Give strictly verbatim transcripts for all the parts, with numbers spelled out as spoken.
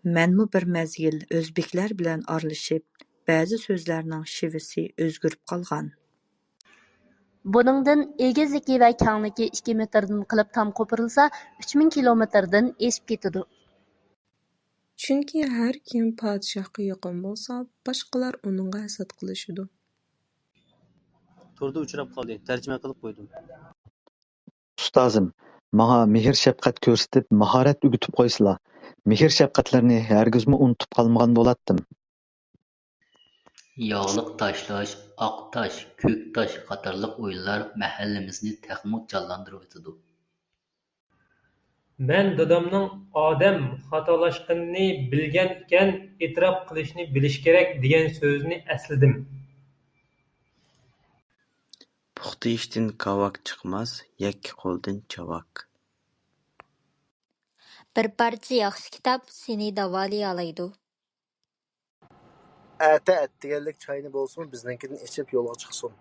مەنمۇ بىر مەزگىل ئۆزبېكلەر بىلەن ئارىلىشىپ، بەزى سۆزلەرنىڭ شېۋىسى ئۆزگىرىپ قالغان. بۇنىڭدىن ئېگىزلىكى ۋە كەڭلىكى ئىككى مېتىردىن قىلىپ تام قوپۇرۇلسا، ئۈچ مىڭ كىلومېتىردىن ئېشىپ كېتىدۇ. چۈنكى ھەر كىم پادىشاھقا يېقىن بولسا، باشقىلار ئۇنىڭغا ھەسەت قىلىشىدۇ. توردا ئۇچراپ قالدى، تەرجىمە قىلىپ قويدۇم. ئۇستازىم، ماڭا مېھىر-شەپقەت كۆرسىتىپ، ماھارەت ئۆگىتىپ قويسىلا، مېھىر-شەپقەتلەرنى ھەرگىزمۇ ئۇنتۇپ قالمىغان بولاتتىم. ياغلىق تاشلاش، ئاق تاش، كۆك تاش قاتارلىق ئويۇنلار مەھەللىمىزنى تېخىمۇ جانلاندۇرۇۋېتىدۇ. مەن دادامنىڭ ئادەم خاتالاشقىنىنى بىلگەن ئىكەن، ئېتىراپ قىلىشنى بىلىش كېرەك دېگەن سۆزىنى ئەسلىدىم. پۇختا ئىشتىن كاۋاك چىقماس، يەككە قولدىن چاۋاك. بىر پارچە ياخشى كىتاب سېنى داۋالىيالايدۇ. ئەتە ئەتىگەنلىك چاينى بولسىمۇ بىزنىڭكىدىن ئىچىپ يولغا چىقسۇن.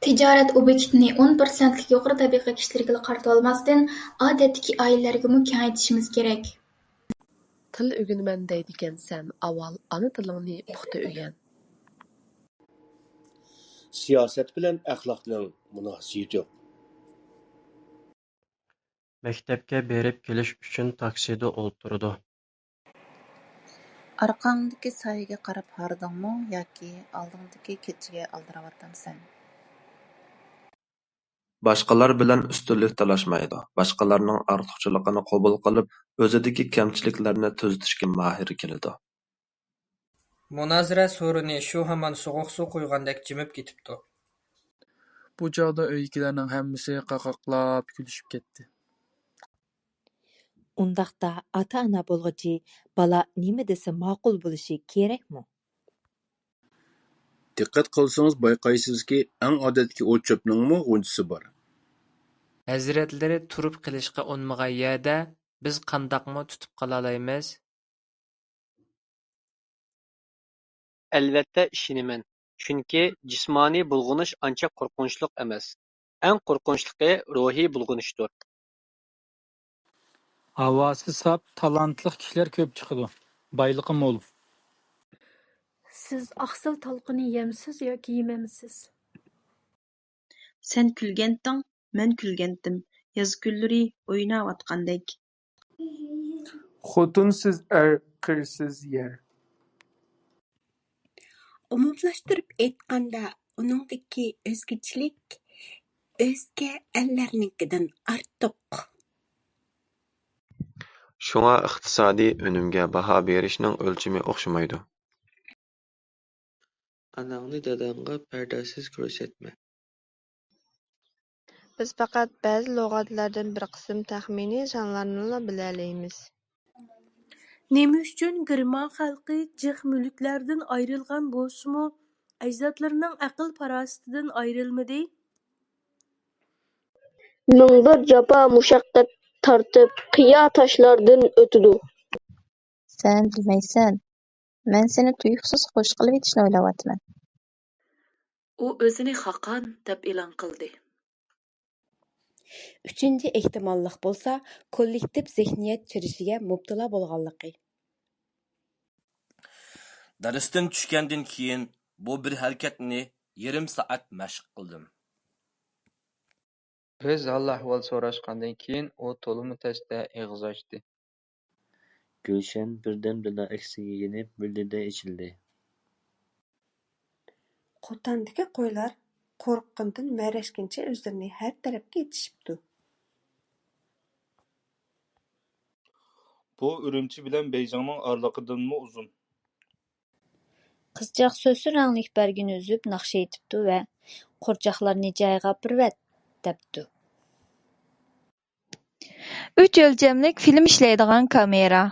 تىجارەت ئوبيېكتىنى ئون پىرسەنتلىك يۇقىرى تەبىقە كىشىلىرىگىلا قارىتىۋالماستىن، ئادەتتىكى ئائىلىلەرگىمۇ كېڭەيتىشىمىز كېرەك. تىل ئۆگىنىمەن دەيدىكەنسەن، ئاۋۋال ئانا تىلىڭنى پۇختا ئۆگەن. سىياسەت بىلەن ئەخلاقنىڭ مۇناسىۋىتى يوق. مەكتەپكە بېرىپ كېلىش ئۈچۈن تاكسىدا ئولتۇرىدۇ. ئارقاڭدىكى سايىگە قاراپ ھاردىڭمۇ ياكى ئالدىڭدىكى كېچىگە ئالدىراۋاتامسەن؟ باشقىلار بىلەن ئۈستۈنلۈك تالاشمايدۇ، باشقىلارنىڭ ئارتۇقچىلىقىنى قوبۇل قىلىپ، ئۆزىدىكى كەمچىلىكلەرنى تۈزىتىشكە ماھىر كېلىدۇ. مۇنازىرە سورۇنى شۇ ھامان سوغۇق سۇ قۇيغاندەك جىمىپ كېتىپتۇ. بۇ چاغدا ئۆيدىكىلەرنىڭ ھەممىسى قاقاقلاپ كۈلۈشۈپ كەتتى. ئۇنداقتا ئاتا-ئانا بولغۇچى بالا نېمە دېسە ماقۇل بولۇشى كېرەكمۇ؟ دىققەت قىلسىڭىز بايقايسىزكى، ئەڭ ئادەتتىكى ئوت-چۆپنىڭمۇ غۇنچىسى بار. ھەزرەتلىرى تۇرۇپ قېلىشقا ئۇنىمىغان يەردە بىز قانداقمۇ تۇتۇپ قالالايمىز؟ ئەلۋەتتە ئىشىنىمەن، چۈنكى جىسمانىي بۇلغىنىش ئانچە قورقۇنچلۇق ئەمەس. ئەڭ قورقۇنچلۇقى روھىي بۇلغىنىشتۇر. ھاۋاسى ساپ، تالانتلىق كىشىلەر كۆپ چىقىدۇ، بايلىقى مول. سىز ئاقسىل تالقىنى يەمسىز ياكى يېمەمسىز؟ سەن كۈلگەنتىڭ، مەن كۈلگەنتىم، ياز كۈنلىرى ئويناۋاتقاندەك. خوتۇنسىز ئەر، قىرسىز يەر. ئومۇملاشتۇرۇپ ئېيتقاندا، ئۇنىڭدىكى ئۆزگىچىلىك ئۆزگە ئەللەرنىڭكىدىن ئارتۇق. شۇڭا ئىقتىسادىي ئۈنۈمگە باھا بېرىشنىڭ ئۆلچىمى ئوخشىمايدۇ. ئاناڭنى داداڭغا پەردازسىز كۆرسەتمە. بىز پەقەت بەزى لۇغەتلەردىن بىر قىسىم تەخمىنىي سانلارنىلا بىلەلەيمىز. نېمە ئۈچۈن گېرمان خەلقى جىق مۈلۈكلەردىن ئايرىلغان بولسىمۇ، ئەجدادلىرىنىڭ ئەقىل-پاراسىتىدىن ئايرىلمىدى؟ مىڭ بىر جاپا-مۇشەققەت تارتىپ، قىيا-تاشلاردىن ئۆتىدۇ. سەن بىلمەيسەن. مەن سېنى تۇيۇقسىز خوش قىلىۋېتىشنى ئويلاۋاتىمەن. ئۇ ئۆزىنى خاقان دەپ ئېلان قىلدى. ئۈچىنچى ئېھتىماللىق بولسا كوللېكتىپ زېھنىيەت چىرىشىگە مۇپتىلا بولغانلىقى. دەرستىن چۈشكەندىن كېيىن بۇ بىر ھەرىكەتنى يېرىم سائەت مەشىق قىلدىم. بىز ھال-ئەھۋال سوراشقاندىن كېيىن ئۇ تولىمۇ تەستە ئېغىز ئاچتى. گۈلشەن بىردەمدىلا ئەكسىگە يېنىپ، بىردىنلا ئېچىلدى. قوتاندىكى قويلار قورققىنىدىن مەرەشكىنىچە ئۆزلىرىنى ھەر تەرەپكە ئېتىشىپتۇ. بۇ ئۈرۈمچى بىلەن بېيجىڭنىڭ ئارىلىقىدىنمۇ ئۇزۇن. قىزچاق سۆسۈن رەڭلىك بەرگىنى ئۈزۈپ ناخشا ئېيتىپتۇ ۋە قورچاقلارنى جايىغا ئاپىرىۋەت، دەپتۇ. ئۈچ ئۆلچەملىك فىلىم ئىشلەيدىغان كامېرا.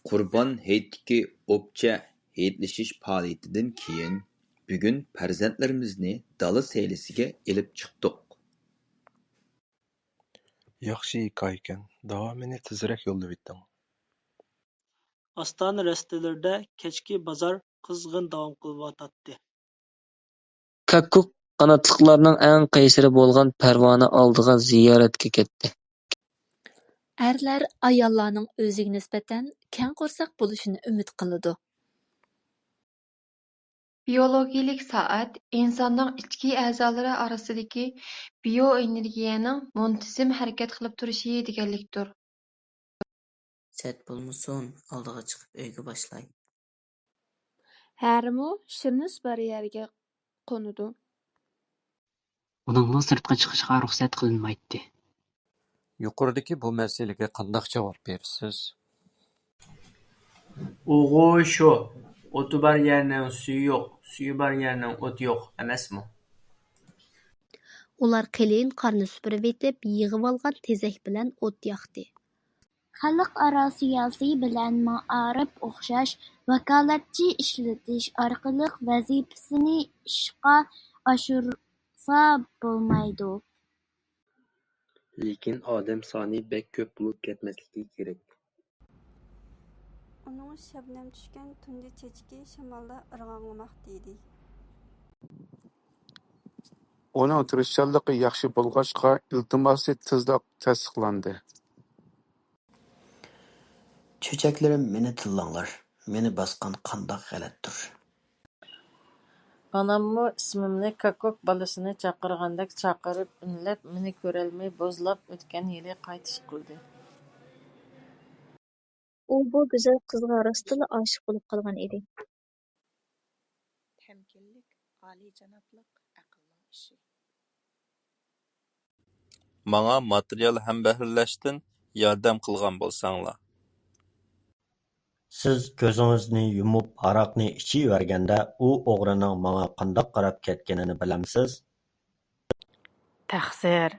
قۇربان ھېيتتىكى ئوپچە ھېيتلىشىش پائالىيىتىدىن كېيىن، بۈگۈن پەرزەنتلىرىمىزنى دالا سەيلىسىگە ئېلىپ چىقتۇق. ياخشى ھېكايىكەن، داۋامىنى تېزرەك يوللىۋېتىڭ. ئاستانە رەستىلىرىدە كەچكى بازار قىزغىن داۋام قىلىۋاتاتتى. كاككۇك قاناتلىقلارنىڭ ئەڭ قەيسىرى بولغان پەرۋانە ئالدىغا زىيارەتكە كەتتى. ئەرلەر ئاياللارنىڭ ئۆزىگە نىسبەتەن كەڭ قورساق بولۇشىنى ئۈمىد قىلىدۇ. بىيولوگىيەلىك سائەت ئىنساننىڭ ئىچكى ئەزالىرى ئارىسىدىكى بىيوئېنېرگىيەنىڭ مۇنتىزىم ھەرىكەت قىلىپ تۇرۇشى دېگەنلىكتۇر. سەت بولمىسۇن، ئالدىغا چىقىپ ئۆيگە باشلاي. ھەرىمۇ شىرنىس بار يەرگە قونىدۇ. ئۇنىڭمۇ سىرتقا چىقىشىغا رۇخسەت قىلىنمايتتى. يۇقىرىدىكى بۇ مەسىلىگە قانداق جاۋاب بېرىسىز؟ ئۇغۇ شۇ، ئوتى بار يەرنىڭ سۈيى يوق، سۈيى بار يەرنىڭ ئوتى يوق ئەمەسمۇ؟ ئۇلار قېلىن قارنى سۈپۈرۈۋېتىپ، يىغىۋالغان تېزەك بىلەن ئوت ياقتى. خەلقئارا سىياسىي بىلەن مائارىپ ئوخشاش ۋاكالەتچى ئىشلىتىش ئارقىلىق ۋەزىپىسىنى ئىشقا ئاشۇرسا بولمايدۇ. لېكىن ئادەم سانى بەك كۆپ بولۇپ كەتمەسلىكى كېرەك. ئۇنىڭ شەبنەم چۈشكەن تۇنجى چېچىكى شامالدا ئىرغاڭلىماقتا ئىدى. ئۇنىڭ تىرىشچانلىقى ياخشى بولغاچقا، ئىلتىماسى تېزلا تەستىقلاندى. چۆچەكلىرىم، مېنى تىللاڭلار، مېنى باسقان قانداق غەلەتتۇر؟ ئاناممۇ ئىسمىمنى كاككۇك بالىسىنى چاقىرغاندەك چاقىرىپ، ئۈنلەپ، مېنى كۆرەلمەي بوزلاپ ئۆتكەن يىلى قايتىش قىلدى. ئۇ بۇ گۈزەل قىزغا راستتىنلا ئاشىق بولۇپ قالغان ئىدى. تەمكىنلىك، ئالىيجانابلىق ئەقىلنىڭ ئىشى. ماڭا ماتېرىيال ھەمبەھىرلەشتىن ياردەم قىلغان بولساڭلار. سىز كۆزىڭىزنى يۇمۇپ ھاراقنى ئىچىۋەرگەندە، ئۇ ئوغرىنىڭ ماڭا قانداق قاراپ كەتكىنىنى بىلەمسىز؟ تەقسىر،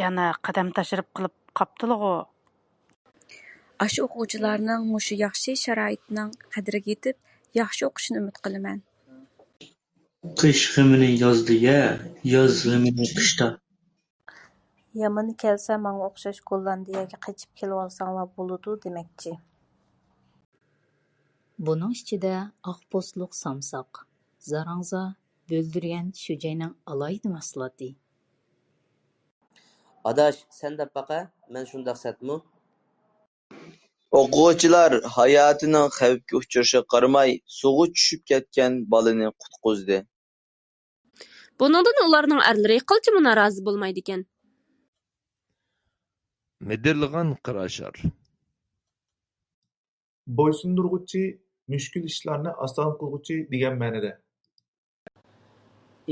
يەنە قەدەم تەشرىپ قىلىپ قاپتىلىغۇ. ئاشۇ ئوقۇغۇچىلارنىڭ مۇشۇ ياخشى شارائىتنىڭ قەدرىگە يېتىپ، ياخشى ئوقۇشىنى ئۈمىد قىلىمەن. قىش غېمىنى يازدا يە، ياز غېمىنى قىشتا. يامىنى كەلسە، ماڭا ئوخشاش گوللاندىيەگە قېچىپ كېلىۋالساڭلار بولىدۇ دېمەكچى. بۇنىڭ ئىچىدە ئاق پوستلۇق سامساق، زاراڭزا، بۆلدۈرگەن شۇجەينىڭ ئالاھىدە مەھسۇلاتى. ئاداش، سەن دەپ باقە، مەن شۇنداق سەتمۇ؟ ئوقۇغۇچىلار ھاياتىنىڭ خەۋپكە ئۇچرىشىغا قارىماي، سۇغا چۈشۈپ كەتكەن بالىنى قۇتقۇزدى. بۇنىڭدىن ئۇلارنىڭ ئەرلىرى قىلچىمۇ نارازى بولمايدىكەن. مىدىرلىغان قىراشار. بويسۇندۇرغۇچى، مۈشكۈل ئىشلارنى ئاسان قىلغۇچى دېگەن مەنىدە.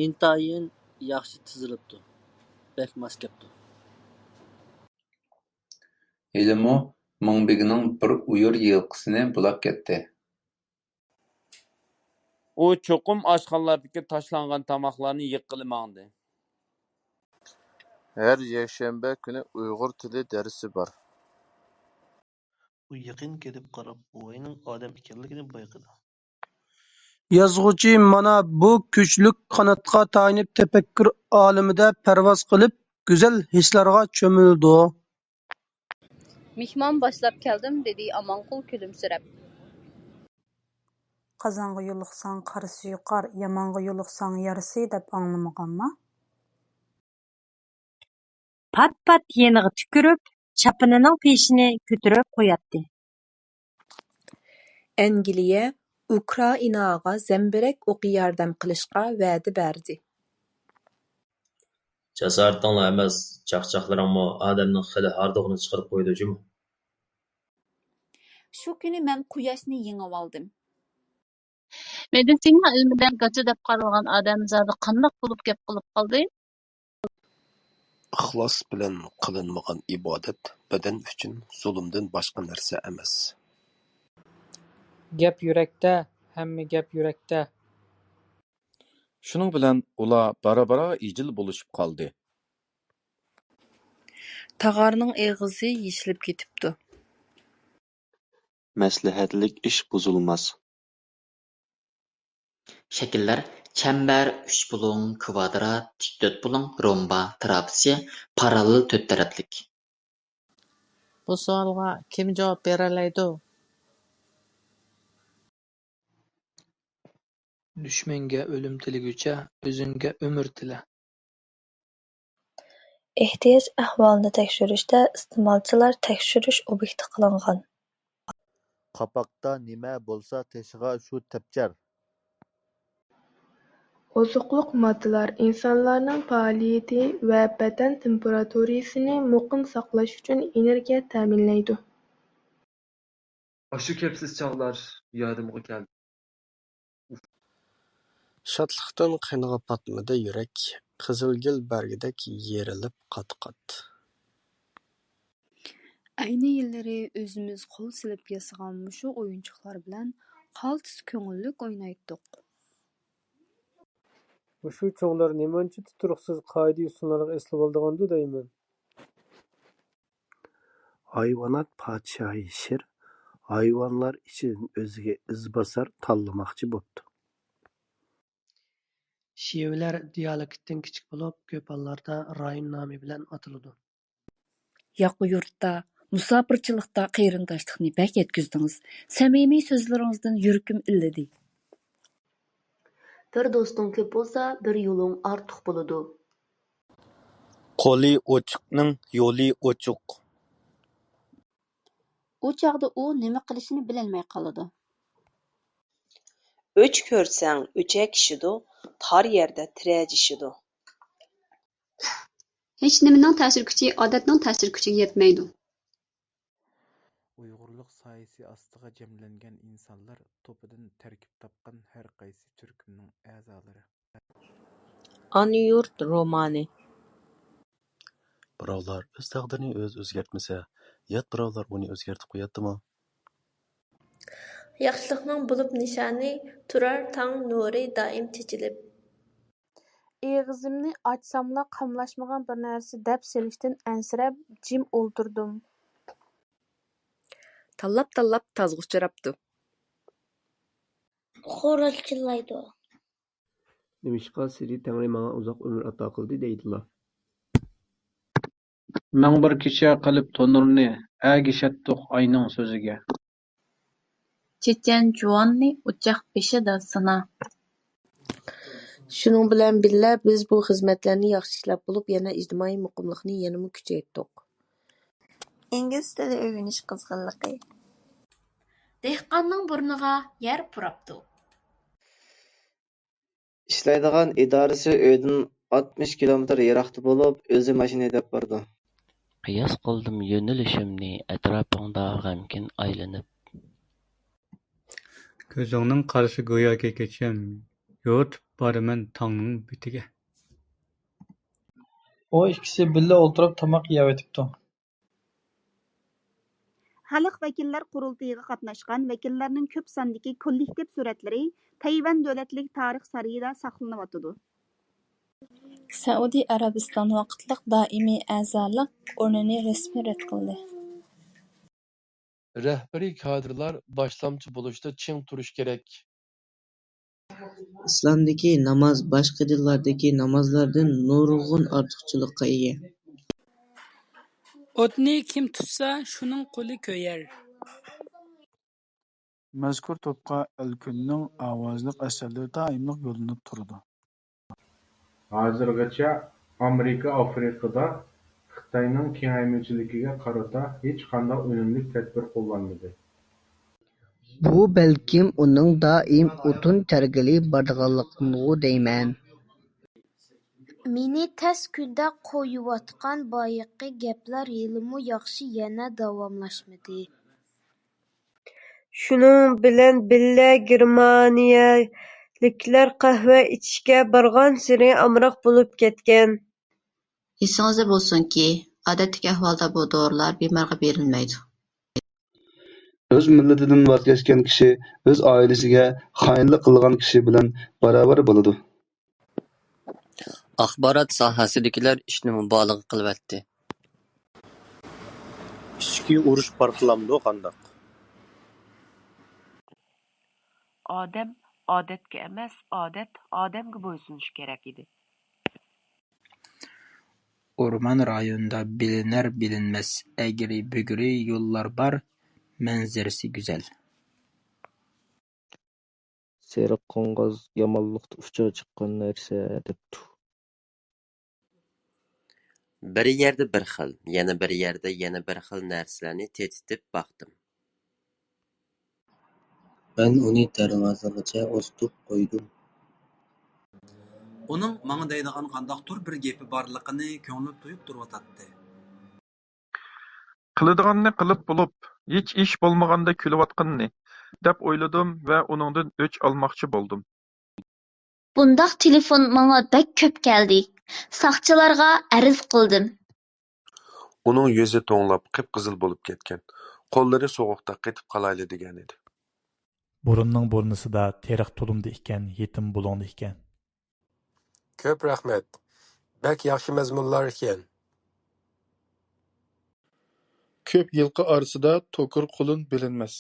ئىنتايىن ياخشى تىزىلىپتۇ. بەك ماس كەپتۇ. ھېلىمۇ مىڭبېگىنىڭ بىر ئۇيۇر يىلقىسىنى بۇلاپ كەتتى. ئۇ چوقۇم ئاشخانىلاردىكى تاشلانغان تاماقلارنى يىغقىلى ماڭدى. ھەر يەكشەنبە كۈنى ئۇيغۇر تىلى دەرسى بار. ئۇ يېقىن كېلىپ قاراپ بوۋاينىڭ ئادەم ئىكەنلىكىنى بايقىدى. يازغۇچى مانا بۇ كۈچلۈك قاناتقا تايىنىپ تەپەككۇر ئالىمىدە پەرۋاز قىلىپ، گۈزەل ھېسلارغا چۆمۈلىدۇ. مېھمان باشلاپ كەلدىم، دېدى ئامانقۇل كۈلۈمسىرەپ. قازانغا يولۇقساڭ قارىسى يۇقار، يامانغا يولۇقساڭ يارىسى دەپ ئاڭلىمىغانما؟ پات-پات يېنىغا تۈكۈرۈپ، چاپىنىنىڭ پېشىنى كۆتۈرۈپ قوياتتى. ئەنگلىيە ئۇكرائىناغا زەمبىرەك ئوقى ياردەم قىلىشقا ۋەدە بەردى. جاسارىتىڭلا ئەمەس، چاقچاقلىرىڭمۇ ئادەمنىڭ خېلى ھاردۇقىنى چىقىرىپ قويىدۇ جۇمۇ. شۇ كۈنى مەن قۇياشنى يېڭىۋالدىم. مېدىتسىنا ئىلمىدە گاچا دەپ قارالغان ئادەم زادى قانداق بولۇپ گەپ قىلىپ قالدى؟ ئىخلاس بىلەن قىلىنمىغان ئىبادەت بەدەن ئۈچۈن زۇلۇمدىن باشقا نەرسە ئەمەس. گەپ يۈرەكتە، ھەممە گەپ يۈرەكتە. شۇنىڭ بىلەن ئۇلار بارا-بارا ئىجىل بولۇشۇپ قالدى. تاغارنىڭ ئېغىزى يېشىلىپ كېتىپتۇ. مەسلىھەتلىك ئىش بۇزۇلماس. شەكىللەر چەمبەر، ئۈچ بۇلۇڭ، كۋادرات، تىك تۆت بۇلۇڭ، رومبا، تراپېتسىيە، پاراللېل تۆت تەرەپلىك. بۇ سوئالغا كىم جاۋاب بېرەلەيدۇ؟ دۈشمەنگە ئۆلۈم تىلىگۈچە، ئۆزۈڭگە ئۆمۈر تىلە. ئېھتىياج ئەھۋالىنى تەكشۈرۈشتە ئىستېمالچىلار تەكشۈرۈش ئوبيېكتى قىلىنغان. قاپاقتا نېمە بولسا تېشىغا شۇ تەپچەر. ئوزۇقلۇق ماددىلار ئىنسانلارنىڭ پائالىيىتى ۋە بەدەن تېمپېراتۇرىسىنى مۇقىم ساقلاش ئۈچۈن ئېنېرگىيە تەمىنلەيدۇ. ئاشۇ كەپسىز چاغلار يادىمغا كەلدى. شادلىقتىن قېنىغا پاتمىدى يۈرەك، قىزىلگۈل بەرگىدەك يېرىلىپ قات-قات. ئەينى يىللىرى ئۆزىمىز قول سېلىپ ياسىغان مۇشۇ ئويۇنچۇقلار بىلەن قالتىس كۆڭۈللۈك ئوينايتتۇق. مۇشۇ چوڭلار نېمانچە تۇتۇرۇقسىز قائىدە-يوسۇنلارغا ئېسىلىۋالىدىغاندۇ دەيمەن. ھايۋانات پادىشاھى شىر ھايۋانلار ئىچىدىن ئۆزىگە ئىزباسار تاللىماقچى بوپتۇ. شىۋىلەر دىيالېكتتىن كىچىك بولۇپ، كۆپ ھاللاردا رايون نامى بىلەن ئاتىلىدۇ. ياقا يۇرتتا، مۇساپىرچىلىقتا قېرىنداشلىقنى بەك يەتكۈزدىڭىز. سەمىمىي سۆزلىرىڭىزدىن يۈرىكىم ئىللىدى. بىر دوستۇڭ كۆپ بولسا، بىر يولۇڭ ئارتۇق بولىدۇ. قولى ئوچۇقنىڭ يولى ئوچۇق. ئۇ چاغدا ئۇ نېمە قىلىشىنى بىلەلمەي قالىدۇ. ئۆچ كۆرسەڭ ئۆچەك ئىشىدۇ، تار يەردە تىرەجىشىدۇ. ھېچنېمىنىڭ تەسىر كۈچى ئادەتنىڭ تەسىر كۈچىگە يەتمەيدۇ. ئۇيغۇرلۇق سايىسى ئاستىغا جەملەنگەن ئىنسانلار توپىدىن تەركىب تاپقان ھەر قايسى تۈركۈمنىڭ ئەزالىرى. ئانا يۇرت رومانى. بىراۋلار ئۆز تەقدىرىنى ئۆزى ئۆزگەرتمىسە، يات بىراۋلار ئۇنى ئۆزگەرتىپ قوياتتىمۇ؟ ياخشىلىقنىڭ بولۇپ نىشانى، تۇرار تاڭ نۇرى دائىم چېچىلىپ. ئېغىزىمنى ئاچساملا قاملاشمىغان بىر نەرسە دەپ سېلىشتىن ئەنسىرەپ جىم ئولتۇردۇم. تاللاپ-تاللاپ تازغا ئۇچراپتۇ. خوراز چىللايدۇ. نېمىشقا سىلى تەڭرى ماڭا ئۇزاق ئۆمۈر ئاتا قىلدى دەيدىلا. مىڭ بىر كېچە قىلىپ تونۇرنى، ئەگىشەتتۇق ئاينىڭ سۆزىگە. چېچەن جۇۋاننى ئوچاق بېشىدا سىنا. شۇنىڭ بىلەن بىللە، بىز بۇ خىزمەتلەرنى ياخشى ئىشلەپ بولۇپ، يەنە ئىجتىمائىي مۇقىملىقنى يەنىمۇ كۈچەيتتۇق. ئىنگلىز تىلى ئۆگىنىش قىزغىنلىقى. دېھقاننىڭ بۇرنىغا يەر پۇراپتۇ. ئىشلەيدىغان ئىدارىسى ئۆيدىن ئاتمىش كىلومېتىر يىراقتا بولۇپ، ئۆزى ماشىنا ھەيدەپ بارىدۇ. قىياس قىلدىم يۆنىلىشىمنى، ئەتراپىڭدا غەمكىن ئايلىنىپ. كۆزۈڭنىڭ قارىسى گوياكى كېچەم، يورۇتۇپ بارىمەن تاڭنىڭ بېتىگە. ئۇ ئىككىسى بىللە ئولتۇرۇپ تاماق يەۋېتىپتۇ. خەلق ۋەكىللەر قۇرۇلتىيىغا قاتناشقان ۋەكىللەرنىڭ كۆپ ساندىكى كوللېكتىپ سۈرەتلىرى تەيۋەن دۆلەتلىك تارىخ سارىيىدا ساقلىنىۋاتىدۇ. سەئۇدى ئەرەبىستان ۋاقىتلىق دائىمىي ئەزالىق ئورنىنى رەسمىي رەت قىلدى. رەھبىرىي كادىرلار باشلامچى بولۇشتا چىڭ تۇرۇش كېرەك. ئىسلامدىكى ناماز باشقا دىنلاردىكى نامازلاردىن نۇرغۇن ئارتۇقچىلىققا ئىگە. ئوتنى كىم تۇتسا، شۇنىڭ قولى كۆيەر. مەزكۇر توپقا ئەلكۈننىڭ ئاۋازلىق ئەسەرلىرى دائىملىق يوللىنىپ تۇرىدۇ. ھازىرغىچە ئامېرىكا ئافرىقىدا خىتاينىڭ كېڭەيمىچىلىكىگە قارىتا ھېچقانداق ئۈنۈملۈك تەدبىر قوللانمىدى. بۇ بەلكىم ئۇنىڭ دائىم ئوتۇن تەرگىلى بارىدىغانلىقىدىنغۇ دەيمەن. مېنى تەس كۈندە قويۇۋاتقان بايىقى گەپلەر ھېلىمۇ ياخشى يەنە داۋاملاشمىدى. شۇنىڭ بىلەن بىللە، گېرمانىيەلىكلەر قەھۋە ئىچىشكە بارغانسېرى ئامراق بولۇپ كەتكەن. ئېسىڭىزدە بولسۇنكى، ئادەتتىكى ئەھۋالدا بۇ دورىلار بىمارغا بېرىلمەيدۇ. ئۆز مىللىتىدىن ۋاز كەچكەن كىشى ئۆز ئائىلىسىگە خائىنلىق قىلغان كىشى بىلەن باراۋەر بولىدۇ. ئاخبارات ساھەسىدىكىلەر ئىشنى مۇبالىغە قىلىۋەتتى. ئىچكى ئۇرۇش پارتلامدۇ قانداق؟ ئادەم ئادەتكە ئەمەس، ئادەت ئادەمگە بويسۇنۇشى كېرەك ئىدى. ئورمان رايونىدا بىلىنەر-بىلىنمەس ئەگرى-بۈگرى يوللار بار، مەنزىرىسى گۈزەل. سېرىق قوڭغاز يامانلىقتا ئۇچىغا چىققان نەرسە دەپتۇ. بىر يەردە بىر خىل، يەنە بىر يەردە يەنە بىر خىل نەرسىلەرنى تېتىتىپ باقتىم. مەن ئۇنى دەرۋازىغىچە ئۇزىتىپ قويدۇم. ئۇنىڭ ماڭا دەيدىغان قانداقتۇر بىر گېپى بارلىقىنى كۆڭلۈم تۇيۇپ تۇرۇۋاتاتتى. قىلىدىغاننى قىلىپ بولۇپ، ھېچ ئىش بولمىغاندەك كۈلۈۋاتقىنىنى، دەپ ئويلىدىم ۋە ئۇنىڭدىن ئۆچ ئالماقچى بولدۇم. بۇنداق تېلېفون ماڭا بەك كۆپ كەلدى. ساقچىلارغا ئەرز قىلدىم. ئۇنىڭ يۈزى توڭلاپ، قىپقىزىل بولۇپ كەتكەن. قوللىرى سوغۇقتا قېتىپ قالايلى دېگەنىدى. بۇرۇننىڭ بۇرنىسىدا تېرىق تۇلۇمدا ئىكەن، يېتىم بۇلۇڭدا ئىكەن. كۆپ رەھمەت. بەك ياخشى مەزمۇنلار ئىكەن. كۆپ يىلقى ئارىسىدا توكۇر قۇلۇن بىلىنمەس.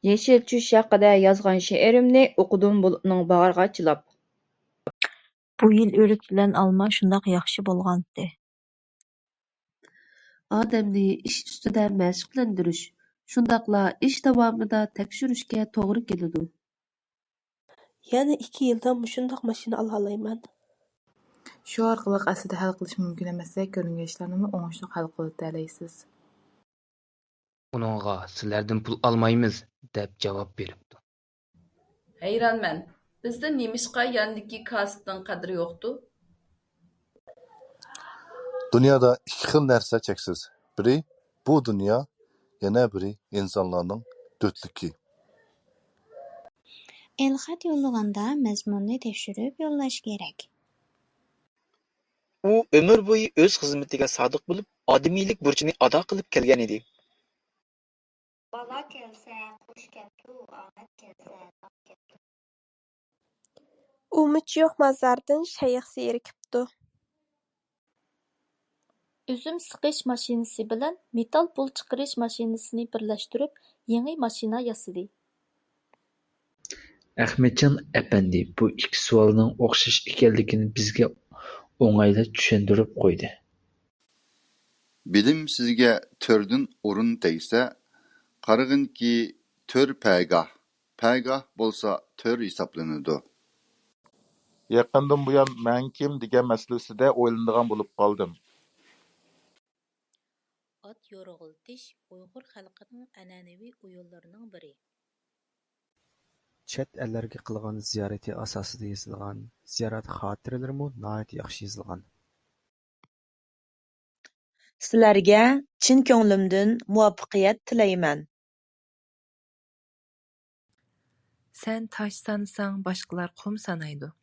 يېشىل چۈش ھەققىدە يازغان شېئىرىمنى ئوقۇدۇم بۇلۇتنىڭ باغرىغا چىلاپ. بۇ يىل ئۆرۈك بىلەن ئالما شۇنداق ياخشى بولغانتى. ئادەمنى ئىش ئۈستىدە مەشىقلەندۈرۈش، شۇنداقلا ئىش داۋامىدا تەكشۈرۈشكە توغرا كېلىدۇ. يەنە ئىككى يىلدا مۇشۇنداق ماشىنا ئالالايمەن. شۇ ئارقىلىق ئەسلىدە ھەل قىلىش مۇمكىن ئەمەستەك كۆرۈنگەن ئىشلارنىمۇ ئوڭۇشلۇق ھەل قىلىۋېتەلەيسىز. ئۇنىڭغا سىلەردىن پۇل ئالمايمىز، دەپ جاۋاب بېرىپتۇ. ھەيرانمەن، بىزدە نېمىشقا ياندىكى كاسىتنىڭ قەدرى يوقتۇ؟ دۇنيادا ئىككى خىل نەرسە چەكسىز، بىرى بۇ دۇنيا، يەنە بىرى ئىنسانلارنىڭ دۆتلۈكى. ئېلخەت يوللىغاندا مەزمۇننى تەكشۈرۈپ يوللاش كېرەك. ئۇ ئۆمۈر بويى ئۆز خىزمىتىگە سادىق بولۇپ، ئادىمىيلىك بۇرچىنى ئادا قىلىپ كەلگەنىدى. بالا كەلسە قۇش كەپتۇ، ئامەت كەلسە داڭ كەپتۇ. ئۇمىچى يوق مازاردىن شەيخ زېرىكىپتۇ. ئۈزۈم سىقىش ماشىنىسى بىلەن مېتال پۇل چىقىرىش ماشىنىسىنى بىرلەشتۈرۈپ، يېڭى ماشىنا ياسىدى. ئەخمەتجان ئەپەندى بۇ ئىككى سوئالنىڭ ئوخشاش ئىكەنلىكىنى بىزگە ئوڭايلا چۈشەندۈرۈپ قويدى. بىلىمسىزگە تۆردىن ئورۇن تەگسە، قارىغىنكى، تۆر پەگاھ، پەگاھ بولسا تۆر ھېسابلىنىدۇ. يېقىندىن بۇيان مەن كىم دېگەن مەسىلىسىدە ئويلىنىدىغان بولۇپ قالدىم. ئات يورغىلىتىش ئۇيغۇر خەلقىنىڭ ئەنئەنىۋى ئويۇنلىرىنىڭ بىرى. چەت ئەللەرگە قىلغان زىيارىتى ئاساسىدا يېزىلغان زىيارەت خاتىرىلىرىمۇ ناھايىتى ياخشى يېزىلغان. سىلەرگە چىن كۆڭلۈمدىن مۇۋەپپەقىيەت تىلەيمەن. سەن تاش سانىساڭ، باشقىلار قۇم سانايدۇ.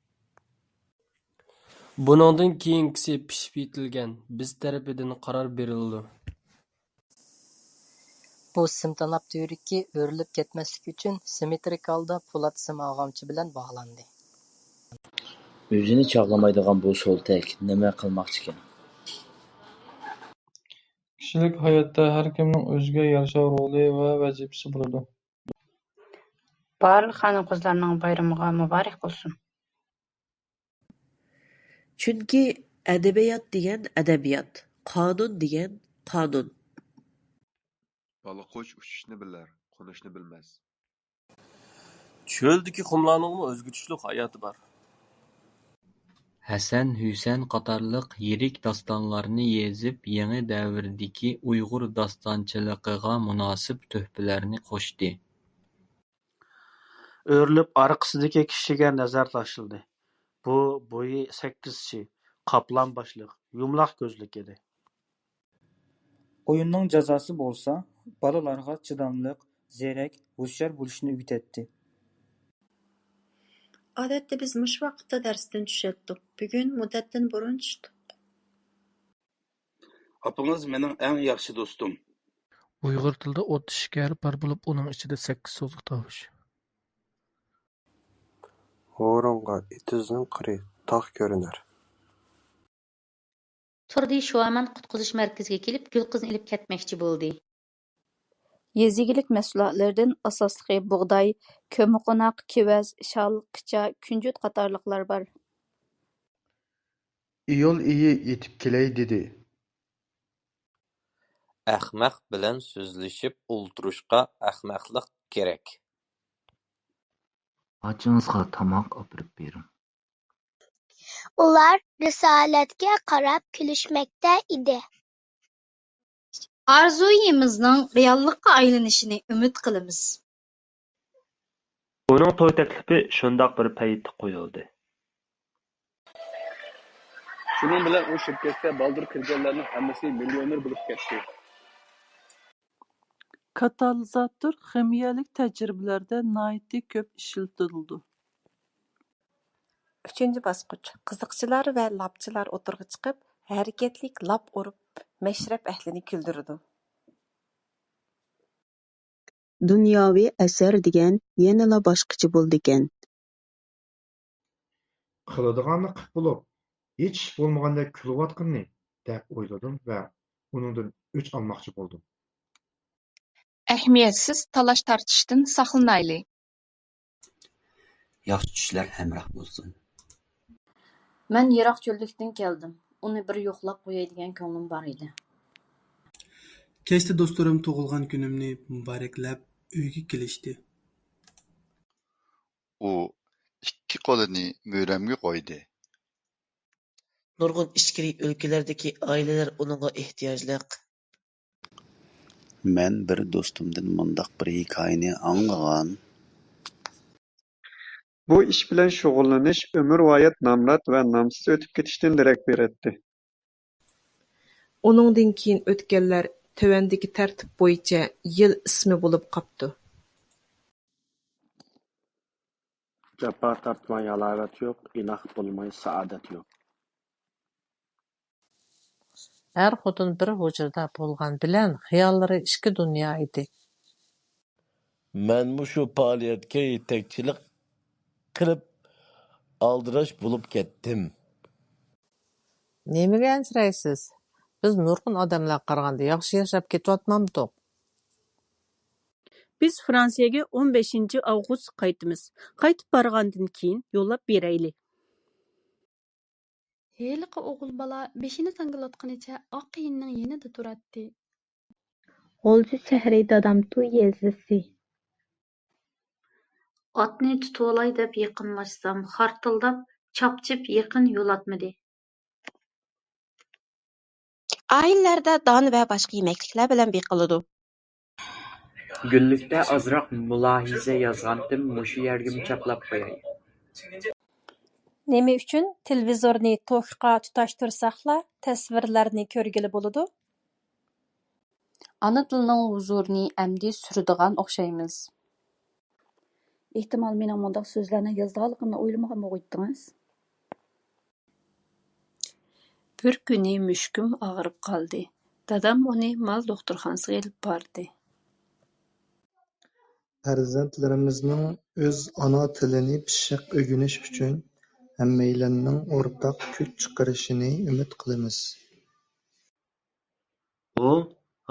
بۇنىڭدىن كېيىنكىسى پىشىپ يېتىلگەن، بىز تەرىپىدىن قارار بېرىلىدۇ. بۇ سىم تاناپ تۈۋرۈكى ئۆرۈلۈپ كەتمەسلىكى ئۈچۈن سىممېترىك ھالدا پولات سىم ئالغامچى بىلەن باغلاندى. ئۆزىنى چاغلىمايدىغان بۇ سولتەك نېمە قىلماقچىكەن؟ كىشىلىك ھاياتتا ھەركىمنىڭ ئۆزىگە يارىشا رولى ۋە ۋەزىپىسى بولىدۇ. بارلىق خانىم-قىزلارنىڭ بايرىمىغا مۇبارەك بولسۇن! چۈنكى ئەدەبىيات دېگەن ئەدەبىيات، قانۇن دېگەن قانۇن. بالا قۇش ئۇچۇشنى بىلەر، قونۇشنى بىلمەس. چۆلدىكى قۇملارنىڭمۇ ئۆزگىچىلىك ھاياتى بار. ھەسەن-ھۈسەن قاتارلىق يىرىك داستانلارنى يېزىپ، يېڭى دەۋردىكى ئۇيغۇر داستانچىلىقىغا مۇناسىپ تۆھپىلەرنى قوشتى. ئۆرۈلۈپ ئارقىسىدىكى كىشىگە نەزەر تاشلىدى. بۇ بويى سەككىز چى، قاپلان باشلىق، يۇمىلاق كۆزلۈك ئىدى. ئويۇننىڭ جازاسى بولسا بالىلارغا چىداملىق، زېرەك، ھوشيار بولۇشنى ئۆگىتەتتى. ئادەتتە بىز مۇشۇ ۋاقىتتا دەرستىن چۈشەتتۇق. بۈگۈن مۇددەتتىن بۇرۇن چۈشتۇق. ئاپىڭىز مېنىڭ ئەڭ ياخشى دوستۇم. ئۇيغۇر تىلىدا ئوتتۇز ئىككى ھەرپ بار بولۇپ، ئۇنىڭ ئىچىدە سەككىز سوزۇق تاۋۇش. ھورۇنغا ئېتىزنىڭ قىرى، تاغ كۆرۈنەر. تۇردى شۇۋامەن قۇتقۇزۇش مەركىزىگە كېلىپ، گۈلقىزنى ئېلىپ كەتمەكچى بولدى. يېزا ئىگىلىك مەھسۇلاتلىرىدىن ئاساسلىقى بۇغداي، كۆممىقوناق، كېۋەز، شال، قىچا، كۈنجۈت قاتارلىقلار بار. ئىيۇل ئېيى يېتىپ كېلەي دېدى. ئەخمەق بىلەن سۆزلىشىپ ئولتۇرۇشقا ئەخمەقلىق كېرەك. ئاچىڭىزغا تاماق ئاپىرىپ بېرىڭ. ئۇلار رىسالەتكە قاراپ كۈلۈشمەكتە ئىدى. ئارزۇيىمىزنىڭ رېئاللىققا ئايلىنىشىنى ئۈمىد قىلىمىز. ئۇنىڭ توي تەكلىپى شۇنداق بىر پەيتتە قويۇلدى. شۇنىڭ بىلەن ئۇ شىركەتكە بالدۇر كىرگەنلەرنىڭ ھەممىسى مىليونېر بولۇپ كەتتى. كاتالىزاتور خىمىيەلىك تەجرىبىلەردە ناھايىتى كۆپ ئىشلىتىلىدۇ. ئۈچىنچى باسقۇچ، قىزىقچىلار ۋە لاپچىلار ئوتتۇرىغا چىقىپ، ھەرىكەتلىك لاپ ئۇرۇپ، مەشرەپ ئەھلىنى كۈلدۈرىدۇ. دۇنياۋى ئەسەر دېگەن يەنىلا باشقىچە بولىدىكەن. قىلىدىغاننى قىپ بولۇپ، ھېچ ئىش بولمىغاندەك كۈلۈۋاتقىنىنى دەپ ئويلىدىم ۋە ئۇنىڭدىن ئۆچ ئالماقچى بولدۇم. ئەھمىيەتسىز تالاش-تارتىشتىن ساقلىنايلى. ياخشى چۈشلەر ھەمراھ بولسۇن. مەن يىراق چۆللۈكتىن كەلدىم. ئۇنى بىر يوقلاپ قوياي دېگەن كۆڭلۈم بار ئىدى. كەچتە دوستلىرىم تۇغۇلغان كۈنۈمنى مۇبارەكلەپ ئۆيگە كېلىشتى. ئۇ ئىككى قولىنى مۈرەمگە قويدى. نۇرغۇن ئىچكىرى ئۆلكىلەردىكى ئائىلىلەر ئۇنىڭغا ئېھتىياجلىق. مەن بىر دوستۇمدىن مۇنداق بىر ھېكايىنى ئاڭلىغان. بۇ ئىش بىلەن شۇغۇللىنىش ئۆمۈرۋايەت نامرات ۋە نامسىز ئۆتۈپ كېتىشتىن دېرەك بېرەتتى. ئۇنىڭدىن كېيىن ئۆتكەنلەر تۆۋەندىكى تەرتىپ بويىچە يىل ئىسمى بولۇپ قاپتۇ. جاپا تارتماي ھالاۋەت يوق، ئىناق بولماي سائادەت يوق. ئەر-خوتۇن بىر ھۇجرىدا بولغان بىلەن خىياللىرى ئىككى دۇنيا ئىدى. مەنمۇ شۇ پائالىيەتكە يېتەكچىلىك قىلىپ ئالدىراش بولۇپ كەتتىم. نېمىگە ئەنسىرەيسىز؟ بىز نۇرغۇن ئادەملەرگە قارىغاندا ياخشى ياشاپ كېتىۋاتمامدۇق؟ بىز فرانسىيەگە ئون بەشىنچى ئاۋغۇست قايتىمىز. قايتىپ بارغاندىن كېيىن يوللاپ بېرەيلى. ھېلىقى ئوغۇل بالا بېشىنى ساڭگىلاتقىنىچە ئاق قېيىننىڭ يېنىدا تۇراتتى. غۇلجا شەھىرى دادامتۇ يېزىسى. ئاتنى تۇتۇۋالاي دەپ يېقىنلاشسام، خارتىلداپ چاپچىپ يېقىن يولاتمىدى. ئائىلىلەردە دان ۋە باشقا يېمەكلىكلەر بىلەن بېقىلىدۇ. گۈللۈكتە ئازراق مۇلاھىزە يازغانتىم، مۇشۇ يەرگىمۇ چاپلاپ قوياي. نېمە ئۈچۈن تېلېۋىزورنى توكقا تۇتاشتۇرساقلا تەسۋىرلەرنى كۆرگىلى بولىدۇ؟ ئانا تىلنىڭ ھۇزۇرىنى ئەمدى سۈرىدىغان ئوخشايمىز. ئېھتىمال مېنىڭ مۇنداق سۆزلەرنى يازىدىغانلىقىمنى ئويلىمىغان بولغۇيتتىڭىز. بىر كۈنى مۈشۈكۈم ئاغرىپ قالدى. دادام ئۇنى مال دوختۇرخانىسىغا ئېلىپ باردى. پەرزەنتلىرىمىزنىڭ ئۆز ئانا تىلىنى پىششىق ئۆگىنىش ئۈچۈن ھەممەيلەننىڭ ئورتاق كۈچ چىقىرىشىنى ئۈمىد قىلىمىز. ئۇ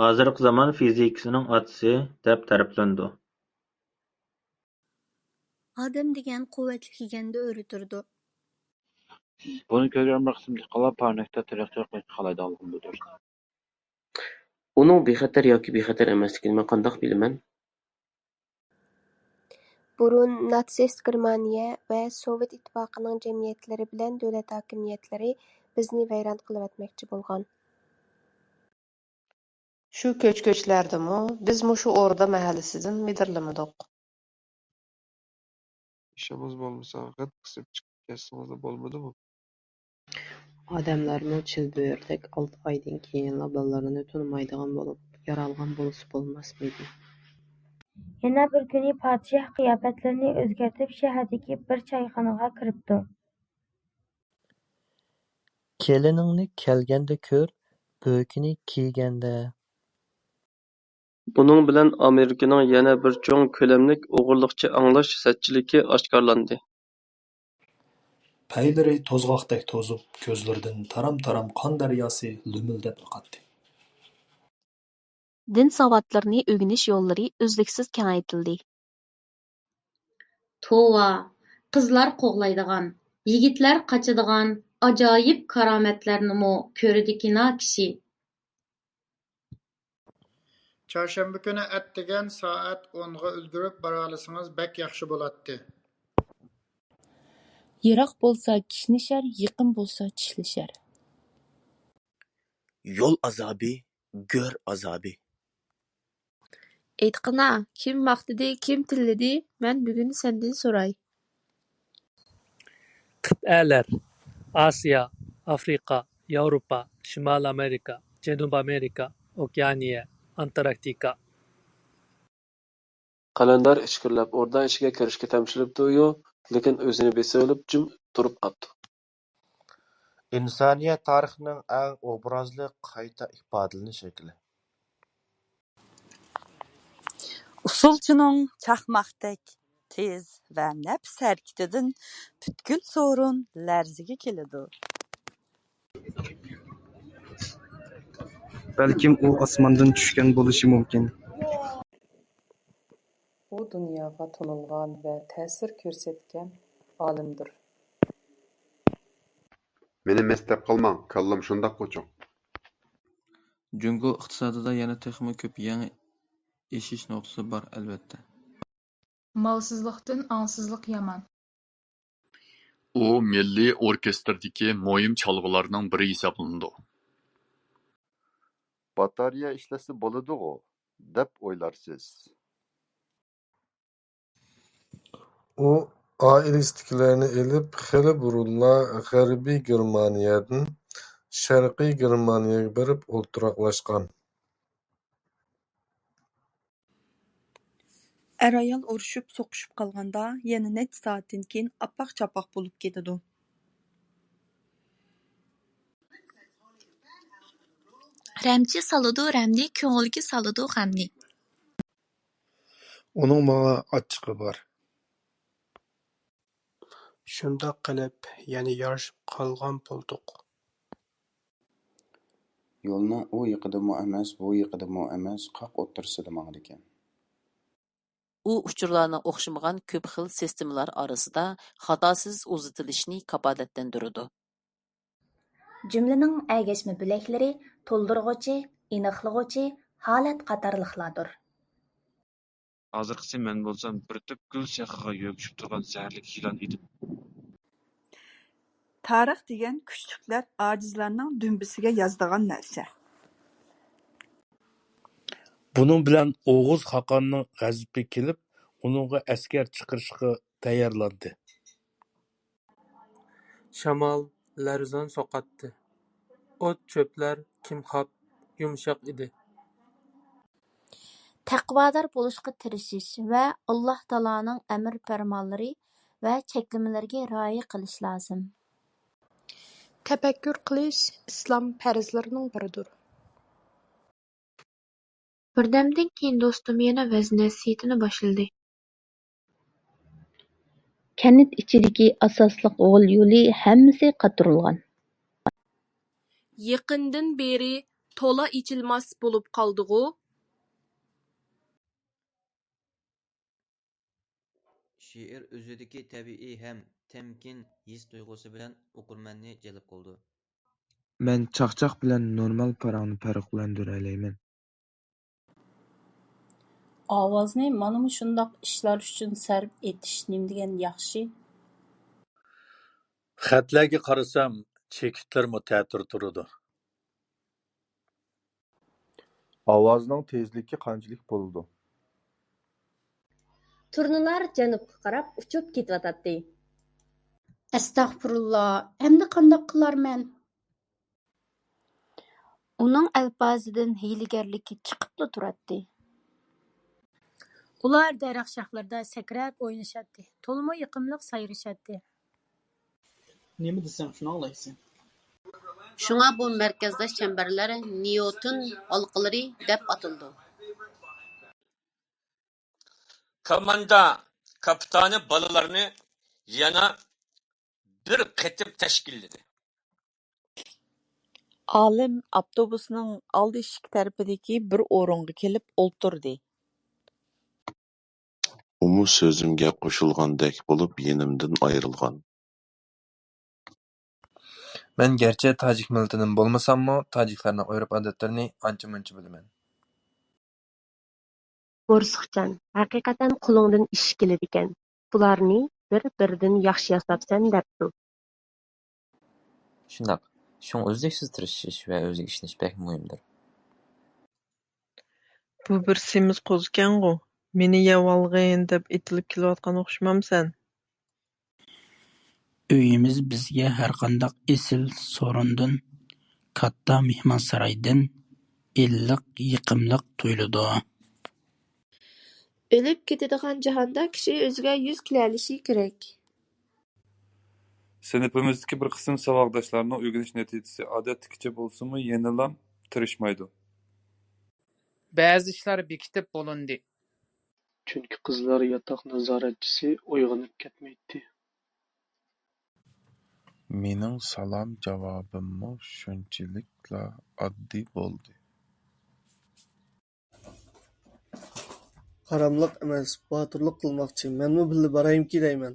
ھازىرقى زامان فىزىكىسىنىڭ ئاتىسى دەپ تەرىپلىنىدۇ. ئادەم دېگەن قۇۋۋەتلىك يېگەندە ئۆرە تۇرىدۇ. بۇنى كۆرگەن بىر قىسىم دېھقانلار پارنىكتا تېرىقچىلىق قىلىشنى خالايدىغانلىقىنى بىلدۈردى. ئۇنىڭ بىخەتەر ياكى بىخەتەر ئەمەسلىكىنى مەن قانداق بىلىمەن؟ بۇرۇن ناتسىست گېرمانىيە ۋە سوۋېت ئىتتىپاقىنىڭ جەمئىيەتلىرى بىلەن دۆلەت ھاكىمىيەتلىرى بىزنى ۋەيران قىلىۋەتمەكچى بولغان. شۇ كۆچ-كۆچلەردىمۇ بىز مۇشۇ ئوردا مەھەللىسىدىن مىدىرلىمىدۇق. ئىشىڭىز بولمىسا، غىت قىسىپ چىقىپ كەتسىڭىزلا بولمىدىمۇ؟ ئادەملەرمۇ چىلبۆرىدەك ئالتە ئايدىن كېيىنلا بالىلىرىنى تونۇمايدىغان بولۇپ، يارالغان بولسا بولماسمىدى؟ يەنە بىر كۈنى پادىشاھ قىياپەتلىرىنى ئۆزگەرتىپ، شەھەردىكى بىر چايخانىغا كىرىپتۇ. كېلىنىڭنى كەلگەندە كۆر، بۆكىنى كىيگەندە. بۇنىڭ بىلەن ئامېرىكىنىڭ يەنە بىر چوڭ كۆلەملىك ئوغرىلىقچە ئاڭلاش سەتچىلىكى ئاشكارىلاندى. پەيلىرى توزغاقتەك توزۇپ، كۆزلىرىدىن تارام-تارام قان دەرياسى لۈمۈلدەپ ئاقاتتى. دىن ساۋاتلىرىنى ئۆگىنىش يوللىرى ئۈزلۈكسىز كېڭەيتىلدى. توۋا، قىزلار قوغلايدىغان، يىگىتلەر قاچىدىغان ئاجايىپ كارامەتلەرنىمۇ كۆرىدىكىنا كىشى. چارشەنبە كۈنى ئەتىگەن سائەت ئونغا ئۈلگۈرۈپ بارالىسىڭىز بەك ياخشى بولاتتى. يىراق بولسا كىشنىشەر، يېقىن بولسا چىشلىشەر. يول ئازابى، گۆر ئازابى. ئېيتقىنا، كىم ماختىدى، كىم تىللىدى؟ مەن بۈگۈن سەندىن سوراي. قىتئەلەر: ئاسىيا، ئافرىقا، ياۋروپا، شىمالىي ئامېرىكا، جەنۇبىي ئامېرىكا، ئوكېئانىيە، ئانتاركتىكا. قەلەندەر ئىچكىرىلەپ ئوردا ئىچىگە كىرىشكە تەمشىلىپتۇ-يۇ، لېكىن ئۆزىنى بېسىۋېلىپ جىم تۇرۇپ قاپتۇ. ئىنسانىيەت تارىخىنىڭ ئەڭ ئوبرازلىق قايتا ئىپادىلىنىش شەكلى. ئۇسسۇلچىنىڭ چاقماقتەك تېز ۋە نەپىس ھەرىكىتىدىن پۈتكۈل سورۇن لەرزىگە كېلىدۇ. بەلكىم ئۇ ئاسماندىن چۈشكەن بولۇشى مۇمكىن. ئۇ دۇنياغا تونۇلغان ۋە تەسىر كۆرسەتكەن ئالىمدۇر. مېنى مەست دەپ قالماڭ، كاللام شۇنداق قوچۇق. جۇڭگو ئىقتىسادىدا يەنە تېخىمۇ كۆپ يېڭى ئېشىش نۇقتىسى بار، ئەلۋەتتە. مالسىزلىقتىن ئاڭسىزلىق يامان. ئۇ مىللىي ئوركېستىردىكى مۇھىم چالغۇلارنىڭ بىرى ھېسابلىنىدۇ. باتارېيە ئىشلەتسە بولىدىغۇ، دەپ ئويلارسىز. ئۇ ئائىلىسىدىكىلەرنى ئېلىپ، خېلى بۇرۇنلا غەربىي گېرمانىيەدىن شەرقىي گېرمانىيەگە بېرىپ ئولتۇراقلاشقان. ئەر-ئايال ئۇرۇشۇپ، سوقۇشۇپ قالغاندا، يەنە نەچچە سائەتتىن كېيىن ئاپئاق-چاپئاق بولۇپ كېتىدۇ. رەمچى سالىدۇ رەمنى، كۆڭۈلگە سالىدۇ غەمنى. ئۇنىڭ ماڭا ئاچچىقى بار. شۇنداق قىلىپ، يەنە يارىشىپ قالغان بولدۇق. يولنىڭ ئۇ يېقىدىمۇ ئەمەس، بۇ يېقىدىمۇ ئەمەس، قاق ئوتتۇرىسىدا ماڭىدىكەن. ئۇ ئۇچۇرلارنىڭ ئوخشىمىغان كۆپ خىل سىستېمىلار ئارىسىدا خاتاسىز ئۇزىتىلىشىنى كاپالەتلەندۈرىدۇ. جۈملىنىڭ ئەگەشمە بۆلەكلىرى تولدۇرغۇچى، ئېنىقلىغۇچى، ھالەت قاتارلىقلاردۇر. ھازىرقىسى مەن بولسام بىر تۈپ گۈل شېخىغا يۆگىشىپ تۇرغان زەھەرلىك يىلان ئىدىم. تارىخ دېگەن كۈچلۈكلەر، ئاجىزلارنىڭ دۈمبىسىگە يازىدىغان نەرسە. بۇنىڭ بىلەن ئوغۇز خاقاننىڭ غەزىپى كېلىپ، ئۇنىڭغا ئەسكەر چىقىرىشقا تەييارلاندى. شامال لەرزان سوقاتتى. ئوت-چۆپلەر كىمخاپ، يۇمشاق ئىدى. تەقۋادار بولۇشقا تىرىشىش ۋە ئاللاھ تائالانىڭ ئەمىر-پەرمانلىرى ۋە چەكلىمىلىرىگە رىئايە قىلىش لازىم. تەپەككۇر قىلىش ئىسلام پەرزلىرىنىڭ بىرىدۇر. بىردەمدىن كېيىن دوستۇم يەنە ۋەز-نەسىھىتىنى باشلىدى. كەنت ئىچىدىكى ئاساسلىق غول يولى ھەممىسى قاتۇرۇلغان. يېقىندىن بېرى تولا ئېچىلماس بولۇپ قالدىغۇ؟ شېئىر ئۆزىدىكى تەبىئىي ھەم تەمكىن ھېس-تۇيغۇسى بىلەن ئوقۇرمەننى جەلپ قىلىدۇ. مەن چاقچاق بىلەن نورمال پاراڭنى پەرقلەندۈرەلەيمەن. ئاۋازنى مانا مۇشۇنداق ئىشلار ئۈچۈن سەرپ ئېتىش نېمىدېگەن ياخشى. خەتلەرگە قارىسام، چېكىتلىرىمۇ تەتۈر تۇرىدۇ. ئاۋازنىڭ تېزلىكى قانچىلىك بولىدۇ؟ تۇرنىلار جەنۇبقا قاراپ ئۇچۇپ كېتىۋاتاتتى. ئەستەغپۇرۇللا، ئەمدى قانداق قىلارمەن؟ ئۇنىڭ ئەلپازىدىن ھىيلىگەرلىكى چىقىپلا تۇراتتى. ئۇلار دەرەخ شاخلىرىدا سەكرەپ ئوينىشاتتى، تولىمۇ يېقىملىق سايرىشاتتى. نېمە دېسەڭ، شۇنى ئاڭلايسەن. شۇڭا بۇ مەركەزداش چەمبەرلەر نيۇتون ھالقىلىرى دەپ ئاتىلىدۇ. كوماندا كاپىتانى بالىلارنى يەنە بىر قېتىم تەشكىللىدى. ئالىم ئاپتوبۇسنىڭ ئالدى ئىشىك تەرىپىدىكى بىر ئورۇنغا كېلىپ ئولتۇردى. ئۇمۇ سۆزۈمگە قوشۇلغاندەك بولۇپ يېنىمدىن ئايرىلغان. مەن گەرچە تاجىك مىللىتىدىن بولمىساممۇ، تاجىكلارنىڭ ئۆرپ-ئادەتلىرىنى ئانچە-مۇنچە بىلىمەن. بورسۇقجان، ھەقىقەتەن قولۇڭدىن ئىش كېلىدىكەن. بۇلارنى بىر-بىرىدىن ياخشى ياساپسەن» دەپتۇ. شۇنداق. شۇڭا ئۈزلۈكسىز تىرىشىش ۋە ئۆزىگە ئىشىنىش بەك مۇھىمدۇر. بۇ بىر سېمىز قوزىكەنغۇ، مېنى يەۋالغىن دەپ ئېتىلىپ كېلىۋاتقان ئوخشىمامسەن؟ ئۆيىمىز بىزگە ھەرقانداق ئېسىل سورۇندىن، كاتتا مېھمانسارايدىن ئىللىق، يېقىملىق تۇيۇلىدۇ. ئۆلۈپ كېتىدىغان جاھاندا كىشى ئۆزىگە يۈز كېلەلىشى كېرەك. سىنىپىمىزدىكى بىر قىسىم ساۋاقداشلارنىڭ ئۆگىنىش نەتىجىسى ئادەتتىكىچە بولسىمۇ، يەنىلا تىرىشمايدۇ. بەزى ئىشلار بېكىتىپ بولۇندى. چۈنكى قىزلار ياتاق نازارەتچىسى ئويغىنىپ كەتمەيتتى. مېنىڭ سالام جاۋابىممۇ شۇنچىلىكلا ئاددىي بولدى. ھاراملىق ئەمەس، باتۇرلۇق قىلماقچى. مەنمۇ بىللە بارايمىكى دەيمەن.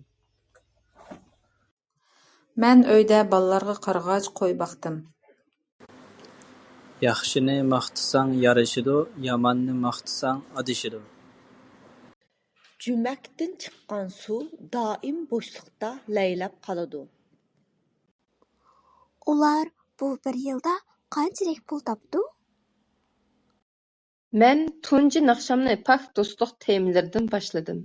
مەن ئۆيدە بالىلارغا قارىغاچ قوي باقتىم. ياخشىنى ماختىساڭ يارىشىدۇ، ياماننى ماختىساڭ ئادىشىدۇ. جۈمەكتىن چىققان سۇ دائىم بوشلۇقتا لەيلەپ قالىدۇ. ئۇلار بۇ بىر يىلدا قانچىلىك پۇل تاپتۇ؟ مەن تۇنجى ناخشامنى پاك دوستلۇق تېمىلىرىدىن باشلىدىم.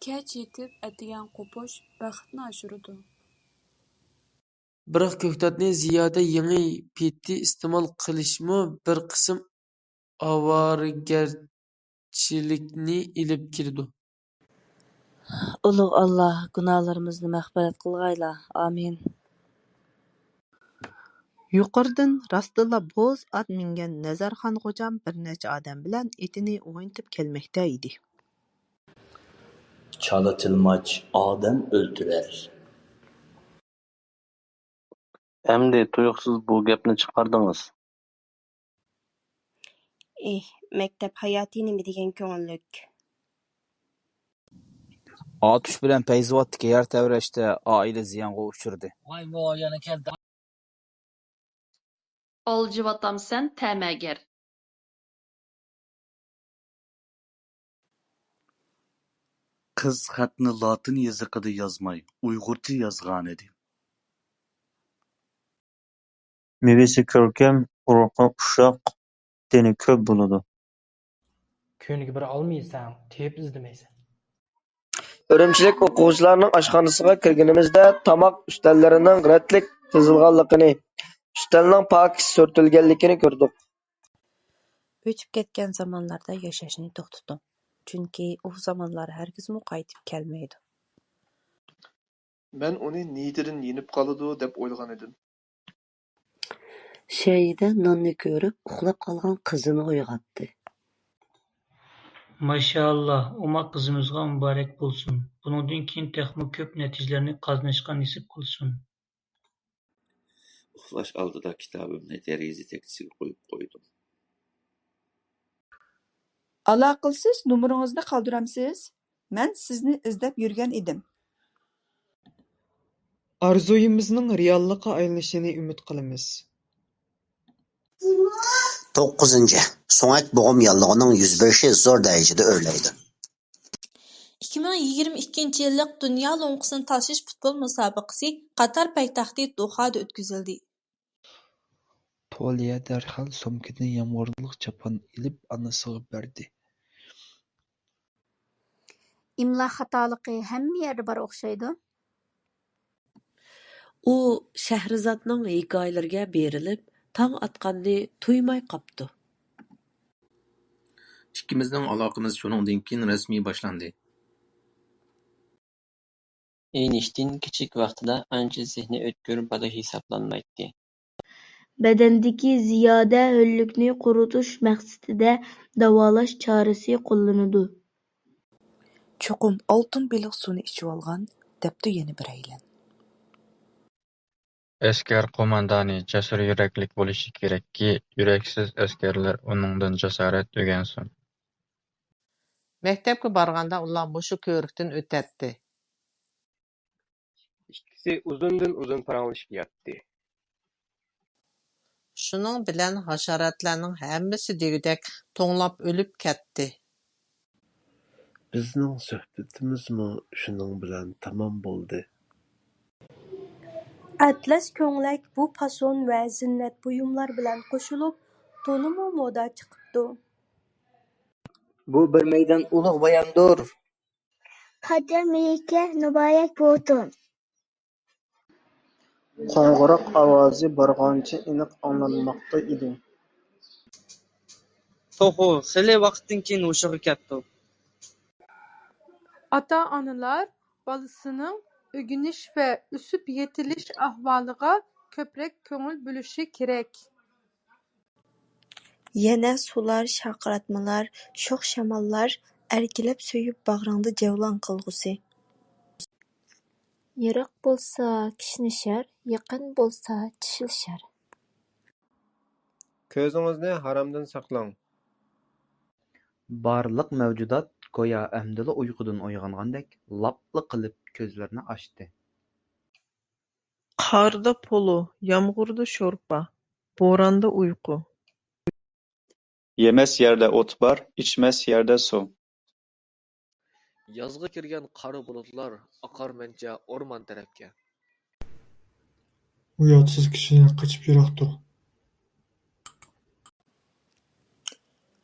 كەچ يېتىپ ئەتىگەن قوپۇش بەختنى ئاشۇرىدۇ. بىراق كۆكتاتنى زىيادە يېڭى پېتى ئىستېمال قىلىشمۇ بىر قىسىم ئاۋارىگەرچىلىكنى ئېلىپ كېلىدۇ. ئۇلۇغ ئاللا گۇناھلىرىمىزنى مەغپىرەت قىلغايلا. ئامىن. يۇقىرىدىن راستتىنلا بوز ئات مىنگەن نەزەرخان غوجام بىر نەچچە ئادەم بىلەن ئېتىنى ئوينىتىپ كەلمەكتە ئىدى. چالا تىلماچ ئادەم ئۆلتۈرەر. ئەمدى تۇيۇقسىز بۇ گەپنى چىقاردىڭىز. ئېھ، مەكتەپ ھاياتى نېمە دېگەن كۆڭۈللۈك. ئاتۇش بىلەن پەيزىۋاتتىكى يەر تەۋرەشتە ئائىلە زىيانغا ئۇچرىدى. ئالجىۋاتامسەن تەمەگەر. قىز خەتنى لاتىن يېزىقىدا يازماي، ئۇيغۇرچە يازغانىدى. مېۋىسى كۆركەم، ئۇرۇقى ئۇششاق، دېنى كۆپ بولىدۇ. كۆينىگە بىر ئالما يېسەڭ، تېپىپ ئىزدىمەيسەن. ئۈرۈمچىلىك ئوقۇغۇچىلارنىڭ ئاشخانىسىغا كىرگىنىمىزدە، تاماق ئۈستەللىرىنىڭ رەتلىك تىزىلغانلىقىنى، ئۈستەلنىڭ پاكىز سۈرتۈلگەنلىكىنى كۆردۇق. ئۆتۈپ كەتكەن زامانلاردا ياشاشنى توختىتىڭ، چۈنكى ئۇ زامانلار ھەرگىزمۇ قايتىپ كەلمەيدۇ. مەن ئۇنى نىيىتىدىن يېنىپ قالىدۇ دەپ ئويلىغانىدىم. شەيدە ناننى كۆرۈپ ئۇخلاپ قالغان قىزىنى ئويغاتتى. ماشائاللا، ئوماق قىزىمىزغا مۇبارەك بولسۇن، بۇنىڭدىن كېيىن تېخىمۇ كۆپ نەتىجىلەرنى قازىنىشقا نېسىپ قىلسۇن. ئۇخلاش ئالدىدا كىتابىمنى دېرىزە تەكچىسىگە قويۇپ قويدۇم. ئالاقىلىشىش نومۇرىڭىزنى قالدۇرامسىز؟ مەن سىزنى ئىزدەپ يۈرگەن ئىدىم. ئارزۇيىمىزنىڭ رېئاللىققا ئايلىنىشىنى ئۈمىد قىلىمىز. توققۇزىنچى، سۆڭەك بوغۇم ياللۇغىنىڭ يۈز بېرىشى زور دەرىجىدە ئۆرلەيدۇ. ئىككى مىڭ يىگىرمە ئىككىنچى يىللىق دۇنيا لوڭقىسىنى تاشىش پۇتبول مۇسابىقىسى قاتار پايتەختى دوھادا ئۆتكۈزۈلدى. تولىيە دەرھال سومكىدىن يامغۇرلۇق چاپان ئېلىپ ئانىسىغا بەردى. ئىملا خاتالىقى ھەممە يەردە بار ئوخشايدۇ. ئۇ شەھرىزادنىڭ ھېكايىلىرىگە بېرىلىپ، تاڭ ئاتقاننى تۇيماي قاپتۇ. ئىككىمىزنىڭ ئالاقىمىز شۇنىڭدىن كېيىن رەسمىي باشلاندى. ئېينىشتىين كىچىك ۋاقتىدا ئانچە زېھنى ئۆتكۈر بالا ھېسابلانمايتتى. بەدەندىكى زىيادە ھۆللۈكنى قۇرۇتۇش مەقسىتىدە داۋالاش چارىسى قوللىنىدۇ. چوقۇم ئالتۇن بېلىق سۇنى ئىچىۋالغان، دەپتۇ يەنە بىرەيلەن. ئەسكەر قوماندانى جەسۇر يۈرەكلىك بولۇشى كېرەككى، يۈرەكسىز ئەسكەرلەر ئۇنىڭدىن جاسارەت ئۆگەنسۇن. مەكتەپكە بارغاندا ئۇلار مۇشۇ كۆۋرۈكتىن ئۆتەتتى. ئىككىسى ئۇزۇندىن ئۇزۇن پاراڭلىشىپ ياتتى. شۇنىڭ بىلەن ھاشاراتلارنىڭ ھەممىسى دېگۈدەك توڭلاپ ئۆلۈپ كەتتى. بىزنىڭ سۆھبىتىمىزمۇ شۇنىڭ بىلەن تامام بولدى. ئەتلەس كۆڭلەك بۇ پاسون ۋە زىننەت بۇيۇملار بىلەن قوشۇلۇپ، تولىمۇ مودا چىقىپتۇ. بۇ بىر مەيدان ئۇلۇغ باياندۇر. قاچان مېيىككە نۇبايەك بوتۇن. قوڭغۇراق ئاۋازى بارغانچە ئېنىق ئاڭلانماقتا ئىدى. توخۇ خېلى ۋاقىتتىن كېيىن ھوشىغا كەپتۇ. ئاتا-ئانىلار بالىسىنىڭ ئۆگىنىش ۋە ئۆسۈپ يېتىلىش ئەھۋالىغا كۆپرەك كۆڭۈل بۆلۈشى كېرەك. يەنە سۇلار، شارقىراتمىلار، شوخ شاماللار ئەركىلەپ سۆيۈپ باغرىڭدا جەۋلان قىلغۇسى. يىراق بولسا كىشنىشەر، يېقىن بولسا چىشلىشەر. كۆزىڭىزنى ھارامدىن ساقلاڭ. بارلىق مەۋجۇدات گويا ئەمدىلا ئۇيقۇدىن ئويغانغاندەك لاپلا قىلىپ كۆزلىرىنى ئاچتى. قاردا پولۇ، يامغۇردا شورپا، بوراندا ئۇيقۇ. يېمەس يەردە ئوت بار، ئىچمەس يەردە سۇ. يازغا كىرگەن قارا بۇلۇتلار ئاقارمەنچە ئورمان تەرەپكە. ئۇياتسىز كىشى قېچىپ يىراق تۇر.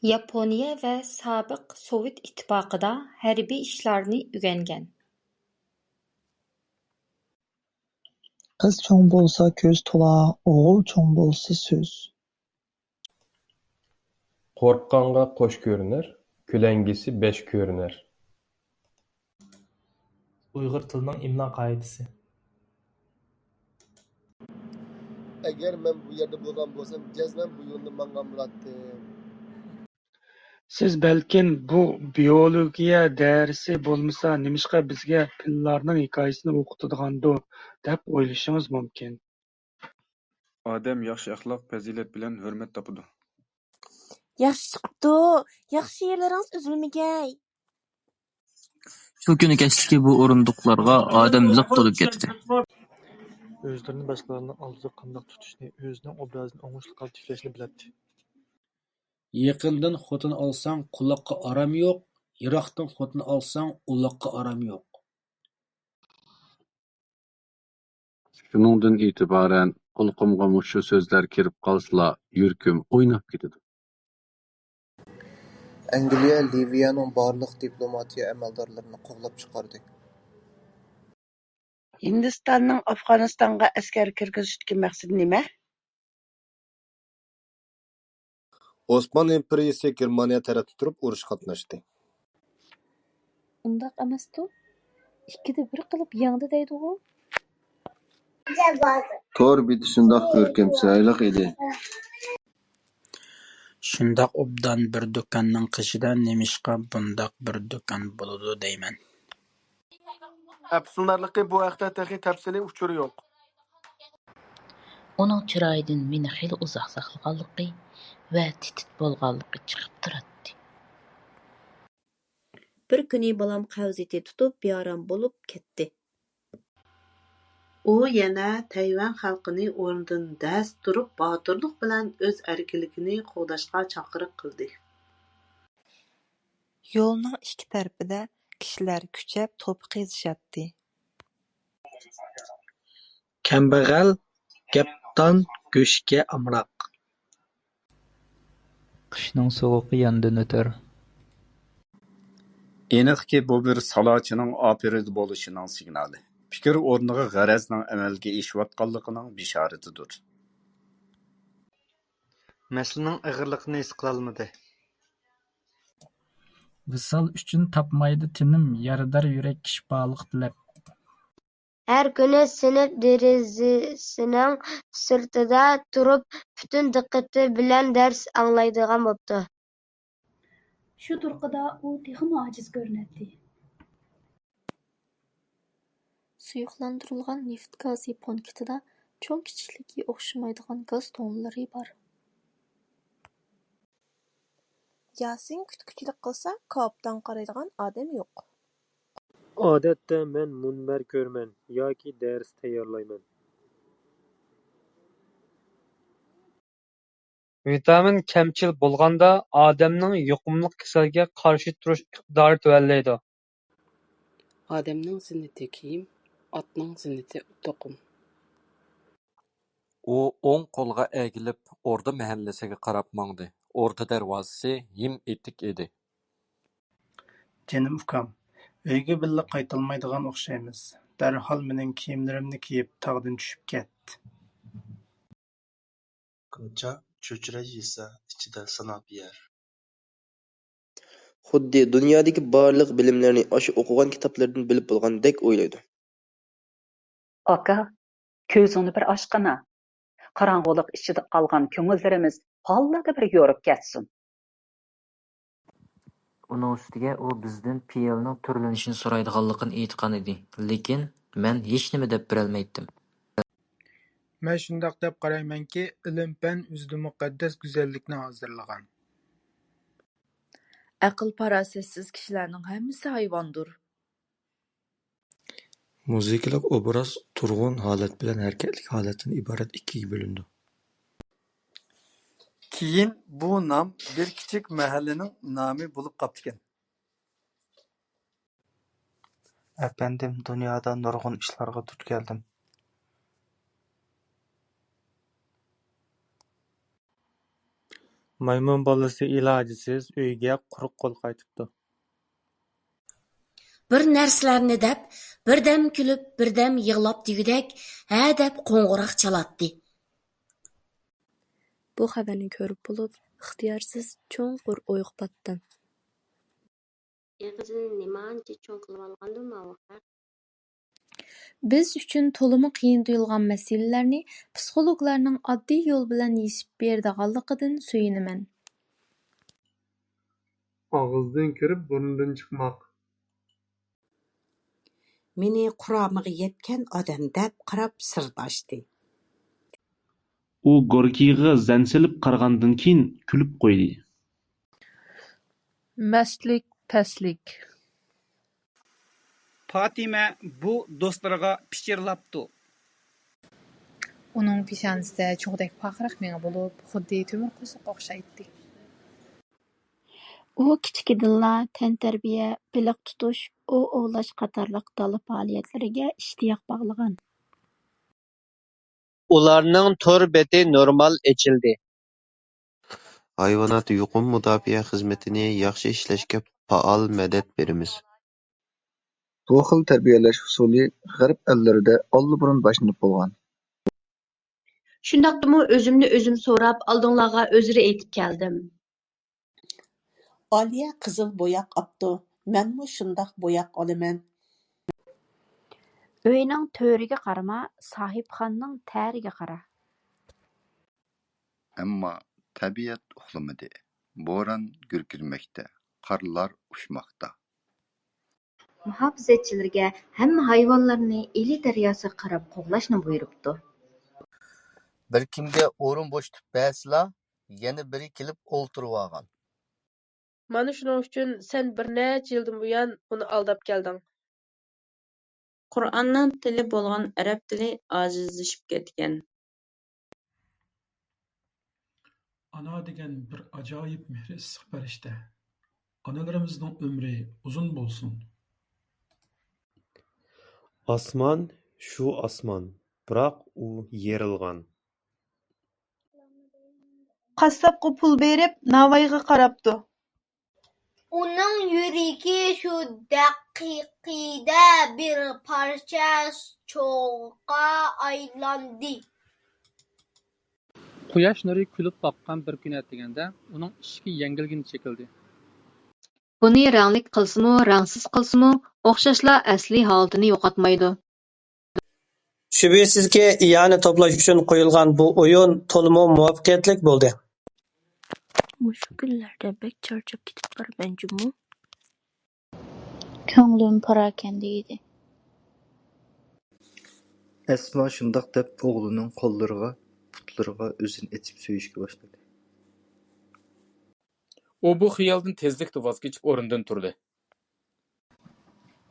ياپونىيە ۋە سابىق سوۋېت ئىتتىپاقىدا ھەربىي ئىشلارنى ئۆگەنگەن. قىز چوڭ بولسا كۆز تولا، ئوغۇل چوڭ بولسا سۆز. قورققانغا قوش كۆرۈنەر، كۆلەڭگىسى بەش كۆرۈنەر. ئۇيغۇر تىلىنىڭ ئىملا قائىدىسى. ئەگەر مەن بۇ يەردە بولغان بولسام، جەزمەن بۇ يولنى ماڭغان بولاتتىم. سىز بەلكىم بۇ بىئولوگىيە دەرسى بولمىسا، نېمىشقا بىزگە پىللارنىڭ ھېكايىسىنى ئوقۇتىدىغاندۇ، دەپ ئويلىشىڭىز مۇمكىن. ئادەم ياخشى ئەخلاق، پەزىلەت بىلەن ھۆرمەت تاپىدۇ. ياخشى چىقىپتۇ، ياخشى يەرلىرىڭىز ئۈزۈلمىگەي. شۇ كۈنى كەچلىكى بۇ ئورۇندۇقلارغا ئادەم لىق تولۇپ كەتتى. ئۆزلىرىنى باشقىلارنىڭ ئالدىدا قانداق تۇتۇشنى، ئۆزىنىڭ ئوبرازىنى ئوڭۇشلۇق ھالدا تىكلەشنى بىلەتتى. يېقىندىن خوتۇن ئالساڭ، قۇلاققا ئارام يوق، يىراقتىن خوتۇن ئالساڭ، ئۇلاققا ئارام يوق. شۇنىڭدىن ئېتىبارەن قۇلىقىمغا مۇشۇ سۆزلەر كىرىپ قالسىلا، يۈرىكىم ئويناپ كېتىدۇ. ئەنگلىيە لىۋىيەنىڭ بارلىق دىپلوماتىيە ئەمەلدارلىرىنى قوغلاپ چىقاردى. ھىندىستاننىڭ ئافغانىستانغا ئەسكەر كىرگۈزۈشتىكى مەقسىتى نېمە؟ ئوسمان ئىمپېرىيىسى گېرمانىيە تەرەپتە تۇرۇپ ئۇرۇش قاتناشتى. ئۇنداق ئەمەستۇ؟ ئىككىدە بىر قىلىپ يەڭدى دەيدىغۇ؟ تور بېتى شۇنداق كۆركەم، چىرايلىق ئىدى. شۇنداق ئوبدان بىر دۇكاننىڭ قېشىدا نېمىشقا بۇنداق بىر دۇكان بولىدۇ دەيمەن. ئەپسۇسلىنارلىقى، بۇ ھەقتە تېخى تەپسىلىي ئۇچۇر يوق. ئۇنىڭ چىرايىدىن مېنى خېلى ئۇزاق ساقلىغانلىقى ۋە تىت-تىت بولغانلىقى چىقىپ تۇراتتى. بىر كۈنى بالام قەۋزىيىتى تۇتۇپ، بىئارام بولۇپ كەتتى. ئۇ يەنە تەيۋەن خەلقىنى ئورنىدىن دەس تۇرۇپ، باتۇرلۇق بىلەن ئۆز ئەركىنلىكىنى قوغداشقا چاقىرىق قىلدى. يولنىڭ ئىككى تەرىپىدە كىشىلەر كۈچەپ توپا قېزىشاتتى. كەمبەغەل، گەپدان، گۆشكە ئامراق. قىشنىڭ سوغۇقى ياندىن ئۆتەر. ئېنىقكى، بۇ بىر سالاچىنىڭ ئاپىرىدە بولۇشىنىڭ سىگنالى، پىكىر ئورنىغا غەرەزنىڭ ئەمەلگە ئېشىۋاتقانلىقىنىڭ بېشارىتىدۇر. مەسىلىنىڭ ئېغىرلىقىنى ھېس قىلالمىدى. ۋىسال ئۈچۈن تاپمايدۇ تىنىم، يارىدار يۈرەك شىپالىق تىلەپ. ھەر كۈنى سىنىپ دېرىزىسىنىڭ سىرتىدا تۇرۇپ، پۈتۈن دىققىتى بىلەن دەرس ئاڭلايدىغان بوپتۇ. شۇ تۇرقىدا ئۇ تېخىمۇ ئاجىز كۆرۈنەتتى. سۇيۇقلاندۇرۇلغان نېفىت گازى پونكىتىدا چوڭ-كىچىكلىكى ئوخشىمايدىغان گاز تۇڭلىرى بار. ياسىن كۈتكۈچىلىك قىلسا، كاپىتانغا قارايدىغان ئادەم يوق. ئادەتتە مەن مۇنبەر كۆرىمەن ياكى دەرس تەييارلايمەن. ۋىتامىن كەمچىل بولغاندا ئادەمنىڭ يۇقۇملۇق كېسەلگە قارشى تۇرۇش ئىقتىدارى تۆۋەنلەيدۇ. ئادەمنىڭ زىننىتى كىيىم، ئاتنىڭ زىننىتى توقۇم. ئۇ ئوڭ قولىغا ئەگىلىپ ئوردا مەھەللىسىگە قاراپ ماڭدى. ئوردا دەرۋازىسى ھىم ئېتىك ئىدى. جېنىم ئۇكام، ئۆيگە بىللە قايتالمايدىغان ئوخشايمىز. دەرھال مېنىڭ كىيىملىرىمنى كىيىپ تاغدىن چۈشۈپ كەت. كاچا چۆچۈرە يېسە، ئىچىدە ساناپ يەر. خۇددى دۇنيادىكى بارلىق بىلىملەرنى ئاشۇ ئوقۇغان كىتابلىرىدىن بىلىپ بولغاندەك ئويلايدۇ. ئاكا، كۆزۈڭنى بىر ئاچقىنا. قاراڭغۇلۇق ئىچىدە قالغان كۆڭۈللىرىمىز ھاللىقى بىر يورۇپ كەتسۇن. ئۇنىڭ ئۈستىگە ئۇ بىزدىن پېئىلنىڭ تۈرلىنىشىنى سورايدىغانلىقىنى ئېيتقان ئىدى، لېكىن مەن ھېچنېمە دەپ بېرەلمەيتتىم. مەن شۇنداق دەپ قارايمەنكى، ئىلىم-پەن ئۆزىدىن مۇقەددەس گۈزەللىكنى ھازىرلىغان. ئەقىل-پاراسەتسىز كىشىلەرنىڭ ھەممىسى ھايۋاندۇر. مۇزىكىلىق ئوبراز تۇرغۇن ھالەت بىلەن ھەرىكەتلىك ھالەتتىن ئىبارەت ئىككىگە بۆلۈنىدۇ. كېيىن بۇ نام بىر كىچىك مەھەللىنىڭ نامى بولۇپ قاپتىكەن. ئەپەندىم، دۇنيادا نۇرغۇن ئىشلارغا دۇچ كەلدىم. مايمۇن بالىسى ئىلاجىسىز ئۆيىگە قۇرۇق قول قايتىپتۇ. بىر نەرسىلەرنى دەپ، بىردەم كۈلۈپ، بىردەم يىغلاپ دېگۈدەك، ھە دەپ قوڭغۇراق چالاتتى. بۇ خەۋەرنى كۆرۈپ بولۇپ، ئىختىيارسىز چوڭقۇر ئويغا پاتتىم. ئېغىزىنى نېمانچە چوڭ قىلىۋالغاندۇ ماۋۇ خەق؟ بىز ئۈچۈن تولىمۇ قىيىن تۇيۇلغان مەسىلىلەرنى پسىخولوگلارنىڭ ئاددىي يول بىلەن يېشىپ بېرىدىغانلىقىدىن سۆيۈنىمەن. ئاغزىدىن كىرىپ بۇرنىدىن چىقماق. مېنى قۇرامىغا يەتكەن ئادەم دەپ قاراپ سىرداشتى. ئۇ گوركىيغا زەن سېلىپ قارىغاندىن كېيىن كۈلۈپ قويدى. مەستلىك، پەسلىك. پاتىمە بۇ دوستلىرىغا پىچىرلاپتۇ. ئۇنىڭ پېشانىسىدە چوغدەك پارقىراق مېڭە بولۇپ، خۇددى تۆمۈر قورساققا ئوخشايتتى. ئۇ كىچىكىدىنلا تەنتەربىيە، بېلىق تۇتۇش، ئوۋ ئوۋلاش قاتارلىق دالا پائالىيەتلىرىگە ئىشتىياق باغلىغان. ئۇلارنىڭ تور بېتى نورمال ئېچىلدى. ھايۋانات يۇقۇم مۇداپىئە خىزمىتىنى ياخشى ئىشلەشكە پائال مەدەت بېرىمىز. بۇ خىل تەربىيەلەش ئۇسۇلى غەرب ئەللىرىدە ئاللىبۇرۇن باشلىنىپ بولغان. شۇنداقتىمۇ ئۆزۈمنى ئۆزۈم سوراپ، ئالدىڭلارغا ئۆزرە ئېيتىپ كەلدىم. ئالىيە قىزىل بوياق ئاپتۇ، مەنمۇ شۇنداق بوياق ئالىمەن. ئۆينىڭ تۆرىگە قارىما، ساھىبخاننىڭ تەرىگە قارا. ئەمما تەبىئەت ئۇخلىمىدى. بوران گۈركىرىمەكتە، قارلار ئۇچماقتا. مۇھاپىزەتچىلىرىگە ھەممە ھايۋانلارنى ئىلى دەرياسىغا قاراپ قوغلاشنى بۇيرۇپتۇ. بىر كىمگە ئورۇن بوشىتىپ بەرسىلا، يەنە بىرى كېلىپ ئولتۇرۇۋالغان. مانا شۇنىڭ ئۈچۈن سەن بىر نەچچە يىلدىن بۇيان ئۇنى ئالداپ كەلدىڭ. قۇرئاننىڭ تىلى بولغان ئەرەب تىلى ئاجىزلىشىپ كەتكەن. ئانا دېگەن بىر ئاجايىپ مېھرى ئىسسىق پەرىشتە. ئانىلىرىمىزنىڭ ئۆمرى ئۇزۇن بولسۇن. ئاسمان شۇ ئاسمان، بىراق ئۇ يېرىلغان. قاسساپقا پۇل بېرىپ، ناۋايغا قاراپتۇ. ئۇنىڭ يۈرىكى شۇ دەقىقىدە بىر پارچە چوغقا ئايلاندى. قۇياش نۇرى كۈلۈپ باققان بىر كۈن ئەتىگەندە ئۇنىڭ ئىشىكى يەڭگىلگىنە چېكىلدى. بۇنى رەڭلىك قىلسىمۇ، رەڭسىز قىلسىمۇ، ئوخشاشلا ئەسلىي ھالىتىنى يوقاتمايدۇ. شۈبھىسىزكى، ئىئانە توپلاش ئۈچۈن قويۇلغان بۇ ئويۇن تولىمۇ مۇۋەپپەقىيەتلىك بولدى. مۇشۇ كۈنلەردە بەك چارچاپ كېتىپ بارىمەن جۇمۇ. كۆڭلۈم پاراكەندە ئىدى. ئەسما شۇنداق دەپ ئوغلىنىڭ قوللىرىغا، پۇتلىرىغا ئۆزىنى ئېتىپ سۆيۈشكە باشلىدى. ئۇ بۇ خىيالدىن تېزلىكتە ۋاز كېچىپ ئورنىدىن تۇردى.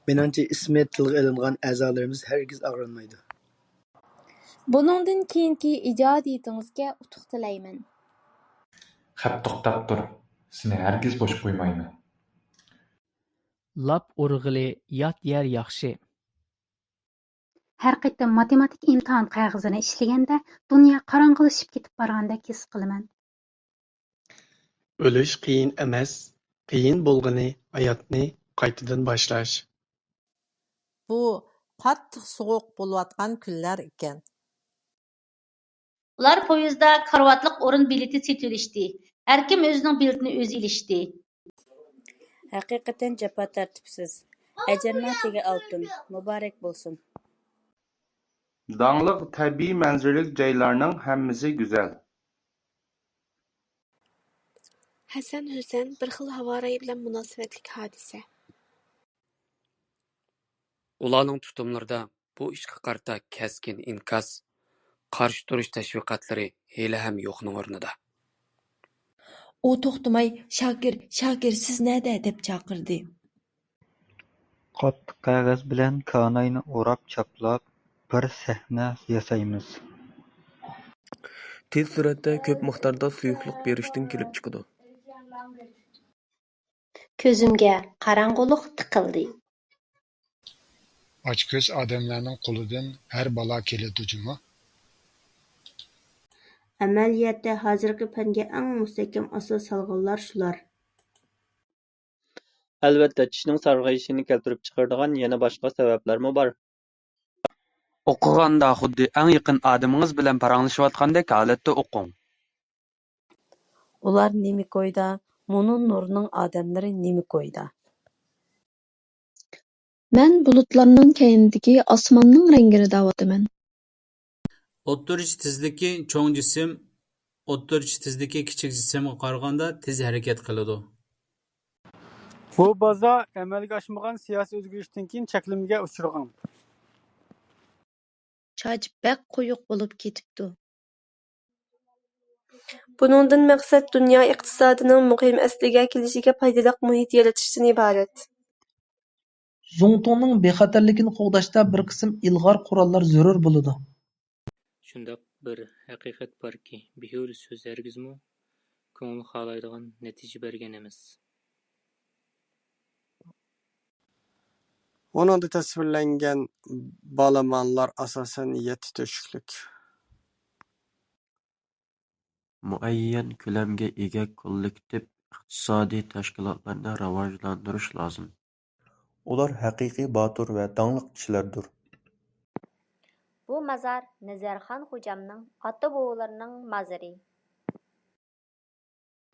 مېنىڭچە، ئىسمى تىلغا ئېلىنغان ئەزالىرىمىز ھەرگىز ئاغرىنمايدۇ. بۇنىڭدىن كېيىنكى ئىجادىيىتىڭىزگە ئۇتۇق تىلەيمەن. خەپ توختاپ تۇر، سېنى ھەرگىز بوش قويمايمەن. لاپ ئۇرغىلى يات يەر ياخشى. ھەر قېتىم ماتېماتىكا ئىمتىھان قەغىزىنى ئىشلىگەندە، دۇنيا قاراڭغۇلىشىپ كېتىپ بارغاندەك ھېس قىلىمەن. ئۆلۈش قىيىن ئەمەس، قىيىن بولغىنى ھاياتنى قايتىدىن باشلاش. بۇ قاتتىق سوغۇق بولۇۋاتقان كۈنلەر ئىكەن. ئۇلار پويىزدا كارىۋاتلىق ئورۇن بېلىتى سېتىۋېلىشتى. ھەركىم ئۆزىنىڭ بېلىتىنى ئۆزى ئېلىشتى. ھەقىقەتەن جاپا تارتىپسىز. ئەجىرنىڭ تېگى ئالتۇن. مۇبارەك بولسۇن. داڭلىق تەبىئىي مەنزىرىلىك جايلارنىڭ ھەممىسى گۈزەل. ھەسەن ھۈسەن بىر خىل ھاۋارايى بىلەن مۇناسىۋەتلىك ھادىسە. ئۇلارنىڭ تۇتۇملىرىدا بۇ ئىشقا قارىتا كەسكىن ئىنكاس، قارشى تۇرۇش تەشۋىقاتلىرى ھېلىھەم يوقنىڭ ئورنىدا. ئۇ توختىماي، شاكىر، شاكىر، سىز نەدە؟ دەپ چاقىردى. قاتتىق قەغەز بىلەن كاناينى ئوراپ چاپلاپ، بىر سەھنە ياسايمىز. تېز سۈرئەتتە كۆپ مىقداردا سۇيۇقلۇق بېرىشتىن كېلىپ چىقىدۇ. كۆزۈمگە قاراڭغۇلۇق تىقىلدى. ئاچكۆز ئادەملەرنىڭ قولىدىن ھەر بالا كېلىدۇ جۇمۇ. ئەمەلىيەتتە ھازىرقى پەنگە ئەڭ مۇستەھكەم ئاساس سالغانلار شۇلار. ئەلۋەتتە، چىشنىڭ سارغىيىشىنى كەلتۈرۈپ چىقىرىدىغان يەنە باشقا سەۋەبلەرمۇ بار. ئوقۇغاندا خۇددى ئەڭ يېقىن ئادىمىڭىز بىلەن پاراڭلىشىۋاتقاندەك ھالەتتە ئوقۇڭ. ئۇلار نېمە كويدا؟ مۇنۇ نۇرنىڭ ئادەملىرى نېمە كويدا؟ مەن بۇلۇتلارنىڭ كەينىدىكى ئاسماننىڭ رەڭگىنى دەۋاتىمەن. ئوتتۇرىچە تېزلىكى چوڭ جىسىم ئوتتۇرىچە تېزلىكى كىچىك جىسىمغا قارىغاندا تېز ھەرىكەت قىلىدۇ. بۇ بازا ئەمەلگە ئاشمىغان سىياسىي ئۆزگىرىشتىن كېيىن چەكلىمىگە ئۇچرىغان. چاچ بەك قويۇق بولۇپ كېتىپتۇ. بۇنىڭدىن مەقسەت دۇنيا ئىقتىسادىنىڭ مۇقىم ئەسلىگە كېلىشىگە پايدىلىق مۇھىت يارىتىشتىن ئىبارەت. زۇڭتۇڭنىڭ بىخەتەرلىكىنى قوغداشتا بىر قىسىم ئىلغار قوراللار زۆرۈر بولىدۇ. شۇنداق بىر ھەقىقەت باركى، بىھۇدە سۆز ھەرگىزمۇ كۆڭۈل خالايدىغان نەتىجە بەرگەن ئەمەس. ئۇنىڭدا تەسۋىرلەنگەن بالىمانلار ئاساسەن يەتتە تۆشۈكلۈك. مۇئەييەن كۆلەمگە ئىگە كوللېكتىپ ئىقتىسادىي تەشكىلاتلارنى راۋاجلاندۇرۇش لازىم. ئۇلار ھەقىقىي باتۇر ۋە داڭلىق كىشىلەردۇر. بۇ مازار نەزەرخان خوجامنىڭ ئاتا-بوۋىلىرىنىڭ مازىرى.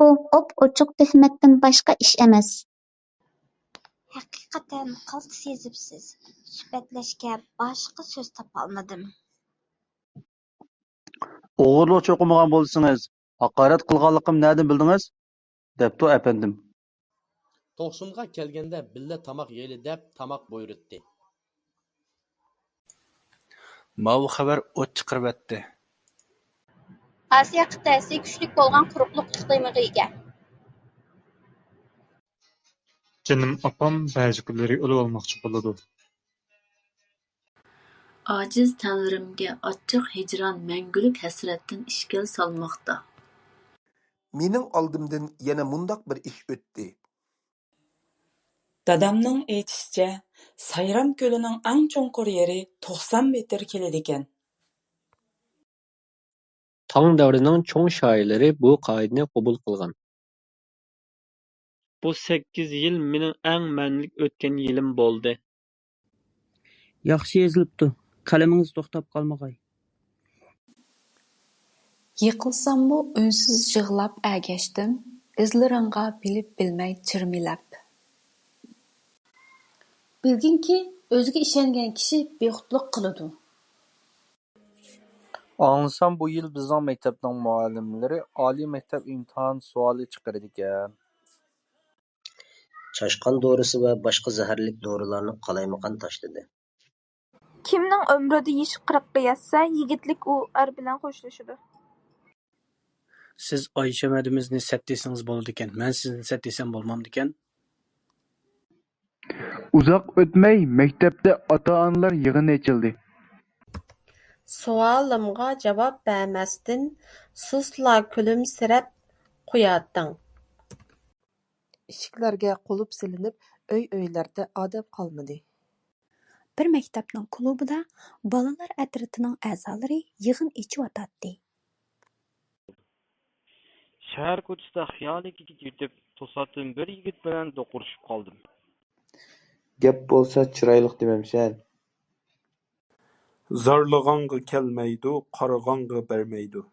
بۇ ئوپئوچۇق تۆھمەتتىن باشقا ئىش ئەمەس. ھەقىقەتەن قالتىس يېزىپسىز، سۈپەتلەشكە باشقا سۆز تاپالمىدىم. ئوغرىلىقچە ئوقۇمىغان بولسىڭىز، ھاقارەت قىلغانلىقىمنى نەدىن بىلدىڭىز؟ دەپتۇ ئەپەندىم. توقسۇنغا كەلگەندە بىللە تاماق يەيلى دەپ تاماق بۇيرۇتتى. ماۋۇ خەۋەر ئوت چىقىرىۋەتتى. ئاسىيا قىتئەسى كۈچلۈك بولغان قۇرۇقلۇق ئىقلىمىغا ئىگە. جېنىم ئاپام بەزى كۈنلىرى ئۆلۈۋالماقچى بولىدۇ. ئاجىز تەنلىرىمگە ئاچچىق ھىجران مەڭگۈلۈك ھەسرەتتىن ئىشكەل سالماقتا. مېنىڭ ئالدىمدىن يەنە مۇنداق بىر ئىش ئۆتتى. دادامنىڭ ئېيتىشىچە، سايرام كۆلىنىڭ ئەڭ چوڭقۇر يېرى توقسان مېتىر كېلىدىكەن. تاڭ دەۋرىنىڭ چوڭ شائىرلىرى بۇ قائىدىنى قوبۇل قىلغان. بۇ سەككىز يىل مېنىڭ ئەڭ مەنىلىك ئۆتكەن يىلىم بولدى. ياخشى يېزىلىپتۇ، قەلىمىڭىز توختاپ قالمىغاي. يىقىلساممۇ ئۈنسىز يىغلاپ ئەگەشتىم، ئىزلىرىڭغا بىلىپ بىلمەي چىرمىلەپ. بىلگىنكى، ئۆزىگە ئىشەنگەن كىشى بىخۇدلۇق قىلىدۇ. ئاڭلىسام، بۇ يىل بىزنىڭ مەكتەپنىڭ مۇئەللىملىرى ئالىي مەكتەپ ئىمتىھان سوئالى چىقىرىدىكەن. چاشقان دورىسى ۋە باشقا زەھەرلىك دورىلارنى قالايمىقان تاشلىدى. كىمنىڭ ئۆمرىدە يېشى قىرىققا يەتسە، يىگىتلىك ئۇ ئەر بىلەن خوشلىشىدۇ. سىز ئايشەمەدىمىزنى سەت دېسىڭىز بولىدىكەن، مەن سىزنى سەت دېسەم بولمامدىكەن؟ ئۇزاق ئۆتمەي مەكتەپتە ئاتا-ئانىلار يىغىنى ئېچىلدى. سوئالىمغا جاۋاب بەرمەستىن، سۇسلا كۈلۈمسىرەپ، قوياتتىڭ. ئىشىكلەرگە قۇلۇپ سېلىنىپ، ئۆي-ئۆيلەردە ئادەم قالمىدى. بىر مەكتەپنىڭ كۇلۇبىدا بالىلار ئەترىتىنىڭ ئەزالىرى يىغىن ئېچىۋاتاتتى. شەھەر كوچىسىدا خىيالىي كېچە كېچىپ، توساتتىن بىر يىگىت بىلەن دوقۇرۇشۇپ قالدىم. گەپ بولسا چىرايلىق دېمەمسەن؟ زارلىغانغا كەلمەيدۇ، قارىغانغا بەرمەيدۇ.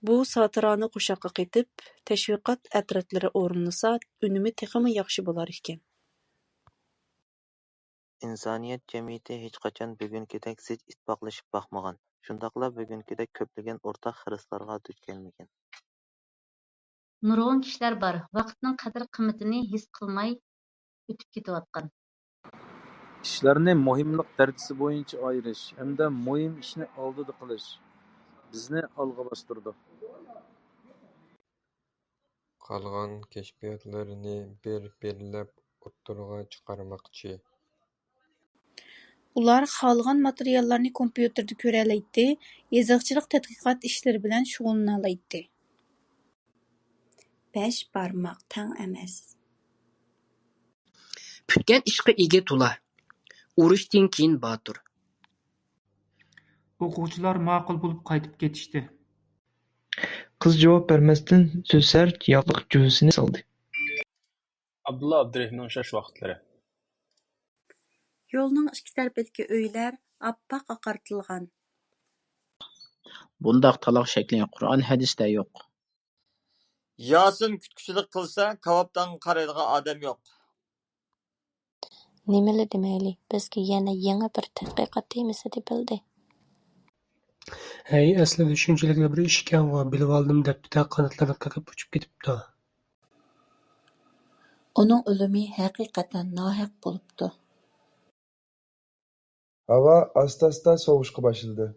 بۇ ساتىرانە قوشاققا قېتىپ، تەشۋىقات ئەترەتلىرى ئورۇنلىسا، ئۈنۈمى تېخىمۇ ياخشى بولار ئىكەن. ئىنسانىيەت جەمئىيىتى ھېچقاچان بۈگۈنكىدەك زىچ ئىتتىپاقلىشىپ باقمىغان، شۇنداقلا بۈگۈنكىدەك كۆپلىگەن ئورتاق خىرىسلارغا دۇچ كەلمىگەن. نۇرغۇن كىشىلەر بار، ۋاقىتنىڭ قەدىر-قىممىتىنى ھېس قىلماي ئۆتۈپ كېتىۋاتقان. ئىشلارنى مۇھىملىق دەرىجىسى بويىچە ئايرىش ھەمدە مۇھىم ئىشنى ئالدىدا قىلىش بىزنى ئالغا باستۇرىدۇ. قالغان كەشپىياتلىرىنى بىر-بىرلەپ ئوتتۇرىغا چىقارماقچى. ئۇلار خالىغان ماتېرىياللارنى كومپيۇتېردا كۆرەلەيتتى، يېزىقچىلىق تەتقىقات ئىشلىرى بىلەن شۇغۇللىنالايتتى. بەش بارماق تەڭ ئەمەس. پۈتكەن ئىشقا ئىگە تولا، ئۇرۇشتىن كېيىن باتۇر. ئوقۇغۇچىلار ماقۇل بولۇپ قايتىپ كېتىشتى. قىز جاۋاب بەرمەستىن زۆسەر ياغلىق جۈۋىسىنى سالدى. ئابدۇللا ئابدۇرېھىمنىڭ ئۇششاش ۋاقىتلىرى. يولنىڭ ئىككى تەرىپىدىكى ئۆيلەر ئاپئاق ئاقارتىلغان. بۇنداق تالاق شەكلى قۇرئان ھەدىستە يوق. ياسىن كۈتكۈچىلىك قىلسا، كاۋاپتانغا قارايدىغان ئادەم يوق. نېمىلا دېمەيلى، بىزگە يەنە يېڭى بىر تەتقىقات تېمىسى تېپىلدى. ھەي، ئەسلىدە شۇنچىلىكلا بىر ئىش ئىكەنغۇ، بىلىۋالدىم دەپتۇ-دە، قاناتلىرىنى قېقىپ ئۇچۇپ كېتىپتۇ. ئۇنىڭ ئۆلۈمى ھەقىقەتەن ناھەق بولۇپتۇ. ھاۋا ئاستا-ئاستا سوۋۇشقا باشلىدى.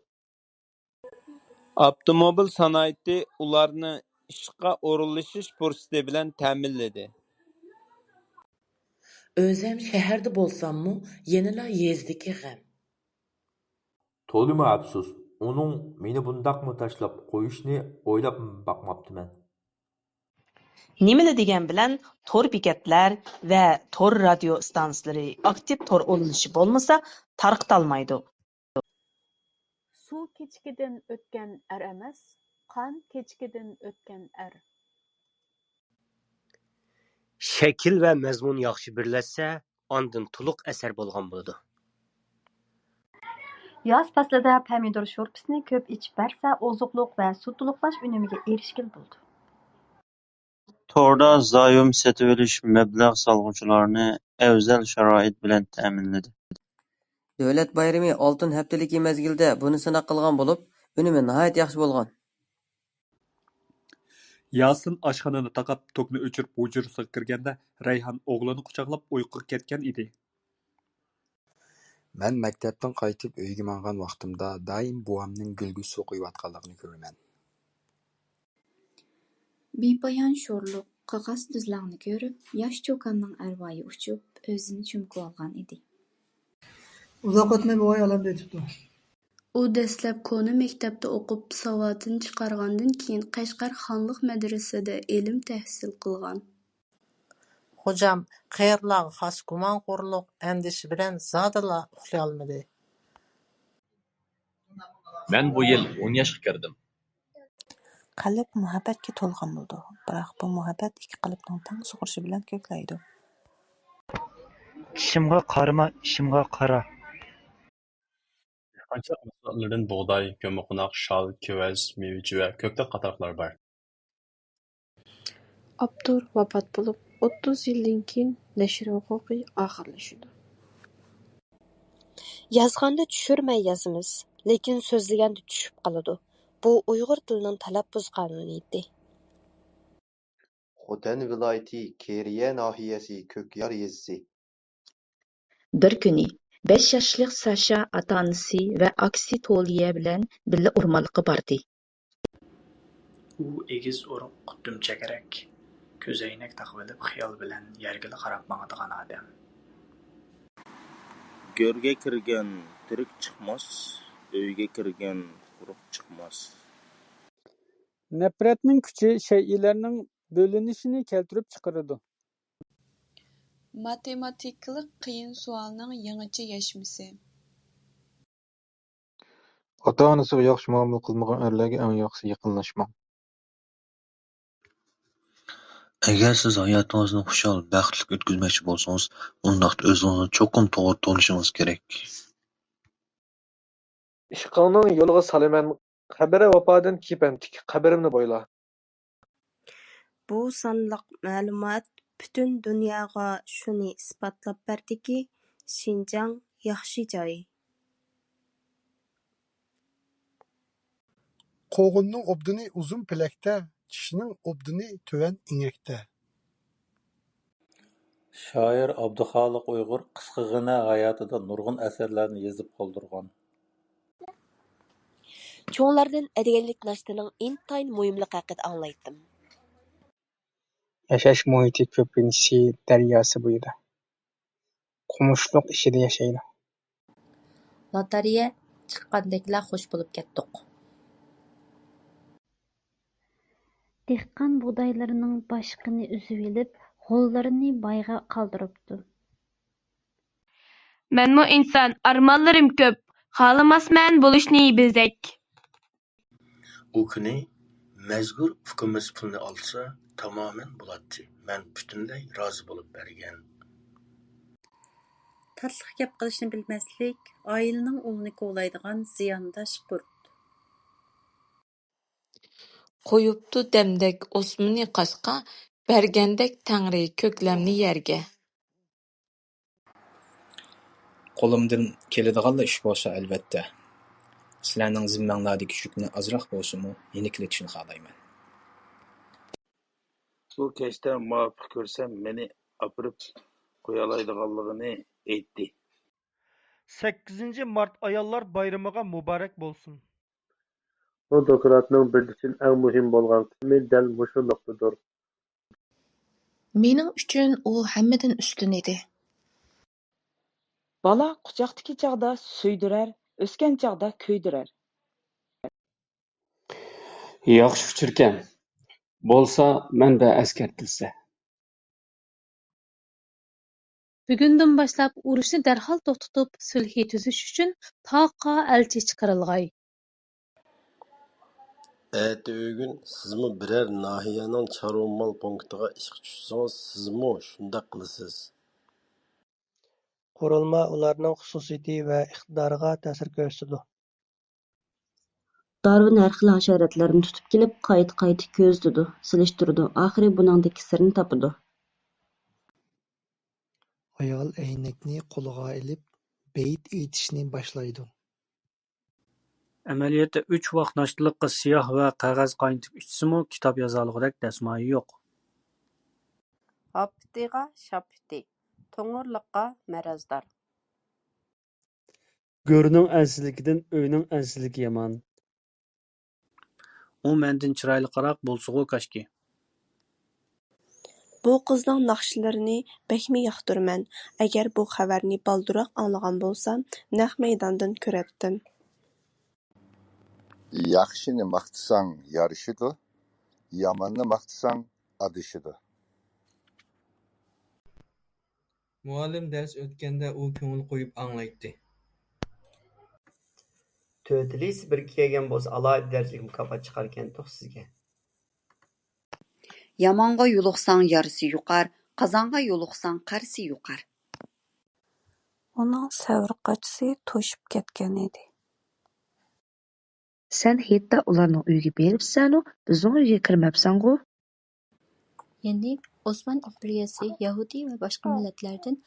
ئاپتوموبىل سانائىتى ئۇلارنى ئىشقا ئورۇنلىشىش پۇرسىتى بىلەن تەمىنلىدى. ئۆزەم شەھەردە بولساممۇ، يەنىلا يېزىدىكى غەم. تولىمۇ ئەپسۇس، ئۇنىڭ مېنى بۇنداقمۇ تاشلاپ قويۇشىنى ئويلاپمۇ باقماپتىمەن. نېمىلا دېگەن بىلەن تور بېكەتلەر ۋە تور رادىيو ئىستانسىلىرى ئاكتىپ تور ئۇلىنىشى بولمىسا تارقىتالمايدۇ. سۇ كېچىكىدىن ئۆتكەن ئەر ئەمەس، قان كېچىكىدىن ئۆتكەن ئەر. شەكىل ۋە مەزمۇن ياخشى بىرلەشسە، ئاندىن تولۇق ئەسەر بولغان بولىدۇ. ياز پەسلىدە پەمىدۇر شورپىسىنى كۆپ ئىچىپ بەرسە، ئوزۇقلۇق ۋە سۇ تولۇقلاش ئۈنۈمىگە ئېرىشكىلى بولىدۇ. توردا زايوم سېتىۋېلىش مەبلەغ سالغۇچىلارنى ئەۋزەل شارائىت بىلەن تەمىنلىدى. دۆلەت بايرىمى ئالتۇن ھەپتىلىكى مەزگىلىدە بۇنى سىناق قىلغان بولۇپ، ئۈنۈمى ناھايىتى ياخشى بولغان. ياسىن ئاشخانىنى تاقاپ، توكنى ئۆچۈرۈپ ھۇجرىسىغا كىرگەندە، رەيھان ئوغلىنى قۇچاقلاپ ئۇيقۇغا كەتكەن ئىدى. مەن مەكتەپتىن قايتىپ ئۆيگە ماڭغان ۋاقتىمدا دائىم بوۋامنىڭ گۈلگە سۇ قۇيۇۋاتقانلىقىنى كۆرىمەن. بىپايان شورلۇق، قاقاس دۈزلەڭنى كۆرۈپ، ياش چوكاننىڭ ئەرۋايى ئۇچۇپ، ئۆزىنى چۈمكۈۋالغان ئىدى. ئۇزاق ئۆتمەي بوۋاي ئالەمدىن ئۆتۈپتۇ. ئۇ دەسلەپ كونا مەكتەپتە ئوقۇپ، ساۋاتىنى چىقارغاندىن كېيىن، قەشقەر خانلىق مەدرىسىدە ئىلىم تەھسىل قىلغان. خوجام، قېرىلارغا خاس گۇمانخورلۇق، ئەندىشە بىلەن زادىلا ئۇخلىيالمىدى. مەن بۇ يىل ئون ياشقا كىردىم. قەلب مۇھەببەتكە تولغان بولىدۇ، بىراق بۇ مۇھەببەت ئىككى قەلبنىڭ تەڭ سۇغۇرۇشى بىلەن كۆكلەيدۇ. چىشىمغا قارىما، ئىشىمغا قارا. دېھقانچىلىق مەھسۇلاتلىرىدىن بۇغداي، كۆممىقوناق، شال، كېۋەز، مېۋە-چېۋە، كۆكتات قاتارلىقلار بار. ئاپتور ۋاپات بولۇپ، ئوتتۇز يىلدىن كېيىن نەشر ھوقۇقى ئاخىرلىشىدۇ. يازغاندا چۈشۈرمەي يازىمىز، لېكىن سۆزلىگەندە چۈشۈپ قالىدۇ. بۇ ئۇيغۇر تىلىنىڭ تەلەپپۇز قانۇنىيىتى. خوتەن ۋىلايىتى كېرىيە ناھىيەسى كۆكيار يېزىسى. بىر كۈنى بەش ياشلىق ساشا ئاتا-ئانىسى ۋە ئاكىسى تولىيە بىلەن بىللە ئورمانلىققا باردى. ئۇ ئېگىز ئورۇق، دۈمچەكرەك، كۆزەينەك تاقىۋېلىپ، خىيال بىلەن يەرگىلا قاراپ ماڭىدىغان ئادەم. گۆرگە كىرگەن تىرىك چىقماس، ئۆيگە كىرگەن قۇرۇق چىقماس. نەپرەتنىڭ كۈچى شەيئىلەرنىڭ بۆلۈنۈشىنى كەلتۈرۈپ چىقىرىدۇ. ماتېماتىكىلىق قىيىن سوئالنىڭ يېڭىچە يەشمىسى. ئاتا-ئانىسىغا ياخشى مۇئامىلە قىلمىغان ئەرلەرگە ئەڭ ياخشىسى يېقىنلاشماڭ. ئەگەر سىز ھاياتىڭىزنى خۇشال، بەختلىك ئۆتكۈزمەكچى بولسىڭىز، ئۇنداقتا ئۆزىڭىزنى چوقۇم توغرا تونۇشىڭىز كېرەك. ئىشقىڭنىڭ يولىغا سالىمەن، قەبرە ۋاپادىن كېپەنتىك، قەبرىمنى بويلا. بۇ سانلىق مەلۇمات پۈتۈن دۇنياغا شۇنى ئىسپاتلاپ بەردىكى، شىنجاڭ ياخشى جاي. قوغۇننىڭ ئوبدىنى ئۇزۇن پېلەكتە، چىشىنىڭ ئوبدىنى تۆۋەن ئېڭەكتە. شائىر ئابدۇخالىق ئۇيغۇر قىسقىغىنە ھاياتىدا نۇرغۇن ئەسەرلەرنى يېزىپ قالدۇرغان. چوڭلاردىن ئەتىگەنلىك ناشتىنىڭ ئىنتايىن مۇھىملىقى ھەققىدە ئاڭلايتتىم. ياشاش مۇھىتى كۆپىنچىسى دەرياسى بويىدا، قومۇشلۇق ئىچىدە ياشايدۇ. لاتارىيە چىققاندەكلا خوش بولۇپ كەتتۇق. دېھقان بۇغدايلىرىنىڭ باشىقىنى ئۈزۈۋېلىپ، غوللىرىنى بايغا قالدۇرۇپتۇ. مەنمۇ ئىنسان، ئارمانلىرىم كۆپ، خالىماسمەن بولۇشنى بىزەك. ئۇ كۈنى مەزكۇر ئۇكىمىز پۇلنى ئالسا، تامامەن بولاتتى، مەن پۈتۈنلەي رازى بولۇپ بەرگەن. تاتلىق گەپ قىلىشنى بىلمەسلىك، ئائىلىنىڭ ئۇلىنى كولايدىغان زىيانداش قۇرت. قويۇپتۇ دەمدەك ئوسمىنى قاشقا، بەرگەندەك تەڭرى كۆكلەمنى يەرگە. قولۇمدىن كېلىدىغانلا ئىش بولسا، ئەلۋەتتە، سىلەرنىڭ زىممەڭلاردىكى يۈكنى ئازراق بولسىمۇ يېنىكلىتىشنى خالايمەن. بۇ كەچتە مۇۋاپىق كۆرسەم، مېنى ئاپىرىپ قويالايدىغانلىقىنى ئېيتتى. سەككىزىنچى مارت ئاياللار بايرىمىغا مۇبارەك بولسۇن! بۇ دوكلاتنىڭ بىز ئۈچۈن ئەڭ مۇھىم بولغان قىسمى دەل مۇشۇ نۇقتىدۇر. مېنىڭ ئۈچۈن ئۇ ھەممىدىن ئۈستۈن ئىدى. بالا قۇچاقتىكى چاغدا سۆيدۈرەر، ئۆسكەن چاغدا كۆيدۈرەر. ياخشى ئۇچۇركەن، بولسا مەنبە ئەسكەرتىلسە. بۈگۈندىن باشلاپ ئۇرۇشنى دەرھال توختىتىپ، سۈلھى تۈزۈش ئۈچۈن تاغقا ئەلچى چىقىرىلغاي. ئەتىگۈن سىزمۇ بىرەر ناھىيەنىڭ چارۋا مال پونكىتىغا ئىشقا چۈشسىڭىز، سىزمۇ شۇنداق قىلىسىز. قۇرۇلما ئۇلارنىڭ خۇسۇسىيىتى ۋە ئىقتىدارىغا تەسىر كۆرسىتىدۇ. دارۋىن ھەر خىل ھاشاراتلارنى تۇتۇپ كېلىپ، قايتا-قايتا كۆزىتىدۇ، سېلىشتۇرىدۇ، ئاخىرى بۇنىڭدىكى سىرنى تاپىدۇ. ئايال ئەينەكنى قولىغا ئېلىپ، بەيت ئېيتىشنى باشلايدۇ. ئەمەلىيەتتە ئۈچ ۋاق ناشتىلىققا سىياھ ۋە قەغەز قاينىتىپ ئىچسىمۇ، كىتاب يازالىغۇدەك دەسمايە يوق. ئاپىتىغا شاپىتى، توڭۇرلۇققا مەرەزدار. گۆرنىڭ ئەنسىزلىكىدىن ئۆينىڭ ئەنسىزلىكى يامان. ئۇ مەندىن چىرايلىقراق بولسىغۇ كاشكى. بۇ قىزنىڭ ناخشىلىرىنى بەكمۇ ياقتۇرىمەن. ئەگەر بۇ خەۋەرنى بالدۇرراق ئاڭلىغان بولسام، نەق مەيداندىن كۆرەتتىم. ياخشىنى ماختىساڭ يارىشىدۇ، ياماننى ماختىساڭ ئادىشىدۇ. مۇئەللىم دەرس ئۆتكەندە ئۇ كۆڭۈل قويۇپ ئاڭلايتتى. تۆتىلى سىبىرگە كەلگەن بولسا ئالاھىدە دەرىجىلىك مۇكاپات چىقاركەنتۇق سىزگە. يامانغا يولۇقساڭ يارىسى يۇقار، قازانغا يولۇقساڭ قارىسى يۇقار. ئۇنىڭ سەۋر قاچىسى توشۇپ كەتكەن ئىدى. سەن ھېيتتا ئۇلارنىڭ ئۆيىگە بېرىپسەنۇ، بىزنىڭ ئۆيگە كىرمەپسەنغۇ؟ يەنى ئوسمان ئىمپېرىيەسى يەھۇدىي ۋە باشقا مىللەتلەردىن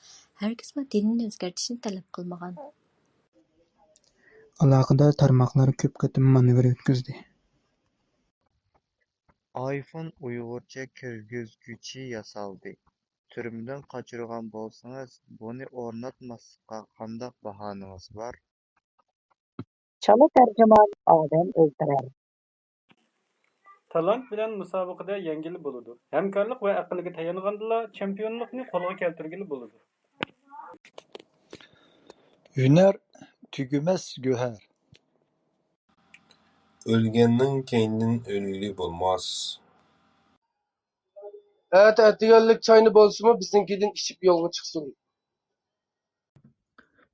ھەرگىزمۇ دىنىنى ئۆزگەرتىشنى تەلەپ قىلمىغان. ئالاقىدار تارماقلار كۆپ قېتىم مانېۋىر ئۆتكۈزدى. ئايفون ئۇيغۇرچە كىرگۈزگۈچى ياسالدى. تۈرمىدىن قاچۇرغان بولسىڭىز، بۇنى ئورناتماسلىققا قانداق باھانىڭىز بار؟ چالا تەرجىمان ئادەم ئۆلتۈرەر. تالانت بىلەن مۇسابىقىدە يەڭگىلى بولىدۇ. ھەمكارلىق ۋە ئەقىلگە تايانغاندىلا چېمپىيونلۇقنى قولغا كەلتۈرگىلى بولىدۇ. ھۈنەر تۈگىمەس گۆھەر. ئۆلگەننىڭ كەينىدىن ئۆلگىلى بولماس. ئەتە ئەتىگەنلىك چاينى بولسىمۇ بىزنىڭكىدىن ئىچىپ يولغا چىقسۇن.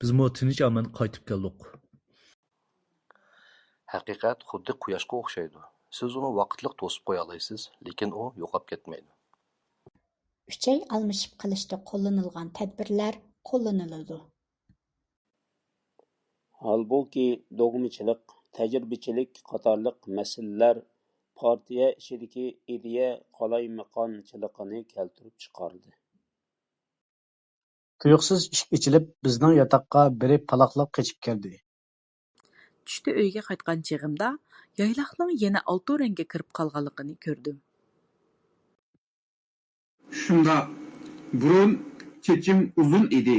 بىزمۇ تىنچ-ئامان قايتىپ كەلدۇق. ھەقىقەت خۇددى قۇياشقا ئوخشايدۇ. سىز ئۇنى ۋاقىتلىق توسۇپ قويالايسىز، لېكىن ئۇ يوقاپ كەتمەيدۇ. ئۈچەي ئالمىشىپ قېلىشتا قوللىنىلغان تەدبىرلەر قوللىنىلىدۇ. ھالبۇكى، دوگمىچىلىق، تەجرىبىچىلىك قاتارلىق مەسىلىلەر پارتىيە ئىچىدىكى ئىدىيە قالايمىقانچىلىقىنى كەلتۈرۈپ چىقاردى. تۇيۇقسىز ئىشىك ئېچىلىپ، بىزنىڭ ياتاققا بىرى پالاقلاپ قېچىپ كىردى. چۈشتە ئۆيگە قايتقان چېغىمدا، يايلاقنىڭ يەنە ئالتۇن رەڭگە كىرىپ قالغانلىقىنى كۆردۈم. شۇنداق، بۇرۇن چېچىم ئۇزۇن ئىدى.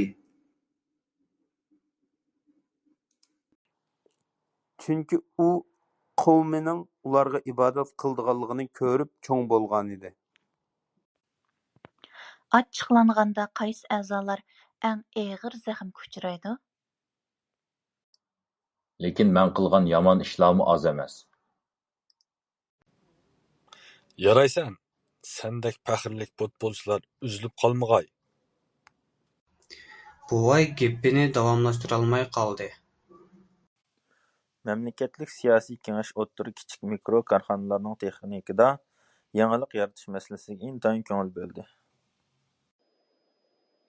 چۈنكى ئۇ قەۋمىنىڭ ئۇلارغا ئىبادەت قىلىدىغانلىقىنى كۆرۈپ چوڭ بولغانىدى. ئاچچىقلانغاندا قايسى ئەزالار ئەڭ ئېغىر زەخمىگە ئۇچرايدۇ؟ لېكىن مەن قىلغان يامان ئىشلارمۇ ئاز ئەمەس. يارايسەن، سەندەك پەخىرلىك پۇتبولچىلار ئۈزۈلۈپ قالمىغاي. بوۋاي گېپىنى داۋاملاشتۇرالماي قالدى. مەملىكەتلىك سىياسىي كېڭەش ئوتتۇرا، كىچىك، مىكرو كارخانىلارنىڭ تېخنىكىدا يېڭىلىق يارىتىش مەسىلىسىگە ئىنتايىن كۆڭۈل بۆلدى.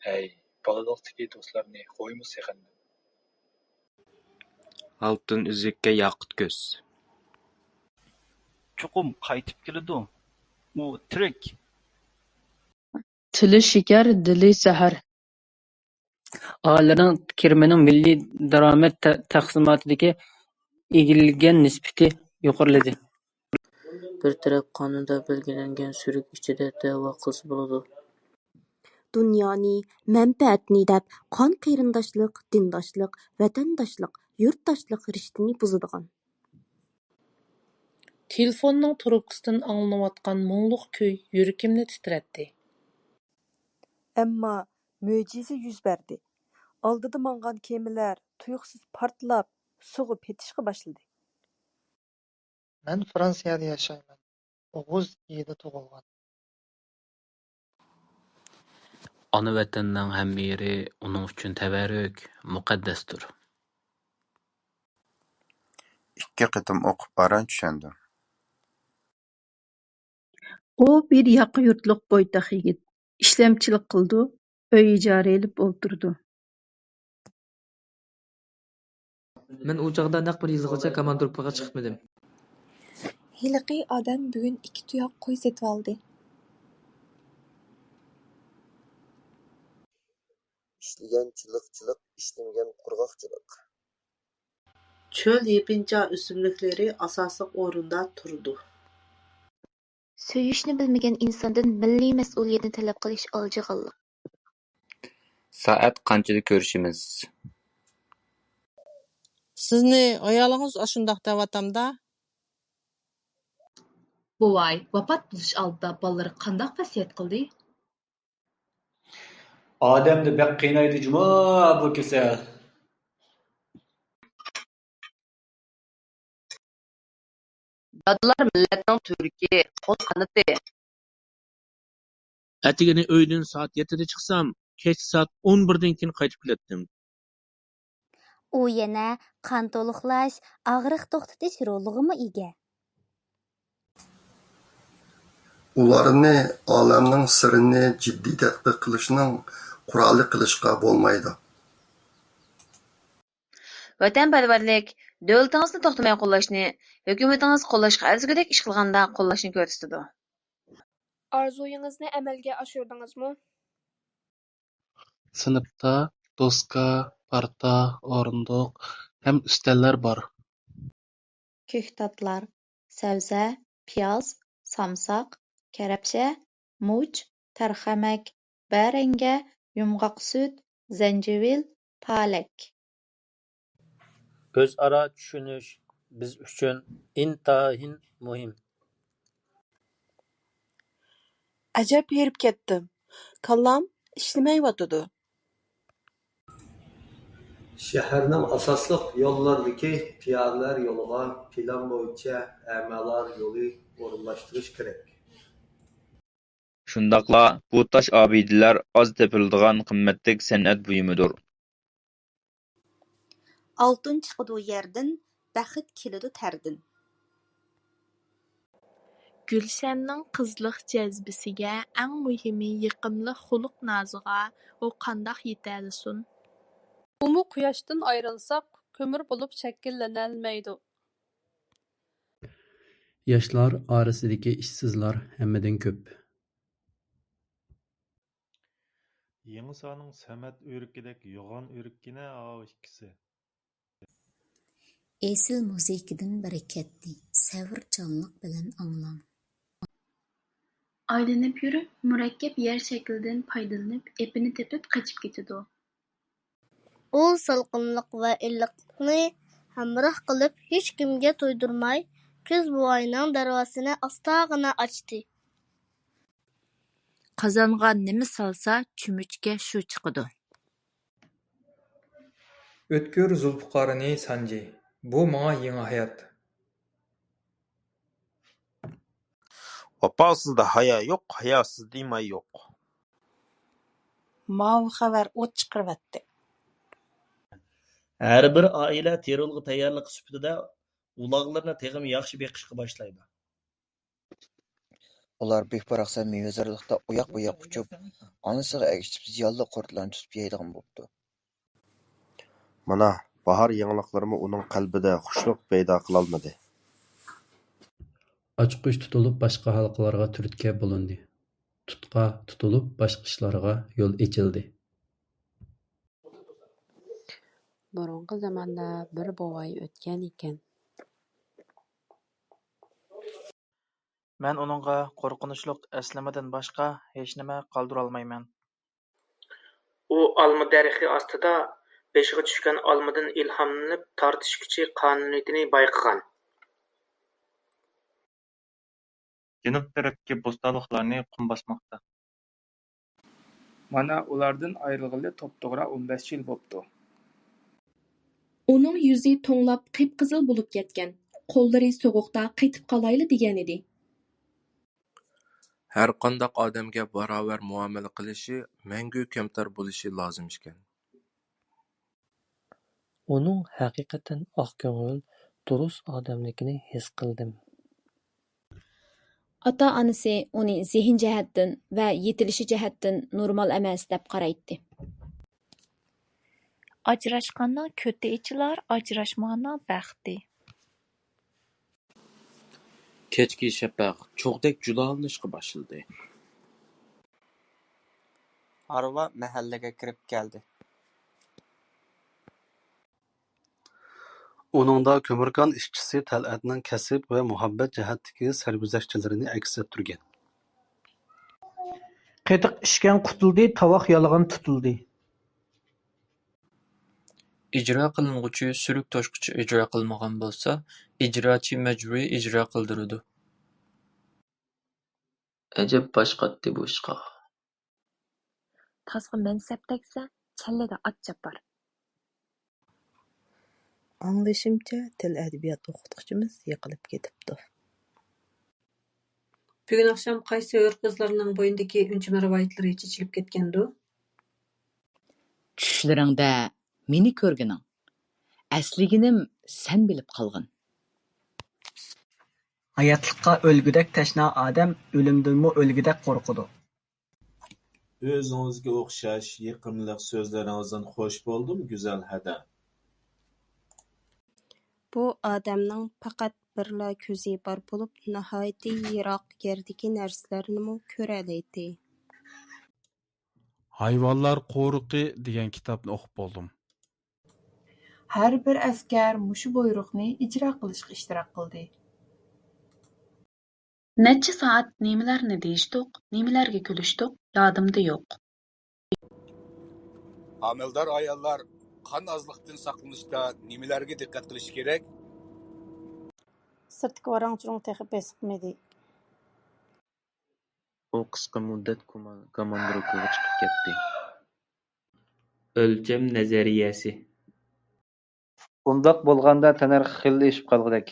ھەي، بالىلىقتىكى دوستلارنى قويما سېغىندىم. ئالتۇن ئۈزۈككە ياقۇت كۆز. چوقۇم قايتىپ كېلىدۇ. ئۇ تىرىك. تىلى شېكەر، دىلى سەھەر. ئاھالىلەرنىڭ كىرىمىنىڭ مىللىي دارامەت تە-، تەقسىماتىدىكى ئىگىلىگەن نىسبىتى يۇقىرىلىدى. بىر تەرەپ قانۇندا بەلگىلەنگەن سۈرۈك ئىچىدە دەۋا قىلسا بولىدۇ. دۇنيانى، مەنپەئەتنى دەپ قان قېرىنداشلىق، دىنداشلىق، ۋەتەنداشلىق، يۇرتداشلىق رىشتىنى بۇزىدىغان. تېلېفوننىڭ تۇرۇپكىسىدىن ئاڭلىنىۋاتقان مۇڭلۇق كۈي يۈرىكىمنى تىترەتتى. ئەمما مۆجىزە يۈز بەردى. ئالدىدا ماڭغان كېمىلەر تۇيۇقسىز پارتلاپ، سۇغا پېتىشقا باشلىدى. مەن فرانسىيەدە ياشايمەن. ئوغۇز يېيىدا تۇغۇلغان. ئانا ۋەتەننىڭ ھەممە يېرى ئۇنىڭ ئۈچۈن تەۋەررۈك، مۇقەددەستۇر. ئىككى قېتىم ئوقۇپ ئاران چۈشەندىم. ئۇ بىر ياقا يۇرتلۇق بويتاق يىگىت. ئىشلەمچىلىك قىلىدۇ، ئۆي ئىجارە ئېلىپ ئولتۇرىدۇ. مەن ئۇ چاغدا نەق بىر يىلغىچە كاماندىروپكىغا چىقمىدىم. ھېلىقى ئادەم بۈگۈن ئىككى تۇياق قوي سېتىۋالدى. ئىشلىگەن چىلىق چىلىق، ئىشلىمىگەن قۇرغاق چىلىق. چۆل يېپىنچا ئۆسۈملۈكلىرى ئاساسلىق ئورۇندا تۇرىدۇ. سۆيۈشنى بىلمىگەن ئىنساندىن مىللىي مەسئۇلىيەتنى تەلەپ قىلىش ئالجىغانلىق. سائەت قانچىدا كۆرۈشىمىز؟ سىزنى ئايالىڭىز ئاشۇنداق دەۋاتامدا؟ بوۋاي ۋاپات بولۇش ئالدىدا بالىلىرىغا قانداق ۋەسىيەت قىلدى؟ ئادەمنى بەك قىينايدۇ جۇمۇ بۇ كېسەل. دادىلار مىللەتنىڭ تۈۋرۈكى، قول قانىتى. ئەتىگىنى ئۆيدىن سائەت يەتتىدە چىقسام، كەچتە سائەت ئون بىردىن كېيىن قايتىپ كېلەتتىم. ئۇ يەنە قان تولۇقلاش، ئاغرىق توختىتىش رولىغىمۇ ئىگە. ئۇلارنى ئالەمنىڭ سىرىنى جىددىي تەتقىق قىلىشنىڭ قورالى قىلىشقا بولمايدۇ. ۋەتەنپەرۋەرلىك، دۆلىتىڭىزنى توختىماي قوللاشنى، ھۆكۈمىتىڭىز قوللاشقا ئەرزىگۈدەك ئىش قىلغاندا قوللاشنى كۆرسىتىدۇ. ئارزۇيىڭىزنى ئەمەلگە ئاشۇردىڭىزمۇ؟ سىنىپتا دوسكا، پارتا، ئورۇندۇق ھەم ئۈستەللەر بار. كۆكتاتلار، سەۋزە، پىياز، سامساق، كەرەپشە، مۇچ، تەرخەمەك، بەرەڭگە، يۇمغاقسۈت، زەنجىۋىل، پالەك. ئۆزئارا چۈشىنىش بىز ئۈچۈن ئىنتايىن مۇھىم. ئەجەب ھېرىپ كەتتىم. كاللام ئىشلىمەيۋاتىدۇ. شەھەرنىڭ ئاساسلىق يوللىرىدىكى پىيادىلەر يولىغا پىلان بويىچە ئەمالار يولى ئورۇنلاشتۇرۇش كېرەك. شۇنداقلا بۇ تاش ئابىدىلەر ئاز تېپىلىدىغان قىممەتلىك سەنئەت بۇيۇمىدۇر. ئالتۇن چىقىدۇ يەردىن، بەخت كېلىدۇ تەردىن. گۈلشەننىڭ قىزلىق جەزبىسىگە، ئەڭ مۇھىمى يېقىملىق خۇلق-نازىغا ئۇ قانداق يېتەلىسۇن؟ ئۇمۇ قۇياشتىن ئايرىلساق، كۆمۈر بولۇپ شەكىللىنەلمەيدۇ. ياشلار ئارىسىدىكى ئىشسىزلار ھەممىدىن كۆپ. يېڭىسارنىڭ سەمەت ئۆرۈكىدەك يوغان ئۆرۈككىنە ئاۋۇ ئىككىسى. ئېسىل مۇزىكىدىن بىرى كەتتى، سەۋرچانلىق بىلەن ئاڭلاڭ. ئايلىنىپ يۈرۈپ، مۇرەككەپ يەر شەكلىدىن پايدىلىنىپ، ئېپىنى تېپىپ قېچىپ كېتىدۇ. ئۇ سالقىنلىق ۋە ئىللىقلىقنى ھەمراھ قىلىپ، ھېچكىمگە تۇيدۇرماي، كۈز بوۋاينىڭ دەرۋازىسىنى ئاستاغىنا ئاچتى. قازانغا نېمە سالسا، چۆمۈچكە شۇ چىقىدۇ. ئۆتكۈر زۇلپىقارنى سانجى، بۇ ماڭا يېڭى ھايات. ۋاپاسىزدا ھايا يوق، ھاياسىزدا ئىمان يوق. ماۋۇ خەۋەر ئوت چىقىرىۋەتتى. ھەر بىر ئائىلە تېررورلۇققا تەييارلىق سۈپىتىدە ئۇلاغلىرىنى تېخىمۇ ياخشى بېقىشقا باشلايدۇ. ئۇلار بىخ-پاراقسان مېۋە-زارلىقتا ئۇياق-بۇياق ئۇچۇپ، ئانىسىغا ئەگىشىپ زىيانلىق قۇرتلارنى تۇتۇپ يەيدىغان بوپتۇ. مانا، باھار يېڭىلىقلىرىمۇ ئۇنىڭ قەلبىدە خۇشلۇق پەيدا قىلالمىدى. ئاچقۇچ تۇتۇلۇپ باشقا ھالقىلارغا تۈرتكە بولۇندى. تۇتقا تۇتۇلۇپ باشقا ئىشلارغا يول ئېچىلدى. بۇرۇنقى زاماندا بىر بوۋاي ئۆتكەن ئىكەن. مەن ئۇنىڭغا قورقۇنچلۇق ئەسلىمىدىن باشقا ھېچنېمە قالدۇرالمايمەن. ئۇ ئالما دەرىخى ئاستىدا بېشىغا چۈشكەن ئالمىدىن ئىلھاملىنىپ، تارتىش كۈچى قانۇنىيىتىنى بايقىغان. جەنۇب تەرەپتىكى بوستانلىقلارنى قۇم باسماقتا. مانا ئۇلاردىن ئايرىلغىلى توپتوغرا ئون بەش يىل بوپتۇ. ئۇنىڭ يۈزى توڭلاپ قىپقىزىل بولۇپ كەتكەن، قوللىرى سوغۇقتا قېتىپ قالايلا دېگەنىدى. ھەرقانداق ئادەمگە باراۋەر مۇئامىلە قىلىشى، مەڭگۈ كەمتەر بولۇشى لازىم ئىكەن. ئۇنىڭ ھەقىقەتەن ئاق كۆڭۈل، دۇرۇس ئادەملىكىنى ھېس قىلدىم. ئاتا-ئانىسى ئۇنى زېھىن جەھەتتىن ۋە يېتىلىشى جەھەتتىن نورمال ئەمەس دەپ قارايتتى. ئاجراشقاننىڭ كۆتى ئېچىلار، ئاجراشمىغاننىڭ بەختى. كەچكى شەپەق چوغدەك جۇلالىنىشقا باشلىدى. ھارۋا مەھەللىگە كىرىپ كەلدى. ئۇنىڭدا كۆمۈركان ئىشچىسى تەلئەتنىڭ كەسىپ ۋە مۇھەببەت جەھەتتىكى سەرگۈزەشتلىرىنى ئەكس ئەتتۈرگەن. قېتىق ئىچكەن قۇتۇلدى، تاۋاق يالىغان تۇتۇلدى. ئىجرا قىلىنغۇچى سۈرۈك توشقۇچى ئىجرا قىلمىغان بولسا، ئىجراچى مەجبۇرىي ئىجرا قىلدۇرىدۇ. ئەجەب باش قاتتى بۇ ئىشقا. تاسقا مەنسەپ تەگسە، چەللىدە ئات چاپار. ئاڭلىشىمچە، تىل-ئەدەبىيات ئوقۇتقۇچىمىز يىقىلىپ كېتىپتۇ. بۈگۈن ئاخشام قايسى ھۆر قىزلارنىڭ بوينىدىكى ئۈنچە-مەرۋايىتلىرى چېچىلىپ كەتكەندۇ؟ چۈشلىرىڭدە مېنى كۆرگىنىڭ، ئەسلىگىنىم سەن بىلىپ قالغىن. ھاياتلىققا ئۆلگۈدەك تەشنا ئادەم ئۆلۈمدىنمۇ ئۆلگۈدەك قورقىدۇ. ئۆزىڭىزگە ئوخشاش يېقىملىق سۆزلىرىڭىزدىن خوش بولدۇم، گۈزەل ھەدە. بۇ ئادەمنىڭ پەقەت بىرلا كۆزى بار بولۇپ، ناھايىتى يىراق يەردىكى نەرسىلەرنىمۇ كۆرەلەيتتى. ھايۋانلار قورۇقى دېگەن كىتابنى ئوقۇپ بولدۇم. ھەر بىر ئەسكەر مۇشۇ بۇيرۇقنى ئىجرا قىلىشقا ئىشتىراك قىلدى. نەچچە سائەت نېمىلەرنى دېيىشتۇق، نېمىلەرگە كۈلۈشتۇق، يادىمدا يوق. ھامىلىدار ئاياللار قان ئازلىقتىن ساقلىنىشتا نېمىلەرگە دىققەت قىلىشى كېرەك؟ سىرتتىكى ۋاراڭ-چۇرۇڭ تېخى بېسىقمىدى. ئۇ قىسقا مۇددەت كوماندىرلىقىغا چىقىپ كەتتى. ئۆلچەم نەزەرىيەسى. ئۇنداق بولغاندا تەننەرخ خېلى ئېشىپ قالغۇدەك.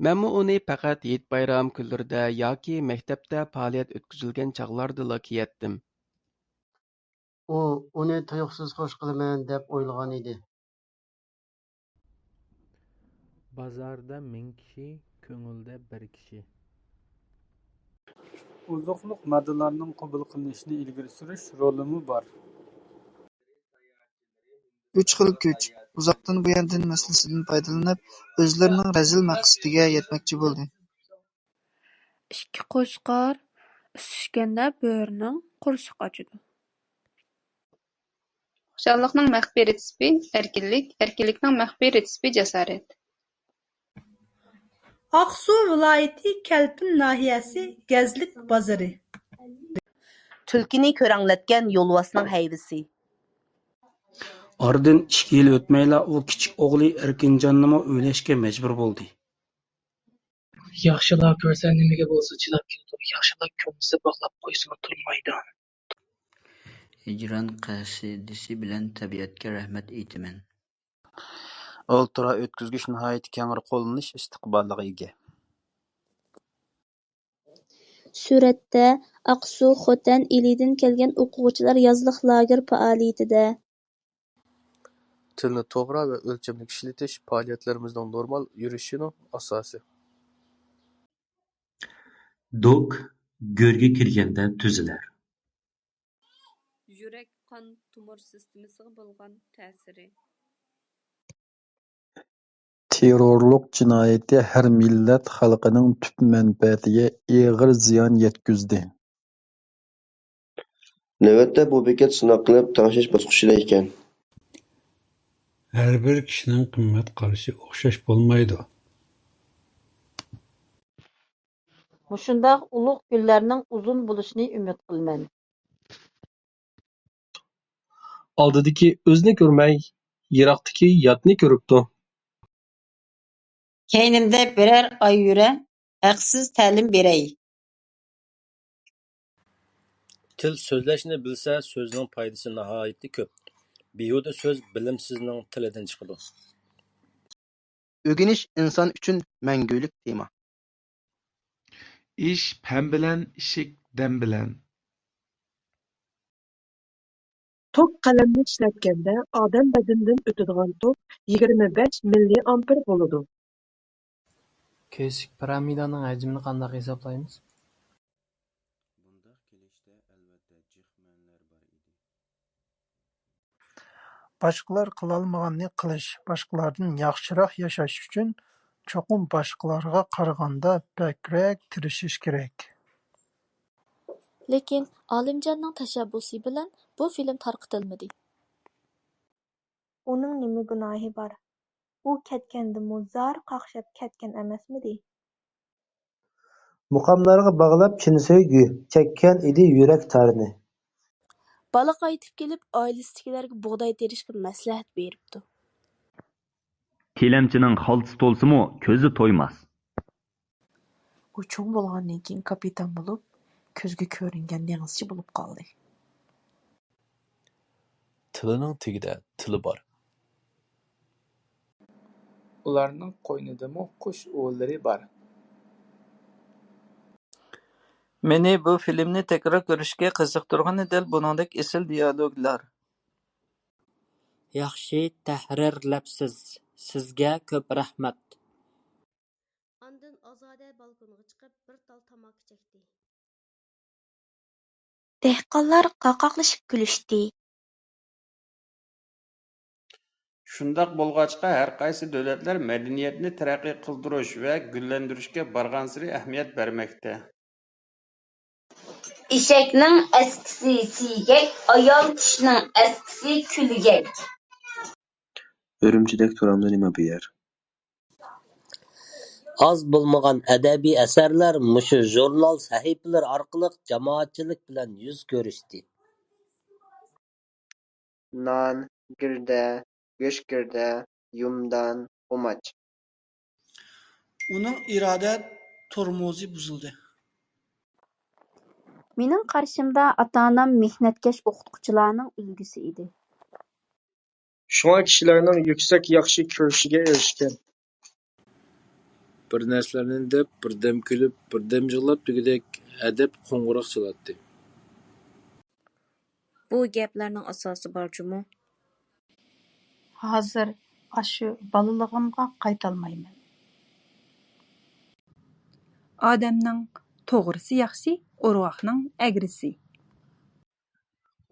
مەنمۇ ئۇنى پەقەت ھېيت-بايرام كۈنلىرىدە ياكى مەكتەپتە پائالىيەت ئۆتكۈزۈلگەن چاغلاردىلا كىيەتتىم. ئۇ ئۇنى تۇيۇقسىز خوش قىلىمەن دەپ ئويلىغان ئىدى. بازاردا مىڭ كىشى، كۆڭۈلدە بىر كىشى. ئوزۇقلۇق ماددىلارنىڭ قوبۇل قىلىنىشىنى ئىلگىرى سۈرۈش رولىمۇ بار. ئۈچ خىل كۈچ ئۇزاقتىن بۇياندىن مەسىلىسىدىن پايدىلىنىپ، ئۆزلىرىنىڭ رەزىل مەقسىتىگە يەتمەكچى بولدى. ئىككى قوچقار ئىسسىشكەندە بۆرىنىڭ قورسىقى ئاچىدۇ. خۇشاللىقنىڭ مەخپىي رېتسېپى ئەركىنلىك، ئەركىنلىكنىڭ مەخپىي رېتسېپى جاسارەت. ئاقسۇ ۋىلايىتى كەلپىن ناھىيەسى گەزلىك بازىرى. تۈلكىنى كۆرەڭلەتكەن يولۋاسنىڭ ھەيۋىسى. ئارىدىن ئىككى يىل ئۆتمەيلا ئۇ كىچىك ئوغلى ئەركىنجاننىمۇ ئۆيلەشكە مەجبۇر بولدى. ياخشىلار كۆرسە نېمىگە بولسا چىداپ كېلىدۇ، ياخشىلار كۆرمىسە باغلاپ قويسىمۇ تۇرمايدۇ. ھىجران قەسىدىسى بىلەن تەبىئەتكە رەھمەت ئېيتىمەن. ئولتۇرا ئۆتكۈزگۈچ ناھايىتى كەڭرى قوللىنىش ئىستىقبالىغا ئىگە. سۈرەتتە: ئاقسۇ، خوتەن، ئىلىدىن كەلگەن ئوقۇغۇچىلار يازلىق لاگېر پائالىيىتىدە. تىلنى توغرا ۋە ئۆلچەملىك ئىشلىتىش پائالىيەتلىرىمىزنىڭ نورمال يۈرۈشىنىڭ ئاساسى. دوك گۆرگە كىرگەندە تۈزۈلەر. يۈرەك قان تومۇر سىستېمىسىغا بولغان تەسىرى. تېررورلۇق جىنايىتى ھەر مىللەت خەلقىنىڭ تۈپ مەنپەئەتىگە ئېغىر زىيان يەتكۈزدى. نۆۋەتتە بۇ بېكەت سىناق قىلىپ تەڭشەش باسقۇچىدا ئىكەن. ھەر بىر كىشىنىڭ قىممەت قارىشى ئوخشاش بولمايدۇ. مۇشۇنداق ئۇلۇغ كۈنلەرنىڭ ئۇزۇن بولۇشىنى ئۈمىد قىلىمەن. ئالدىدىكى ئۆزنى كۆرمەي، يىراقتىكى ياتنى كۆرۈپتۇ. كەينىمدە بىرەر ئاي يۈرە، ھەقسىز تەلىم بېرەي. تىل سۆزلەشنى بىلسە، سۆزنىڭ پايدىسى ناھايىتى كۆپ. بىھۇدە سۆز بىلىمسىزنىڭ تىلىدىن چىقىدۇ. ئۆگىنىش ئىنسان ئۈچۈن مەڭگۈلۈك تېما. ئىش پەم بىلەن، ئىشىك دەم بىلەن. توك قەلەمنى ئىشلەتكەندە، ئادەم بەدىنىدىن ئۆتىدىغان توك يىگىرمە بەش مىللىئامپېر بولىدۇ. كىلاسسىك پىرامىدانىڭ ھەجمىنى قانداق ھېسابلايمىز؟ بۇنداق كېلىشتە، ئەلۋەتتە، جىق مەنىلەر بار ئىدى. باشقىلار قىلالمىغاننى قىلىش، باشقىلاردىن ياخشىراق ياشاش ئۈچۈن چوقۇم باشقىلارغا قارىغاندا بەكرەك تىرىشىش كېرەك. لېكىن ئالىمجاننىڭ تەشەببۇسى بىلەن بۇ فىلىم تارقىتىلمىدى. ئۇنىڭ نېمە گۇناھى بار؟ ئۇ كەتكەندىمۇ زار قاقشاپ كەتكەن ئەمەسمىدى؟ مۇقاملارغا باغلاپ چىن سۆيگۈ، چەككەن ئىدى يۈرەك تارىنى. بالا قايتىپ كېلىپ، ئائىلىسىدىكىلەرگە بۇغداي تېرىشقا مەسلىھەت بېرىپتۇ. تىلەمچىنىڭ خالتىسى تولسىمۇ، كۆزى تويماس. ئۇ چوڭ بولغاندىن كېيىن كاپىتان بولۇپ، كۆزگە كۆرۈنگەن دېڭىزچى بولۇپ قالدى. تىلىنىڭ تېگىدە تىلى بار. ئۇلارنىڭ قوينىدىمۇ قۇش ئۇۋىلىرى بار. مېنى بۇ فىلىمنى تەكرار كۆرۈشكە قىزىقتۇرغىنى دەل بۇنىڭدەك ئېسىل دىيالوگلار. ياخشى تەھرىرلەپسىز، سىزگە كۆپ رەھمەت. ئاندىن ئازادە بالكونغا چىقىپ، بىر تال تاماكا چەكتى. دېھقانلار قاقاقلىشىپ كۈلۈشتى. شۇنداق بولغاچقا، ھەرقايسى دۆلەتلەر مەدەنىيەتنى تەرەققىي قىلدۇرۇش ۋە گۈللەندۈرۈشكە بارغانسېرى ئەھمىيەت بەرمەكتە. ئېشەكنىڭ ئەسكىسى سىيگەك، ئايال كىشىنىڭ ئەسكىسى كۈلگەك. ئۈرۈمچىدەك تۇرامدۇ نېمە بۇ يەر؟ ئاز بولمىغان ئەدەبىي ئەسەرلەر مۇشۇ ژۇرنال سەھىپىلىرى ئارقىلىق جامائەتچىلىك بىلەن يۈز كۆرۈشتى. نان، گىردە، گۆش گىردە، يۇمدان، ئۇماچ. ئۇنىڭ ئىرادە تورمۇزى بۇزۇلدى. مېنىڭ قارىشىمدا، ئاتا-ئانام مېھنەتكەش ئوقۇتقۇچىلارنىڭ ئۈلگىسى ئىدى. شۇڭا كىشىلەرنىڭ يۈكسەك ياخشى كۆرۈشىگە ئېرىشكەن. بىر نەرسىلەرنى دەپ، بىردەم كۈلۈپ، بىردەم يىغلاپ دېگۈدەك ھەدەپ قوڭغۇراق چالاتتى. بۇ گەپلەرنىڭ ئاساسى بار جۇمۇ. ھازىر ئاشۇ بالىلىقىمغا قايتالمايمەن. ئادەمنىڭ توغرىسى ياخشى، ئورغاقنىڭ ئەگرىسى.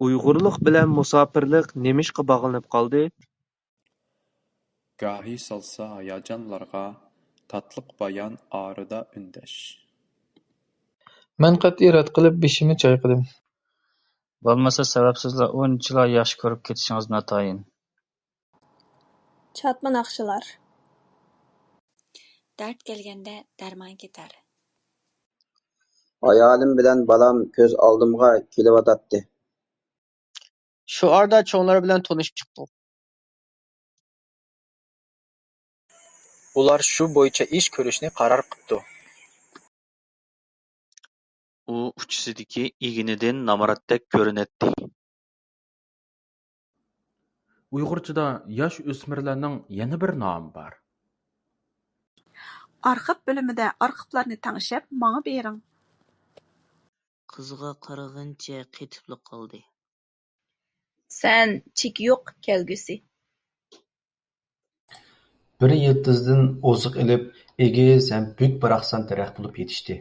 ئۇيغۇرلۇق بىلەن مۇساپىرلىق نېمىشقا باغلىنىپ قالدى؟ گاھى سالسا ھاياجانلارغا، تاتلىق بايان ئارىدا ئۈندەش. مەن قەتئىي رەت قىلىپ بېشىمنى چايقىدىم. بولمىسا سەۋەبسىزلا ئۇنچىلا ياخشى كۆرۈپ كېتىشىڭىز ناتايىن. چاتما ناخشىلار. دەرد كەلگەندە دەرمان كېتەر. ئايالىم بىلەن بالام كۆز ئالدىمغا كېلىۋاتاتتى. شۇ ئارىدا چوڭلار بىلەن تونۇشۇپ چىقتۇق. ئۇلار شۇ بويىچە ئىش كۆرۈشنى قارار قىپتۇ. ئۇ ئۇچىسىدىكى ئىگىنىدىن نامراتتەك كۆرۈنەتتى. ئۇيغۇرچىدا ياش ئۆسمۈرلەرنىڭ يەنە بىر نامى بار. ئارخىپ بۆلۈمىدە ئارخىپلارنى تەڭشەپ ماڭا بېرىڭ. قىزغا قارىغىنىچە قېتىپلا قالدى. سەن چېكى يوق كەلگۈسى. بىر يىلتىزدىن ئوزۇق ئېلىپ، ئېگىز ھەم بۈك-باراقسان دەرەخ بولۇپ يېتىشتى.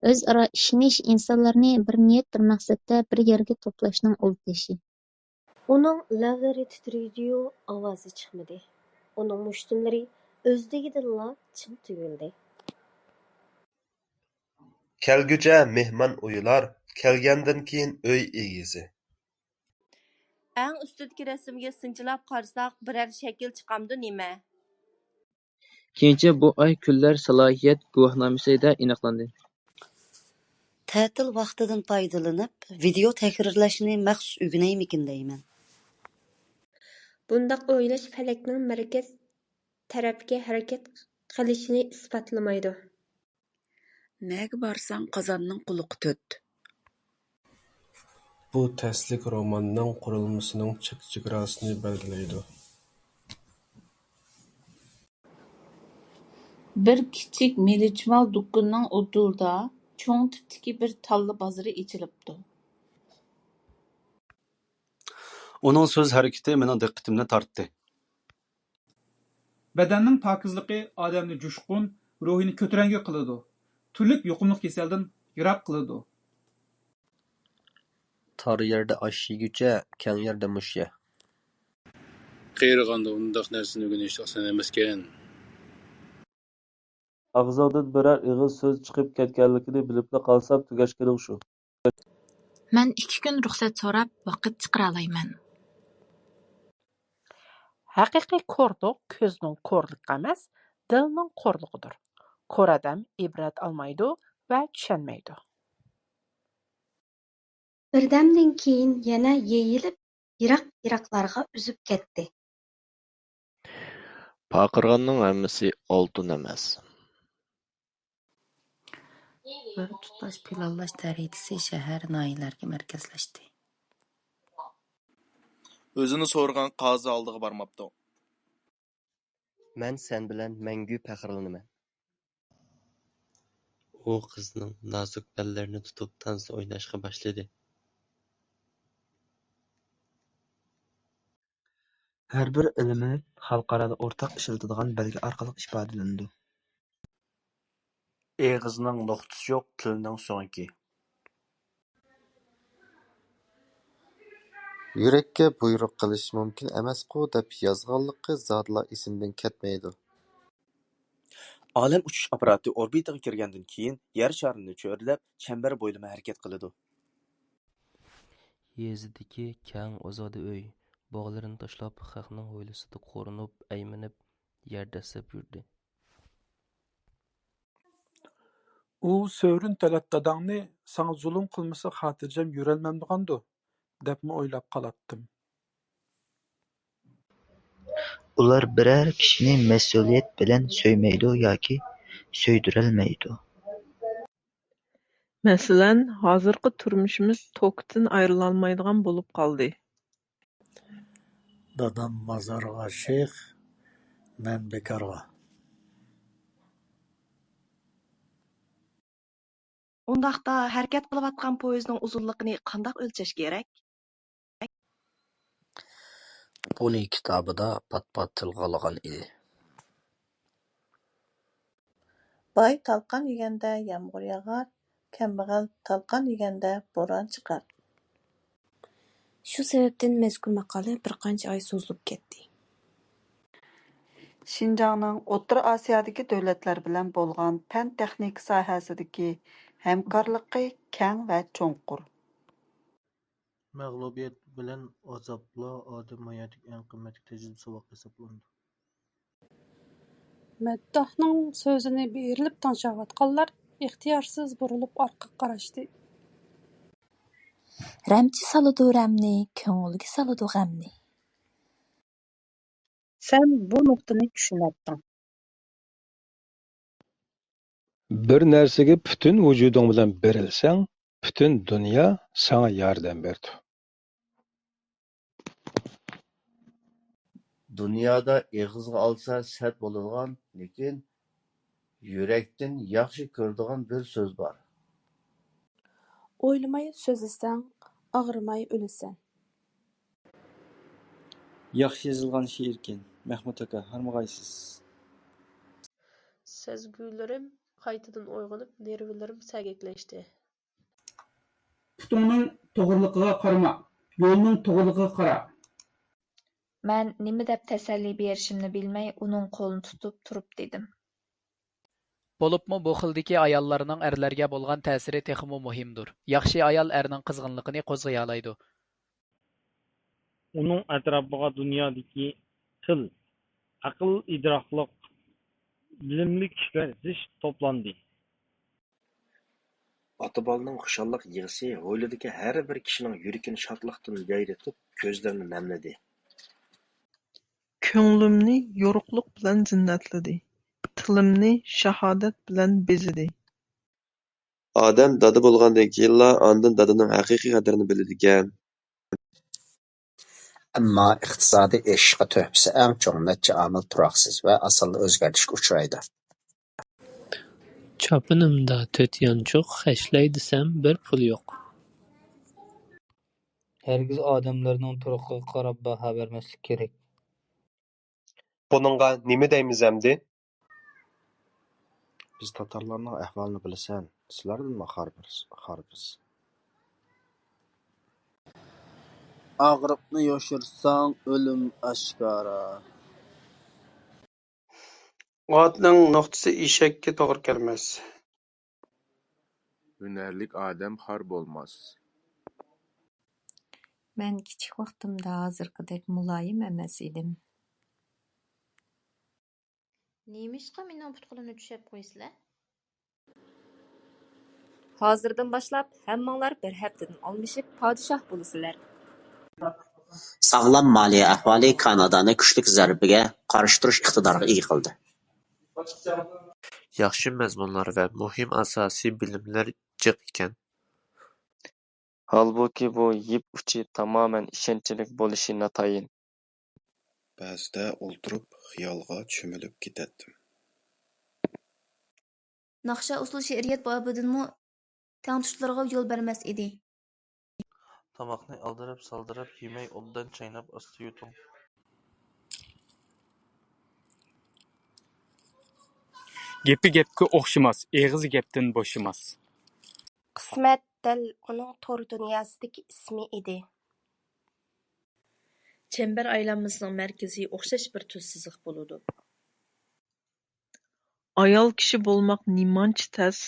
ئۆزئارا ئىشىنىش ئىنسانلارنى بىر نىيەت، بىر مەقسەتتە بىر يەرگە توپلاشنىڭ ئۇل تېشى. ئۇنىڭ لەۋلىرى تىترىيدىيۇ، ئاۋازى چىقمىدى. ئۇنىڭ مۇشتۇملىرى ئۆزلۈكىدىنلا چىڭ تۈگۈلدى. كەلگۈچە مېھمان ئويۇلار، كەلگەندىن كېيىن ئۆي ئېگىزى. ئەڭ ئۈستىدىكى رەسىمگە سىنچىلاپ قارىساق، بىرەر شەكىل چىقامدۇ نېمە؟ كېيىنچە بۇ ئاي كۈنلەر سالاھىيەت گۇۋاھنامىسىدە ئېنىقلاندى. تەتىل ۋاقتىدىن پايدىلىنىپ، ۋىدېئو تەھرىرلەشنى مەخسۇس ئۆگىنەيمىكىن دەيمەن. بۇنداق ئويلاش پەلەكنىڭ مەركەز تەرەپكە ھەرىكەت قىلىشىنى ئىسپاتلىمايدۇ. نەگە بارساڭ، قازاننىڭ قۇلىقى تۆت. بۇ تەسلىك روماننىڭ قۇرۇلمىسىنىڭ چەك-چېگراسىنى بەلگىلەيدۇ. بىر كىچىك مىلىچمال دۇكىنىنىڭ ئۇدۇلىدا چوڭ تىپتىكى بىر تاللا بازىرى ئېچىلىپتۇ. ئۇنىڭ سۆز ھەرىكىتى مېنىڭ دىققىتىمنى تارتتى. بەدەننىڭ پاكىزلىقى ئادەمنى جۇشقۇن، روھىنى كۆتۈرەڭگۈ قىلىدۇ، تۈرلۈك يۇقۇملۇق كېسەلدىن يىراق قىلىدۇ. تار يەردە ئاش يېگۈچە، كەڭ يەردە مۇش يە. قېرىغاندا ئۇنداق نەرسىنى ئۆگىنىش ئاسان ئەمەسكەن. ئاغزىڭدىن بىرەر ئېغىز سۆز چىقىپ كەتكەنلىكىنى بىلىپلا قالسام، تۈگەشكىنىڭ شۇ. مەن ئىككى كۈن رۇخسەت سوراپ ۋاقىت چىقىرالايمەن. ھەقىقىي كورلۇق كۆزنىڭ كورلۇقى ئەمەس، دىلنىڭ قورلۇقىدۇر. كور ئادەم ئىبرەت ئالمايدۇ ۋە چۈشەنمەيدۇ. بىردەمدىن كېيىن يەنە يېيىلىپ، يىراق-يىراقلارغا ئۈزۈپ كەتتى. پارقىرىغاننىڭ ھەممىسى ئالتۇن ئەمەس. بىر تۇتاش پىلانلاش دەرىجىسى شەھەر، ناھىيەلەرگە مەركەزلەشتى. ئۆزىنى سورىغان قازى ئالدىغا بارماپتۇ. مەن سەن بىلەن مەڭگۈ پەخىرلىنىمەن. ئۇ قىزنىڭ نازۇك بەللىرىنى تۇتۇپ تانسا ئويناشقا باشلىدى. ھەر بىر ئېلېمېنت خەلقئارادا ئورتاق ئىشلىتىدىغان بەلگە ئارقىلىق ئىپادىلىنىدۇ. ئېغىزنىڭ نۇقتىسى يوق، تىلنىڭ سۆڭىكى. يۈرەككە بۇيرۇق قىلىش مۇمكىن ئەمەسقۇ دەپ يازغانلىقى زادىلا ئېسىمدىن كەتمەيدۇ. ئالەم ئۇچۇش ئاپپاراتى ئوربىتىغا كىرگەندىن كېيىن، يەر شارىنى چۆرىدەپ، چەمبەر بويلىما ھەرىكەت قىلىدۇ. يېزىدىكى كەڭ ئازادە ئۆي، باغلىرىنى تاشلاپ، خەقنىڭ ھويلىسىدا قورۇنۇپ، ئەيمىنىپ، يەر دەسسەپ يۈردى. ئۇ سۆرۈن تەلەت داداڭنى ساڭا زۇلۇم قىلمىسا خاتىرجەم يۈرەلمەمدىغاندۇ؟ دەپمۇ ئويلاپ قالاتتىم. ئۇلار بىرەر كىشىنى مەسئۇلىيەت بىلەن سۆيمەيدۇ ياكى سۆيدۈرەلمەيدۇ. مەسىلەن، ھازىرقى تۇرمۇشىمىز توكتىن ئايرىلالمايدىغان بولۇپ قالدى. دادام مازارغا شېخ، مەن بىكارغا. ئۇنداقتا ھەرىكەت قىلىۋاتقان پويىزنىڭ ئۇزۇنلۇقىنى قانداق ئۆلچەش كېرەك؟ بۇنى كىتابىدا پات-پات تىلغا ئالغان ئىدى. باي تالقان يېگەندە يامغۇر ياغار، كەمبەغەل تالقان يېگەندە بوران چىقار. شۇ سەۋەبتىن مەزكۇر ماقالە بىر قانچە ئاي سوزۇلۇپ كەتتى. شىنجاڭنىڭ ئوتتۇرا ئاسىيادىكى دۆلەتلەر بىلەن بولغان پەن-تېخنىكا ساھەسىدىكى ھەمكارلىقى كەڭ ۋە چوڭقۇر. مەغلۇبىيەت بىلەن ئازابلا ئادەم ھاياتىدىكى ئەڭ قىممەتلىك تەجرىبە-ساۋاق ھېسابلىنىدۇ. مەدداھنىڭ سۆزىنى بېرىلىپ تىڭشاۋاتقانلار ئىختىيارسىز بۇرۇلۇپ ئارقىغا قاراشتى. رەمچى سالىدۇ رەمنى، كۆڭۈلگە سالىدۇ غەمنى. سەن بۇ نۇقتىنى چۈشىنەتتىڭ. بىر نەرسىگە پۈتۈن ۋۇجۇدۇڭ بىلەن بېرىلسەڭ، پۈتۈن دۇنيا ساڭا ياردەم بېرىدۇ. دۇنيادا ئېغىزغا ئالسا سەت بولىدىغان، لېكىن يۈرەكتىن ياخشى كۆرىدىغان بىر سۆز بار. ئويلىماي سۆزلىسەڭ، ئاغرىماي ئۆلىسەن. ياخشى يېزىلغان شېئىركەن، مەھمۇت ئاكا، ھارمىغايسىز. سەزگۈلىرىم قايتىدىن ئويغىنىپ، نېرۋىلىرىم سەگەكلەشتى. پۇتۇڭنىڭ توغرىلىقىغا قارىما، يولنىڭ توغرىلىقىغا قارا. مەن نېمە دەپ تەسەللى بېرىشىمنى بىلمەي ئۇنىڭ قولىنى تۇتۇپ تۇرۇپ دېدىم. بولۇپمۇ بۇ خىلدىكى ئاياللارنىڭ ئەرلەرگە بولغان تەسىرى تېخىمۇ مۇھىمدۇر. ياخشى ئايال ئەرنىڭ قىزغىنلىقىنى قوزغىيالايدۇ. ئۇنىڭ ئەتراپىغا دۇنيادىكى تىل، ئەقىل-ئىدراكلىق، بىلىملىك كىشىلەر زىچ توپلاندى. ئاتا-بالىنىڭ خۇشاللىق يىغىسى ھويلىدىكى ھەر بىر كىشىنىڭ يۈرىكىنى شادلىقتىن يايرىتىپ، كۆزلىرىنى نەملىدى. كۆڭلۈمنى يورۇقلۇق بىلەن زىننەتلىدى، تىلىمنى شاھادەت بىلەن بېزىدى. ئادەم دادا بولغاندىن كېيىنلا ئاندىن دادىنىڭ ھەقىقىي قەدرىنى بىلىدىكەن. ئەمما ئىقتىسادىي ئېشىشقا تۆھپىسى ئەڭ چوڭ نەچچە ئامىل تۇراقسىز ۋە ئاسانلا ئۆزگەرتىشكە ئۇچرايدۇ. چاپىنىمدا تۆت يانچۇق، خەجلەي دېسەم بىر پۇل يوق. ھەرگىز ئادەملەرنىڭ تۇرقىغا قاراپ باھا بەرمەسلىك كېرەك. بۇنىڭغا نېمە دەيمىز ئەمدى؟ بىز تاتارلارنىڭ ئەھۋالىنى بىلىسەن، سىلەردىنمۇ خار بىز، خار بىز. ئاغرىقنى يوشۇرساڭ، ئۆلۈم ئاشكارا. ئاتنىڭ نوختىسى ئېشەككە توغرا كەلمەس. ھۈنەرلىك ئادەم خار بولماس. مەن كىچىك ۋاقتىمدا ھازىرقىدەك مۇلايىم ئەمەس ئىدىم. نېمىشقا مېنىڭ پۇت-قولۇمنى چۈشەپ قويىسىلەر؟ ھازىردىن باشلاپ ھەممىڭلار بىر ھەپتىدىن ئالمىشىپ پادىشاھ بولىسىلەر. ساغلام مالىيە ئەھۋالى كانادانى كۈچلۈك زەربىگە قارشى تۇرۇش ئىقتىدارىغا ئىگە قىلدى. ياخشى مەزمۇنلار ۋە مۇھىم ئاساسىي بىلىملەر جىق ئىكەن. ھالبۇكى، بۇ يىپ ئۇچى تامامەن ئىشەنچلىك بولۇشى ناتايىن. بەزىدە ئولتۇرۇپ خىيالغا چۆمۈلۈپ كېتەتتىم. ناخشا ئۇسسۇل شېئىرىيەت بابىدىنمۇ تەڭتۇشلىرىغا يول بەرمەس ئىدى. تاماقنى ئالدىراپ-سالدىراپ يېمەي، ئوبدان چايناپ ئاستا يۇتۇڭ. گېپى گەپكە ئوخشىماس، ئېغىزى گەپتىن بوشىماس. قىسمەت دەل ئۇنىڭ تور دۇنياسىدىكى ئىسمى ئىدى. چەمبەر ئايلانمىسىنىڭ مەركىزى ئوخشاش بىر تۈز سىزىق بولىدۇ. ئايال كىشى بولماق نېمانچە تەس!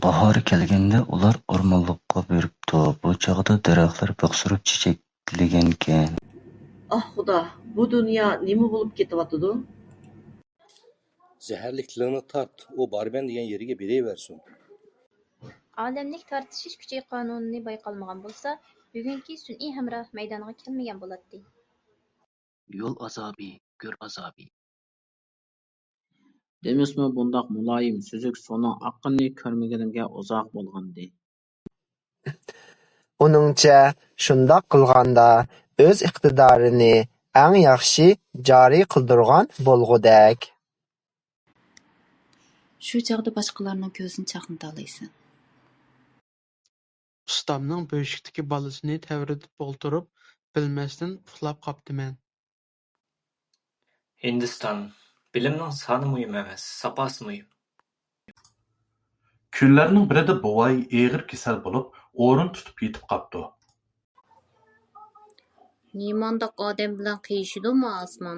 باھار كەلگەندە ئۇلار ئورمانلىققا بېرىپتۇ. بۇ چاغدا دەرەخلەر بىخ سۈرۈپ چېچەكلىگەنىكەن. ئاھ خۇدا، بۇ دۇنيا نېمە بولۇپ كېتىۋاتىدۇ؟ زەھەرلىك تىلىڭنى تارت، ئۇ بارىمەن دېگەن يېرىگە بېرىۋەرسۇن. ئالەملىك تارتىشىش كۈچى قانۇنىنى بايقالمىغان بولسا، بۈگۈنكى سۈنئىي ھەمراھ مەيدانغا كەلمىگەن بولاتتى. يول ئازابى، گۆر ئازابى. دېمىسىمۇ بۇنداق مۇلايىم سۈزۈك سۇنىڭ ئاققىنىنى كۆرمىگىنىمگە ئۇزاق بولغانىدى. ئۇنىڭچە، شۇنداق قىلغاندا ئۆز ئىقتىدارىنى ئەڭ ياخشى جارى قىلدۇرغان بولغۇدەك. شۇ چاغدا باشقىلارنىڭ كۆزىنى چاقنىتالايسەن. ئۇستامنىڭ بۆشۈكتىكى بالىسىنى تەۋرىتىپ ئولتۇرۇپ، بىلمەستىن ئۇخلاپ قاپتىمەن. ھىندىستان، بىلىمنىڭ سانى مۇھىم ئەمەس، ساپاسى مۇھىم. كۈنلەرنىڭ بىرىدە بوۋاي ئېغىر كېسەل بولۇپ، ئورۇن تۇتۇپ يېتىپ قاپتۇ. نېمانداق ئادەم بىلەن قىيىشىدۇ ما ئاسمان؟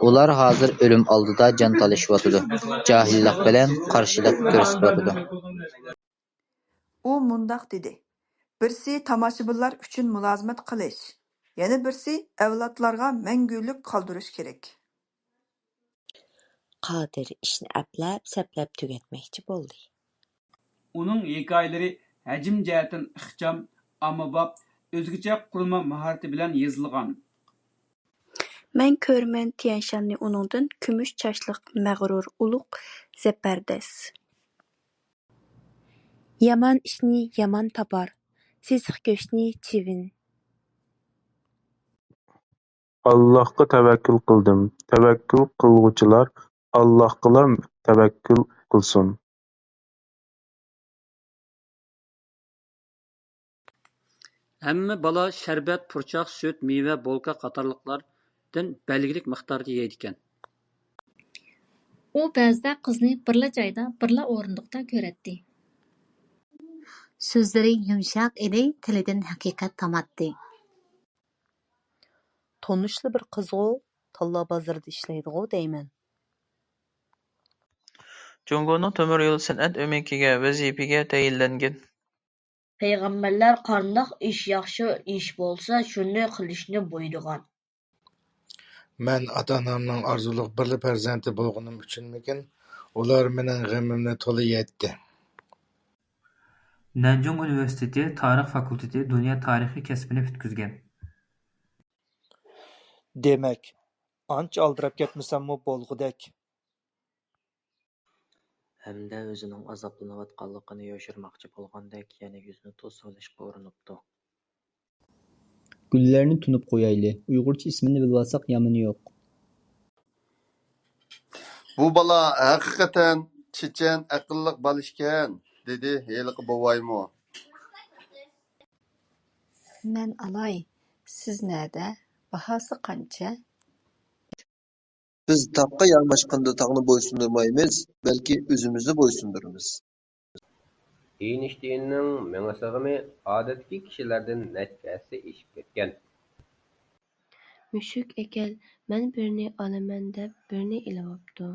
ئۇلار ھازىر ئۆلۈم ئالدىدا جان تالىشىۋاتىدۇ، جاھىللىق بىلەن قارشىلىق كۆرسىتىۋاتىدۇ. ئۇ مۇنداق دېدى: بىرسى تاماشىبىنلار ئۈچۈن مۇلازىمەت قىلىش، يەنە بىرسى ئەۋلادلارغا مەڭگۈلۈك قالدۇرۇش كېرەك. قادىر ئىشنى ئەپلەپ-سەپلەپ تۈگەتمەكچى بولدى. ئۇنىڭ ھېكايىلىرى ھەجىم جەھەتتىن ئىخچام، ئاممىباب، ئۆزگىچە قۇرۇلما ماھارىتى بىلەن يېزىلغان. مەن كۆرىمەن تيەنشاننى ئۇنىڭدىن، كۈمۈش چاچلىق، مەغرۇر، ئۇلۇغ، زەبەردەس. يامان ئىشنى يامان تاپار، سېسىق گۆشنى چىۋىن. ئاللاھقا تەۋەككۈل قىلدىم، تەۋەككۈل قىلغۇچىلار ئاللاھقىلا تەۋەككۈل قىلسۇن. ھەممە بالا شەربەت، پۇرچاق، سۈت، مېۋە، بولكا قاتارلىقلاردىن بەلگىلىك مىقداردا يەيدىكەن. ئۇ بەزىدە قىزنى بىرلا جايدا، بىرلا ئورۇندۇقتا كۆرەتتى. سۆزلىرى يۇمشاق ئىدى، تىلىدىن ھەقىقەت تاماتتى. تونۇشلا بىر قىزغۇ، تاللا بازىرىدا ئىشلەيدىغۇ دەيمەن. جۇڭگونىڭ تۆمۈر يول سەنئەت ئۆمىكىگە، ۋەزىپىگە تەيىنلەنگەن. پەيغەمبەرلەر قانداق ئىش ياخشى ئىش بولسا، شۇنى قىلىشنى بۇيرۇغان. مەن ئاتا-ئانامنىڭ ئارزۇلۇق بىرلا پەرزەنتى بولغىنىم ئۈچۈنمىكىن، ئۇلار مېنىڭ غېمىمنى تولا يەيتتى. نەنجۇڭ ئۇنىۋېرسىتېتى تارىخ فاكۇلتېتى دۇنيا تارىخى كەسپىنى پۈتكۈزگەن. دېمەك، ئانچە ئالدىراپ كەتمىسەممۇ بولغۇدەك. ھەمدە ئۆزىنىڭ ئازابلىنىۋاتقانلىقىنى يوشۇرماقچى بولغاندەك يەنە يۈزىنى توسۇۋېلىشقا ئۇرۇنۇپتۇ. گۈللەرنى تونۇپ قويايلى، ئۇيغۇرچە ئىسمىنى بىلىۋالساق يامىنى يوق. بۇ بالا ھەقىقەتەن چېچەن ئەقىللىق بالا ئىكەن، دېدى ھېلىقى بوۋايمۇ. مەن ئالاي، سىز نەدە؟ باھاسى قانچە؟ بىز تاغقا ياماشقاندا تاغنى بويسۇندۇرمايمىز، بەلكى ئۆزىمىزنى بويسۇندۇرىمىز. ئېينىشتىيننىڭ مېڭە سىغىمى ئادەتتىكى كىشىلەردىن نەچچە ھەسسە ئېشىپ كەتكەن. مۈشۈك ئەكەل، مەن بىرنى ئالىمەن دەپ بىرنى ئېلىۋاپتۇ.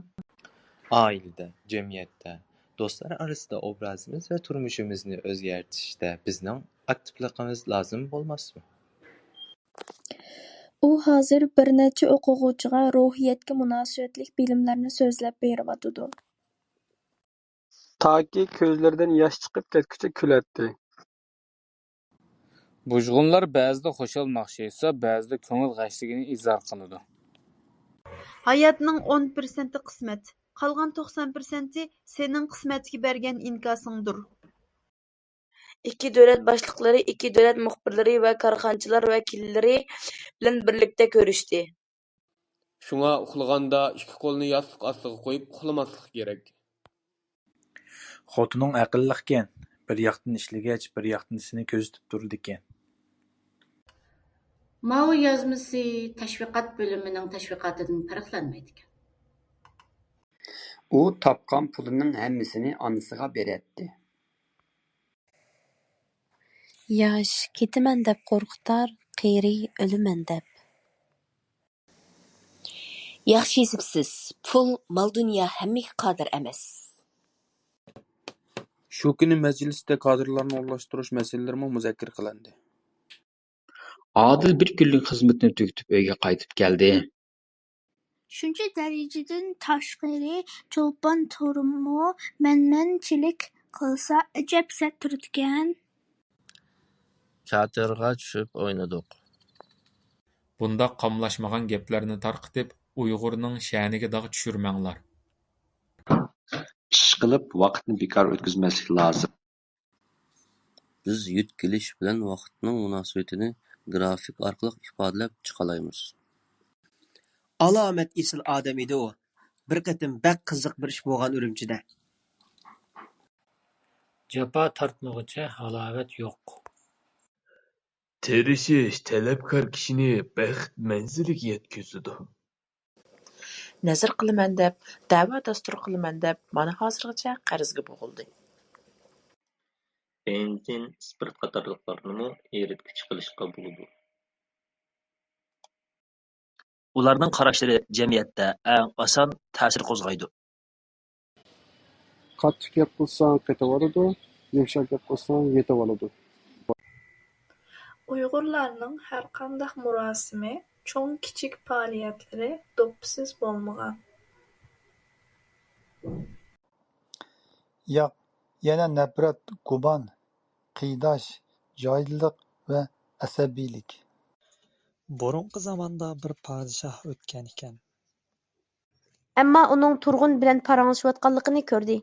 ئائىلىدە، جەمئىيەتتە، دوستلار ئارىسىدا ئوبرازىمىز ۋە تۇرمۇشىمىزنى ئۆزگەرتىشتە بىزنىڭ ئاكتىپلىقىمىز لازىم بولماسمۇ؟ ئۇ ھازىر بىر نەچچە ئوقۇغۇچىغا روھىيەتكە مۇناسىۋەتلىك بىلىملەرنى سۆزلەپ بېرىۋاتىدۇ. تاكى كۆزلىرىدىن ياش چىقىپ كەتكۈچە كۈلەتتى. بۇژغۇنلار بەزىدە خۇشال ناخشا ئېيتسا، بەزىدە كۆڭۈل غەشلىكىنى ئىزھار قىلىدۇ. ھاياتنىڭ ئون پىرسەنتى قىسمەت، قالغان توقسان پىرسەنتى سېنىڭ قىسمەتكە بەرگەن ئىنكاسىڭدۇر. ئىككى دۆلەت باشلىقلىرى ئىككى دۆلەت مۇخبىرلىرى ۋە كارخانىچىلار ۋەكىللىرى بىلەن بىرلىكتە كۆرۈشتى. شۇڭا ئۇخلىغاندا ئىككى قولنى ياستۇق ئاستىغا قويۇپ ئۇخلىماسلىق كېرەك. خوتۇنۇڭ ئەقىللىقكەن، بىر ياقتىن ئىشلىگەچ، بىر ياقتىن سېنى كۆزىتىپ تۇرىدىكەن. ماۋۇ يازمىسى تەشۋىقات بۆلۈمىنىڭ تەشۋىقاتىدىن پەرقلەنمەيدىكەن. ئۇ تاپقان پۇلىنىڭ ھەممىسىنى ئانىسىغا بېرەتتى. ياش كېتىمەن دەپ قورقۇتار، قېرى ئۆلىمەن دەپ. ياخشى يېزىپسىز، پۇل، مال-دۇنيا ھەممىگە قادىر ئەمەس. شۇ كۈنى مەجلىستە كادىرلارنى ئورۇنلاشتۇرۇش مەسىلىلىرىمۇ مۇزاكىرە قىلىندى. ئادىل بىر كۈنلۈك خىزمىتىنى تۈگىتىپ ئۆيگە قايتىپ كەلدى. شۇنچە دەرىجىدىن تاشقىرى چولپان تۇرۇممۇ مەنمەنچىلىك قىلسا ئەجەب سەت تۇرىدىكەن. كاتېرغا چۈشۈپ ئوينىدۇق. بۇنداق قاملاشمىغان گەپلەرنى تارقىتىپ، ئۇيغۇرنىڭ شەنىگە داغ چۈشۈرمەڭلار. ئىشقىلىپ ۋاقىتنى بىكار ئۆتكۈزمەسلىك لازىم. بىز يۆتكىلىش بىلەن ۋاقىتنىڭ مۇناسىۋىتىنى گرافىك ئارقىلىق ئىپادىلەپ چىقالايمىز. ئالامەت ئېسىل ئادەم ئىدى ئۇ. بىر قېتىم بەك قىزىق بىر ئىش بولغان ئۈرۈمچىدە. جاپا تارتمىغۇچە ھالاۋەت يوق. تىرىشىش تەلەپكار كىشىنى بەخت مەنزىلىگە يەتكۈزىدۇ. نەزىر قىلىمەن دەپ، دەۋا دەستۇر قىلىمەن دەپ مانا ھازىرغىچە قەرزگە بوغۇلدى. بېنزىن، ئىسپىرت قاتارلىقلارنىمۇ ئېرىتكۈچ قىلىشقا بولىدۇ. ئۇلارنىڭ قاراشلىرى جەمئىيەتتە ئەڭ ئاسان تەسىر قوزغايدۇ. قاتتىق گەپ قىلساڭ قېتىۋالىدۇ، يۇمشاق گەپ قىلساڭ يېتىۋالىدۇ. ئۇيغۇرلارنىڭ ھەرقانداق مۇراسىمى چوڭ-كىچىك پائالىيەتلىرى دوپپىسىز بولمىغان. ياق، يەنە نەپرەت، گۇمان، قىيناش، جاھىللىق ۋە ئەسەبىيلىك. بۇرۇنقى زاماندا بىر پادىشاھ ئۆتكەن ئىكەن. ئەمما ئۇنىڭ تۇرغۇن بىلەن پاراڭلىشىۋاتقانلىقىنى كۆردى.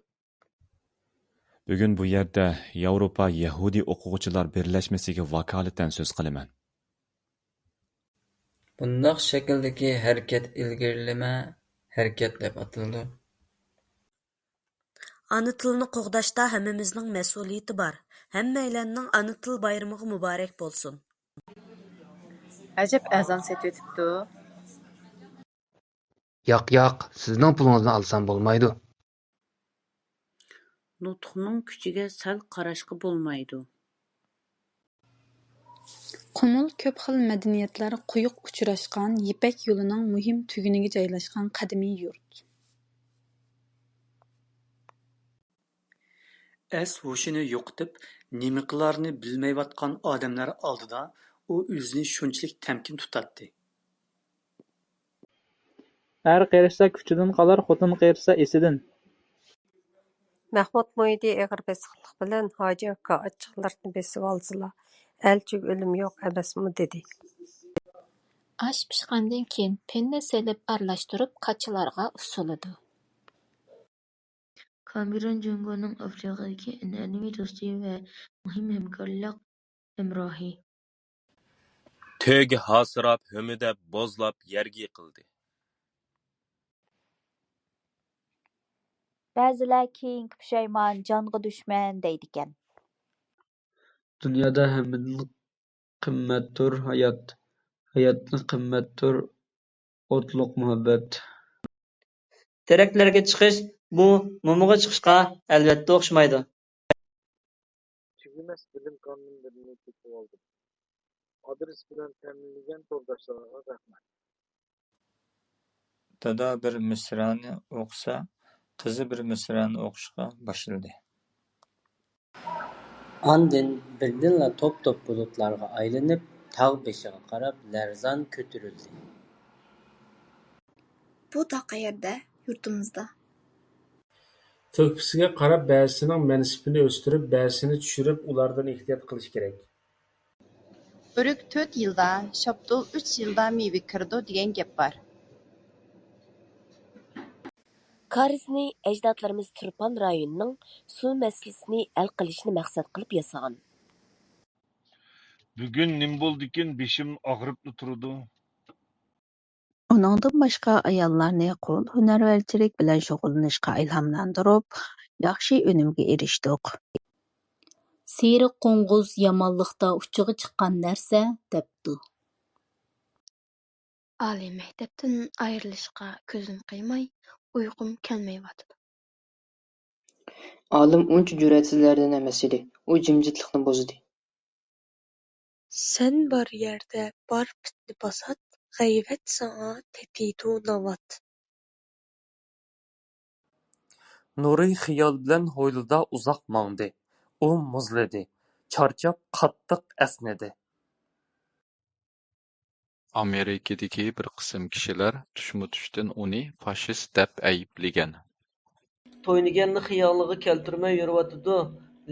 بۈگۈن بۇ يەردە ياۋروپا يەھۇدىي ئوقۇغۇچىلار بىرلەشمىسىگە ۋاكالىتەن سۆز قىلىمەن. بۇنداق شەكىلدىكى ھەرىكەت ئىلگىرىلىمە ھەرىكەت دەپ ئاتىلىدۇ. ئانا تىلنى قوغداشتا ھەممىمىزنىڭ مەسئۇلىيىتى بار. ھەممەيلەننىڭ ئانا تىل بايرىمىغا مۇبارەك بولسۇن! ئەجەب ئەزان سېتىۋېتىپتۇ. ياق، ياق، سىزنىڭ پۇلىڭىزنى ئالسام بولمايدۇ. نۇتۇقنىڭ كۈچىگە سەل قاراشقا بولمايدۇ. قۇمۇل كۆپ خىل مەدەنىيەتلەر قويۇق ئۇچراشقان يىپەك يولىنىڭ مۇھىم تۈگۈنىگە جايلاشقان قەدىمىي يۇرت. ئەس ھوشىنى يوقىتىپ، نېمە قىلارىنى بىلمەيۋاتقان ئادەملەر ئالدىدا ئۇ ئۆزىنى شۇنچىلىك تەمكىن تۇتاتتى. ئەر قېرىشسا كۈچىدىن قالار، خوتۇن قېرىشسا ئېسىدىن. مەھمۇت مۇھىدى ئېغىر بېسىقلىق بىلەن، ھاجى ئاكا، ئاچچىقلىرىنى بېسىۋالسىلا، ئەلچىگە ئۆلۈم يوق ئەمەسمۇ؟ دېدى. ئاش پىشقاندىن كېيىن، پەندە سېلىپ ئارىلاشتۇرۇپ قاچىلارغا ئۇسسىلىدۇ. كامېرون جۇڭگونىڭ ئافرىقىدىكى ئەنئەنىۋى دوستى ۋە مۇھىم ھەمكارلىق ھەمراھى. تۆگە ھاسىراپ، ھۆمۈدەپ، بوزلاپ يەرگە يىقىلدى. بەزىلەر كېيىنكى پۇشايمان جانغا دۈشمەن دەيدىكەن. دۇنيادا ھەممىدىن قىممەتتۇر ھايات، ھاياتتىن قىممەتتۇر ئوتلۇق مۇھەببەت. تېرەكلەرگە چىقىش بۇ مومىغا چىقىشقا ئەلۋەتتە ئوخشىمايدۇ. تۈگىمەس بىلىم كانىيىملىرىنى تېپىۋالدىم. ئادرېس بىلەن تەمىنلىگەن تورداشلارغا رەھمەت. دادا بىر مىسرانى ئوقۇسا، قىزى بىر مىسرانى ئوقۇشقا باشلىدى. ئاندىن بىردىنلا توپ-توپ بۇلۇتلارغا ئايلىنىپ، تاغ بېشىغا قاراپ لەرزان كۆتۈرۈلدى. بۇ تاغ قەيەردە؟ يۇرتىمىزدا. تۆھپىسىگە قاراپ بەزىسىنىڭ مەنسىپىنى ئۆستۈرۈپ، بەزىسىنى چۈشۈرۈپ، ئۇلاردىن ئېھتىيات قىلىش كېرەك. ئۆرۈك تۆت يىلدا، شاپتۇل ئۈچ يىلدا مېۋىگە كىرىدۇ دېگەن گەپ بار. كارىزنى ئەجدادلىرىمىز تۇرپان رايونىنىڭ سۇ مەسىلىسىنى ھەل قىلىشنى مەقسەت قىلىپ ياسىغان. بۈگۈن نېمە بولدىكىن بېشىم ئاغرىپلا تۇرىدۇ. ئۇنىڭدىن باشقا ئاياللارنى قول ھۈنەرۋەنچىلىك بىلەن شۇغۇللىنىشقا ئىلھاملاندۇرۇپ، ياخشى ئۈنۈمگە ئېرىشتۇق. سېرىق قوڭغۇز يامانلىقتا ئۇچىغا چىققان نەرسە دەپتۇ. ئالىي مەكتەپتىن ئايرىلىشقا كۆزۈم قىيماي، ئۇيقۇم كەلمەيۋاتىدۇ. ئالىم ئۇنچە جۈرئەتسىزلەردىن ئەمەس ئىدى، ئۇ جىمجىتلىقنى بۇزدى. سەن بار يەردە بار پىتنە-پاسات، غەيۋەت ساڭا تېتىيدۇ ناۋات. نۇرى خىيال بىلەن ھويلىدا ئۇزاق ماڭدى. ئۇ مۇزلىدى، چارچاپ قاتتىق ئەسنىدى. ئامېرىكىدىكى بىر قىسىم كىشىلەر تۇشمۇتۇشتىن ئۇنى فاشىست دەپ ئەيىبلىگەن. توينىگەننى خىيالىغا كەلتۈرمەي يۈرۈۋاتىدۇ،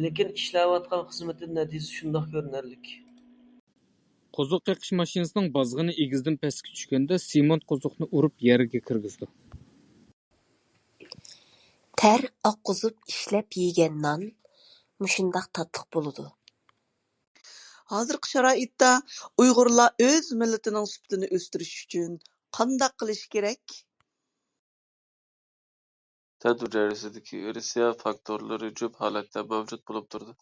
لېكىن ئىشلەۋاتقان خىزمىتىدىن نەتىجىسى شۇنداق كۆرۈنەرلىك. قوزۇق قېقىش ماشىنىسىنىڭ بازغىنى ئېگىزدىن پەسكە چۈشكەندە سېمونت قوزۇقنى ئۇرۇپ يەرگە كىرگۈزىدۇ. تەر ئاققۇزۇپ ئىشلەپ يېگەن نان مۇشۇنداق تاتلىق بولىدۇ. ھازىرقى شارائىتتا ئۇيغۇرلار ئۆز مىللىتىنىڭ سۈپىتىنى ئۆستۈرۈش ئۈچۈن قانداق قىلىشى كېرەك؟ تەدبىر دائىرىسىدىكى ئىگرېسسىيە فاكتورلىرى جۈپ ھالەتتە مەۋجۇت بولۇپ تۇرىدۇ.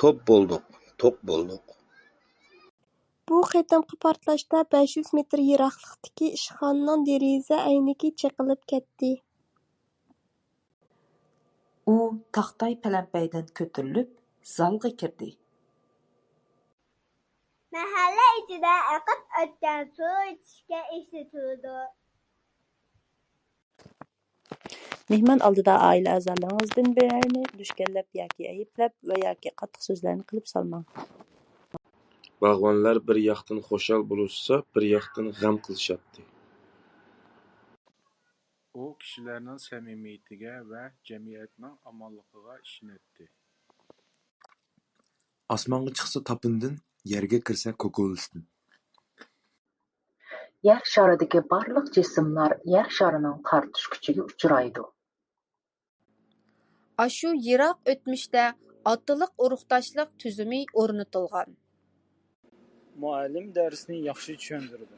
توپ بولدۇق، توق بولدۇق. بۇ قېتىمقى پارتلاشتا بەش يۈز مېتىر يىراقلىقتىكى ئىشخانىنىڭ دېرىزە ئەينىكى چېقىلىپ كەتتى. ئۇ تاختاي پەلەمپەيدىن كۆتۈرۈلۈپ، زالغا كىردى. مەھەللە ئىچىدە ئېقىپ ئۆتكەن سۇ ئىچىشكە ئىشلىتىلىدۇ. مېھمان ئالدىدا ئائىلە ئەزالىرىڭىزدىن بىرەرنى دۈشكەنلەپ ياكى ئەيىبلەپ ۋە ياكى قاتتىق سۆزلەرنى قىلىپ سالماڭ. باغۋەنلەر بىر ياقتىن خۇشال بولۇشسا، بىر ياقتىن غەم قىلىشاتتى. ئۇ كىشىلەرنىڭ سەمىمىيىتىگە ۋە جەمئىيەتنىڭ ئامانلىقىغا ئىشىنەتتى. ئاسمانغا چىقسا تاپىنىدىن، يەرگە كىرسە كوكۇلىستىن. يەر شارىدىكى بارلىق جىسىملار يەر شارىنىڭ تارتىش كۈچىگە ئۇچرايدۇ. ئاشۇ يىراق ئۆتمۈشتە ئاتىلىق ئۇرۇقداشلىق تۈزۈمى ئورنىتىلغان. مۇئەللىم دەرسنى ياخشى چۈشەندۈرىدۇ.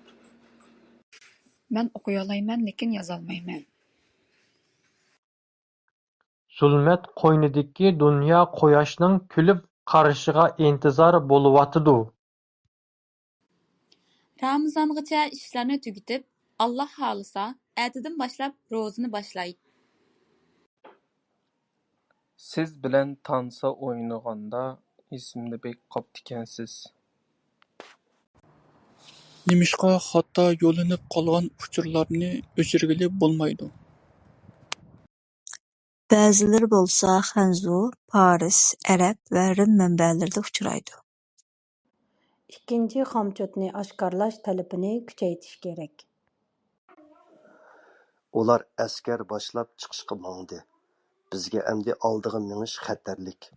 مەن ئوقۇيالايمەن، لېكىن يازالمايمەن. زۇلمەت قوينىدىكى دۇنيا قۇياشنىڭ كۈلۈپ قارىشىغا ئىنتىزار بولۇۋاتىدۇ. رامىزانغىچە ئىشلارنى تۈگىتىپ، ئاللا خالىسا، ئەتىدىن باشلاپ روزىنى باشلاي. سىز بىلەن تانسا ئوينىغاندا ئېسىمدە بەك قاپتىكەنسىز. نېمىشقا خاتا يوللىنىپ قالغان ئۇچۇرلارنى ئۆچۈرگىلى بولمايدۇ. بەزىلىرى بولسا خەنزۇ، پارس، ئەرەب ۋە رىم مەنبەلىرىدە ئۇچرايدۇ. ئىككىنچى خامچوتنى ئاشكارىلاش تەلىپىنى كۈچەيتىش كېرەك. ئۇلار ئەسكەر باشلاپ چىقىشقا ماڭدى. بىزگە ئەمدى ئالدىغا مېڭىش خەتەرلىك.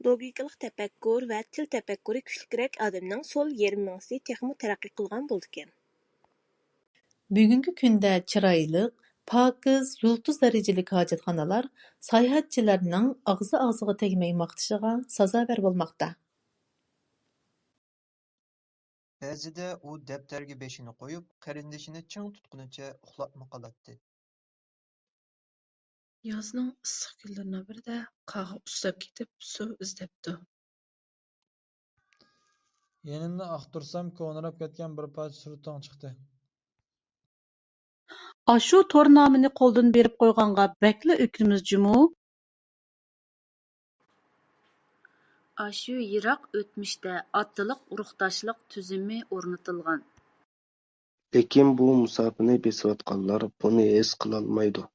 لوگىكىلىق تەپەككۇر ۋە تىل تەپەككۇرى كۈچلۈكرەك ئادەمنىڭ سول يېرىم مېڭىسى تېخىمۇ تەرەققىي قىلغان بولىدىكەن. بۈگۈنكى كۈندە چىرايلىق، پاكىز، يۇلتۇز دەرىجىلىك ھاجەتخانىلار ساياھەتچىلەرنىڭ ئاغزى-ئاغزىغا تەگمەي ماختىشىغا سازاۋەر بولماقتا. بەزىدە ئۇ دەپتەرگە بېشىنى قويۇپ، قېرىندىشىنى چىڭ تۇتقىنىچە ئۇخلاپمۇ قالاتتى. يازنىڭ ئىسسىق كۈنلىرىنىڭ بىرىدە قاغا ئۇسساپ كېتىپ سۇ ئىزدەپتۇ. يېنىمنى ئاختۇرسام، كونىراپ كەتكەن بىر پارچە سۈرىتىڭ چىقتى. ئاشۇ تورنامىنى قولدىن بېرىپ قويغانغا بەكلا ئۆكۈنىمىز جۇمۇ. ئاشۇ يىراق ئۆتمۈشتە ئاتىلىق ئۇرۇقداشلىق تۈزۈمى ئورنىتىلغان. لېكىن بۇ مۇساپىنى بېسىۋاتقانلار بۇنى ھېس قىلالمايدۇ.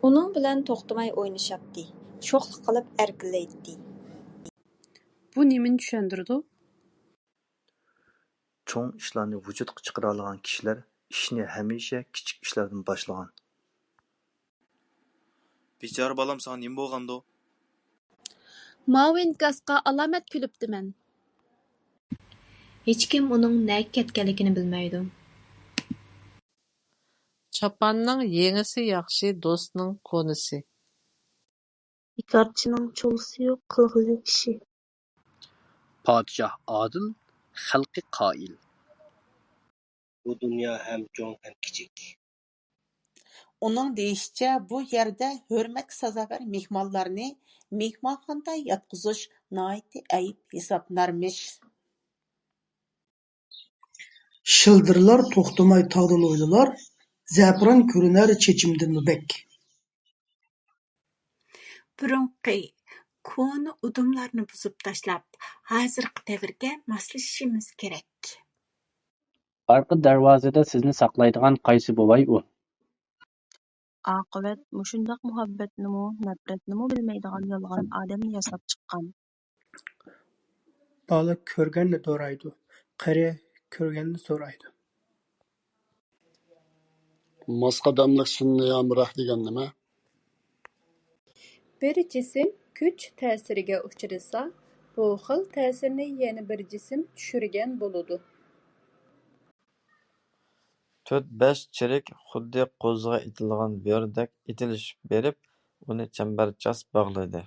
ئۇنىڭ بىلەن توختىماي ئوينىشاتتى، شوخلۇق قىلىپ ئەركىلەيتتى. بۇ نېمىنى چۈشەندۈرىدۇ؟ چوڭ ئىشلارنى ۋۇجۇدقا چىقىرالىغان كىشىلەر ئىشنى ھەمىشە كىچىك ئىشلاردىن باشلىغان. بىچارە بالام، ساڭا نېمە بولغاندۇ؟ ماۋۇ ئىنكاسقا ئالامەت كۈلۈپتىمەن. ھېچكىم ئۇنىڭ نەگە كەتكەنلىكىنى بىلمەيدۇ. چاپاننىڭ يېڭىسى ياخشى، دوستنىڭ كونىسى. بىكارچىنىڭ چولىسى يوق، قىلغۇلۇق ئىشى. پادىشاھ ئادىل، خەلقى قايىل. بۇ دۇنيا ھەم چوڭ ھەم كىچىك. ئۇنىڭ دېيىشىچە، بۇ يەردە ھۆرمەتكە سازاۋەر مېھمانلارنى مېھمانخانىدا ياتقۇزۇش ناھايىتى ئەيىب ھېسابلىنارمىش. شىلدىرلار توختىماي تاغدا لويلىلار، زەپىران كۆرۈنەر چېچىمدىنمۇ بەك. بۇرۇنقى كونا ئۇدۇملارنى بۇزۇپ تاشلاپ، ھازىرقى دەۋرگە ماسلىشىشىمىز كېرەك. ئارقا دەرۋازىدا سىزنى ساقلايدىغان قايسى بوۋاي ئۇ؟ ئاقىۋەت مۇشۇنداق مۇھەببەتنىمۇ، نەپرەتنىمۇ بىلمەيدىغان يالغان ئادەمنى ياساپ چىققان. بالا كۆرگەننى دورايدۇ، قېرى كۆرگەننى سورايدۇ. ماس قەدەملىك سۈنئىي ھەمراھ دېگەن نېمە؟ بىر جىسىم كۈچ تەسىرىگە ئۇچرىسا، بۇ خىل تەسىرنى يەنە بىر جىسىم چۈشۈرگەن بولىدۇ. تۆت-بەش چېرىك خۇددى قوزىغا ئېتىلغان بۆرىدەك ئېتىلىشىپ بېرىپ، ئۇنى چەمبەرچاس باغلىدى.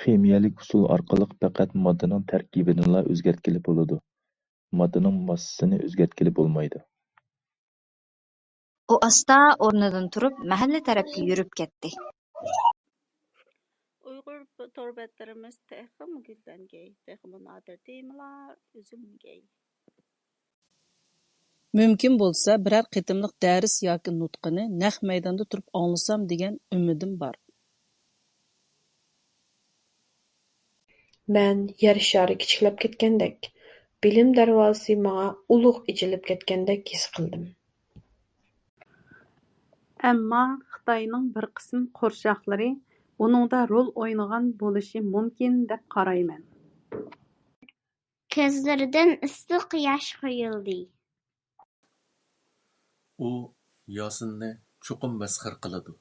خىمىيەلىك ئۇسۇل ئارقىلىق پەقەت ماددىنىڭ تەركىبىنىلا ئۆزگەرتكىلى بولىدۇ، ماددىنىڭ ماسسىسىنى ئۆزگەرتكىلى بولمايدۇ. ئۇ ئاستا ئورنىدىن تۇرۇپ، مەھەللە تەرەپكە يۈرۈپ كەتتى. ئۇيغۇر تور بەتلىرىمىز تېخىمۇ گۈللەنگەي، تېخىمۇ نادىر تېمىلار ئۈزۈلمىگەي. مۇمكىن بولسا، بىرەر قېتىملىق دەرس ياكى نۇتقىنى نەق مەيداندا تۇرۇپ ئاڭلىسام دېگەن ئۈمىدىم بار. مەن يەر شارى كىچىكلەپ كەتكەندەك، بىلىم دەرۋازىسى ماڭا ئۇلۇغ ئېچىلىپ كەتكەندەك ھېس قىلدىم. ئەمما خىتاينىڭ بىر قىسىم قورشاقلىرى ئۇنىڭدا رول ئوينىغان بولۇشى مۇمكىن دەپ قارايمەن. كۆزلىرىدىن ئىسسىق ياش قۇيۇلدى. ئۇ ياسىننى چوقۇم مەسخىرە قىلىدۇ.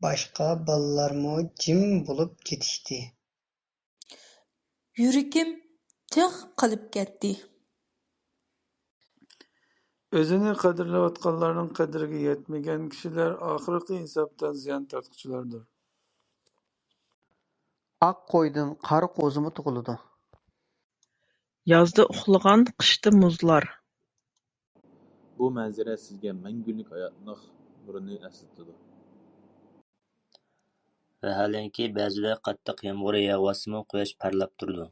باشقا بالىلارمۇ جىم بولۇپ كېتىشتى. يۈرىكىم تىغ قىلىپ كەتتى. ئۆزىنى قەدىرلەۋاتقانلارنىڭ قەدرىگە يەتمىگەن كىشىلەر ئاخىرقى ھېسابتا زىيان تارتقۇچىلاردۇر. ئاق قويدىن قارا قوزىمۇ تۇغۇلىدۇ. يازدا ئۇخلىغان قىشتا مۇزلار. بۇ مەنزىرە سىزگە مەڭگۈلۈك ھاياتلىق نۇرىنى ئەسلىتىدۇ. ۋەھالەنكى، بەزىدە قاتتىق يامغۇر يېغىۋاتسىمۇ، قۇياش پارلاپ تۇرىدۇ.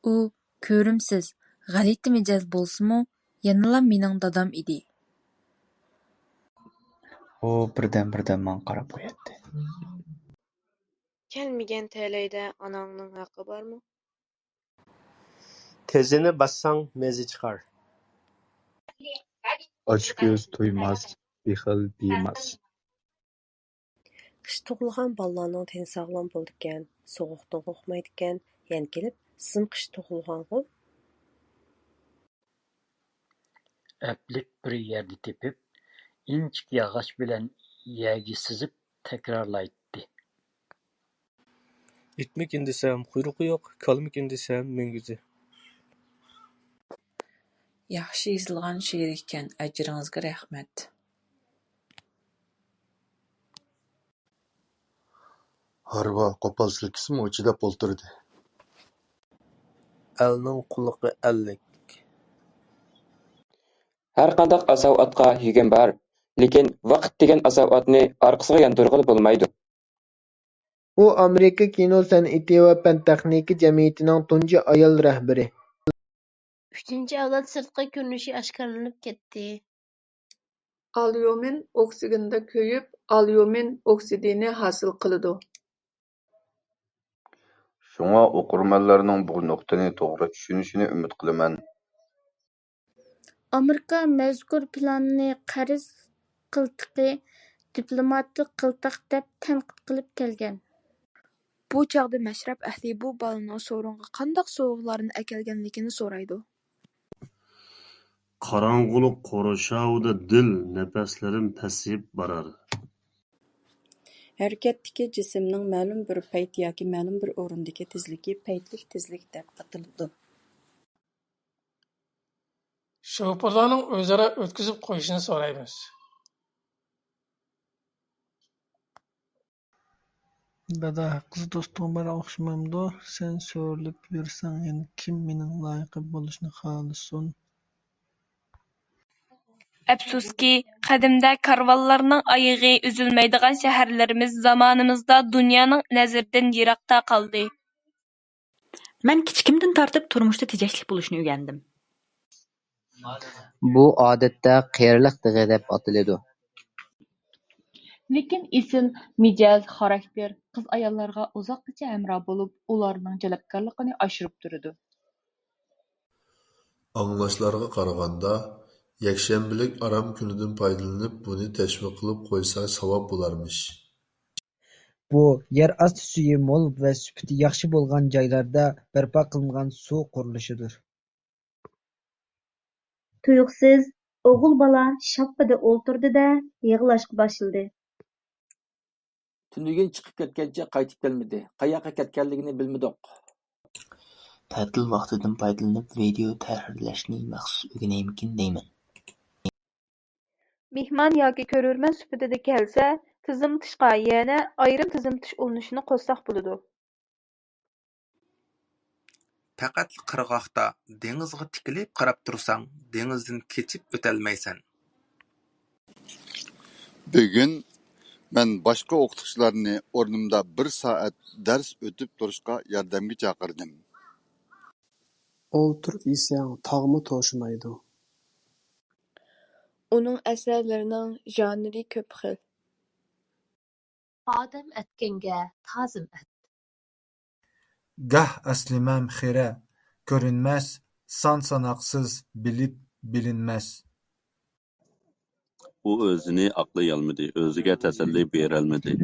ئۇ كۆرۈمسىز، غەلىتە مىجەز بولسىمۇ، يەنىلا مېنىڭ دادام ئىدى. ئۇ بىردەم-بىردەم ماڭا قاراپ قوياتتى. كەلمىگەن تەلەيدە ئاناڭنىڭ ھەققى بارمۇ؟ تېزىنى باسساڭ، مېزى چىقار. ئاچ كۆز تويماس، بېخىل بىماس. قىش تۇغۇلغان بالىلارنىڭ تېنى ساغلام بولىدىكەن، سوغۇقتىن قورقمايدىكەن. يەنە كېلىپ، سىزمۇ قىش تۇغۇلغانغۇ؟ ئەپلىك بىر يەردە تېپىپ، ئىنچىكە ياغاچ بىلەن يەرگە سىزىپ تەكرارلايتتى. ئىتمىكىن دېسەم، قۇيرۇقى يوق، كالىمىكىن دېسەم، مۈڭگۈزى. ياخشى يېزىلغان شېئىر ئىكەن، ئەجرىڭىزگە رەھمەت. ھارۋا قوپال سىلكىسىمۇ چىداپ ئولتۇردى. ئەلنىڭ قۇلىقى ئەللىك. ھەرقانداق ئاساۋۇ ئاتقا يۈگەن بار، لېكىن ۋاقىت دېگەن ئاساۋۇ ئاتنى ئارقىسىغا ياندۇرغىلى بولمايدۇ. ئۇ ئامېرىكا كىنو سەنئىتى ۋە پەن-تېخنىكا جەمئىيىتىنىڭ تۇنجى ئايال رەھبىرى. ئۈچىنچى ئەۋلاد سىرتقى كۆرۈنۈشى ئاشكارىلىنىپ كەتتى. ئاليۇمىن ئوكسىدىندا كۆيۈپ، ئاليۇمىن ئوكسىدىنى ھاسىل قىلىدۇ. شۇڭا ئوقۇرمەنلەرنىڭ بۇ نۇقتىنى توغرا چۈشىنىشىنى ئۈمىد قىلىمەن. ئامېرىكا مەزكۇر پىلاننى قەرز قىلتىقى، دىپلوماتىك قىلتاق دەپ تەنقىد قىلىپ كەلگەن. بۇ چاغدا مەشرەپ ئەھلى بۇ بالىنىڭ سورۇنغا قانداق سوۋغىلارنى ئەكەلگەنلىكىنى سورايدۇ. قاراڭغۇلۇق قورشاۋىدا دىل نەپەسلىرىم پەسىيىپ بارار. ھەرىكەتتىكى جىسىمنىڭ مەلۇم بىر پەيت ياكى مەلۇم بىر ئورۇندىكى تېزلىكى پەيتلىك تېزلىك دەپ ئاتىلىدۇ. شوپۇرلارنىڭ ئۆزئارا ئۆتكۈزۈپ قويۇشىنى سورايمىز. دادا، قىز دوستۇڭ بار ئوخشىمامدۇ؟ سەن سۆرىلىپ يۈرسەڭ يەنە كىم مېنىڭ لايىقىم بولۇشنى خالىسۇن؟ ئەپسۇسكى، قەدىمدە كارۋانلارنىڭ ئايىغى ئۈزۈلمەيدىغان شەھەرلىرىمىز زامانىمىزدا دۇنيانىڭ نەزىرىدىن يىراقتا قالدى. مەن كىچىكىمدىن تارتىپ تۇرمۇشتا تېجەشلىك بولۇشنى ئۆگەندىم. بۇ ئادەتتە قېرىلىق دېغى دەپ ئاتىلىدۇ. لېكىن ئېسىل مىجەز، خاراكتېر قىز-ئاياللارغا ئۇزاققىچە ھەمراھ بولۇپ، ئۇلارنىڭ جەلپكارلىقىنى ئاشۇرۇپ تۇرىدۇ. ئاڭلاشلارغا قارىغاندا، يەكشەنبىلىك ئارام كۈنىدىن پايدىلىنىپ بۇنى تەشۋىق قىلىپ قويسا ساۋاب بولارمىش. بۇ يەر ئاستى سۈيى مول ۋە سۈپىتى ياخشى بولغان جايلاردا بەرپا قىلىنغان سۇ قۇرۇلۇشىدۇر. تۇيۇقسىز ئوغۇل بالا شاپپىدە ئولتۇردى-دە، يىغلاشقا باشلىدى. تۈنۈگۈن چىقىپ كەتكەنچە قايتىپ كەلمىدى. قاياققا كەتكەنلىكىنى بىلمىدۇق. تەتىل ۋاقتىدىن پايدىلىنىپ ۋىدېئو تەھرىرلەشنى مەخسۇس ئۆگىنەيمىكىن دەيمەن. مېھمان ياكى كۆرۈرمەن سۈپىتىدە كەلسە، تىزىملىتىشقا يەنە ئايرىم تىزىملىتىش ئۇلىنىشىنى قوشساق بولىدۇ. پەقەتلا قىرغاقتا دېڭىزغا تىكىلىپ قاراپ تۇرساڭ، دېڭىزدىن كېچىپ ئۆتەلمەيسەن. بۈگۈن مەن باشقا ئوقۇتقۇچىلارنى ئورنۇمدا بىر سائەت دەرس ئۆتۈپ تۇرۇشقا ياردەمگە چاقىردىم. ئولتۇرۇپ يېسەڭ تاغمۇ توشىمايدۇ. ئۇنىڭ ئەسەرلىرىنىڭ ژانىرى كۆپ خىل. ئادەم ئەتكەنگە تازىم ئەت. گاھ ئەسلىمەم خىرە، كۆرۈنمەس، سان-ساناقسىز، بىلىپ بىلىنمەس. ئۇ ئۆزىنى ئاقلىيالمىدى، ئۆزىگە تەسەللى بېرەلمىدى.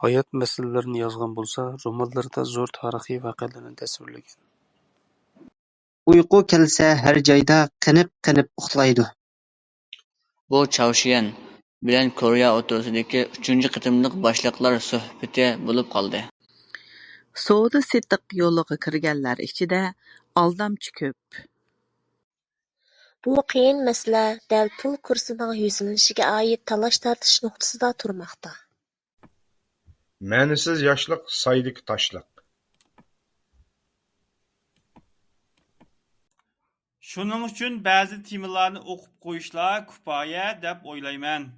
ھايات مەسىلىلىرىنى يازغان بولسا، رومانلىرىدا زور تارىخىي ۋەقەلەرنى تەسۋىرلىگەن. ئۇيقۇ كەلسە ھەر جايدا قېنىپ-قېنىپ ئۇخلايدۇ. بۇ چاۋشيەن بىلەن كورېيە ئوتتۇرىسىدىكى ئۈچىنچى قېتىملىق باشلىقلار سۆھبىتى بولۇپ قالدى. سودا-سېتىق يولىغا كىرگەنلەر ئىچىدە ئالدامچى كۆپ. بۇ قىيىن مەسىلە دەل پۇل كۇرسىنىڭ يۈزلىنىشىگە ئائىت تالاش-تارتىش نۇقتىسىدا تۇرماقتا. مەنىسىز ياشلىق سايدىكى تاشلىق. شۇنىڭ ئۈچۈن بەزى تېمىلارنى ئوقۇپ قويۇشلا كۇپايە دەپ ئويلايمەن.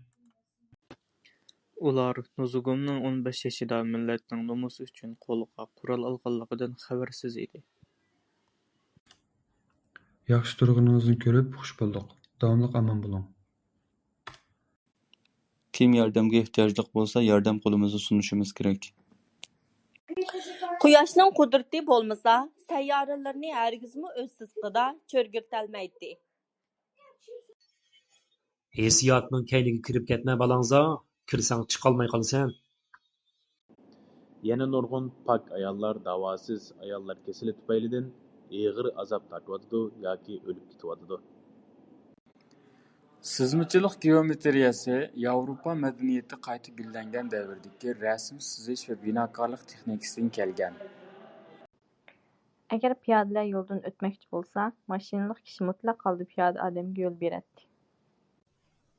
ئۇلار نوزۇگۇمنىڭ ئون بەش يېشىدا مىللەتنىڭ نومۇسى ئۈچۈن قولىغا قورال ئالغانلىقىدىن خەۋەرسىز ئىدى. ياخشى تۇرغىنىڭىزنى كۆرۈپ خۇش بولدۇق. داۋاملىق ئامان بولۇڭ. كىم ياردەمگە ئېھتىياجلىق بولسا، ياردەم قولىمىزنى سۇنۇشىمىز كېرەك. قۇياشنىڭ قۇدرىتى بولمىسا، سەييارىلىرىنى ھەرگىزمۇ ئۆز سىزىقىدا چۆرگۈرتەلمەيتتى. ھېسسىياتنىڭ كەينىگە كىرىپ كەتمە، بالاڭزا، كىرسەڭ چىقالماي قالىسەن. يەنە نۇرغۇن پاك ئاياللار داۋاسىز ئاياللار كېسىلى تۈپەيلىدىن ئېغىر ئازاب تارتىۋاتىدۇ ياكى ئۆلۈپ كېتىۋاتىدۇ. سىزمىچىلىق گېئومېترىيەسى ياۋروپا مەدەنىيىتى قايتا گۈللەنگەن دەۋردىكى رەسىم سىزىش ۋە بىناكارلىق تېخنىكىسىدىن كەلگەن. ئەگەر پىيادىلەر يولدىن ئۆتمەكچى بولسا، ماشىنىلىق كىشى مۇتلەق ھالدا پىيادە ئادەمگە يول بېرەتتى.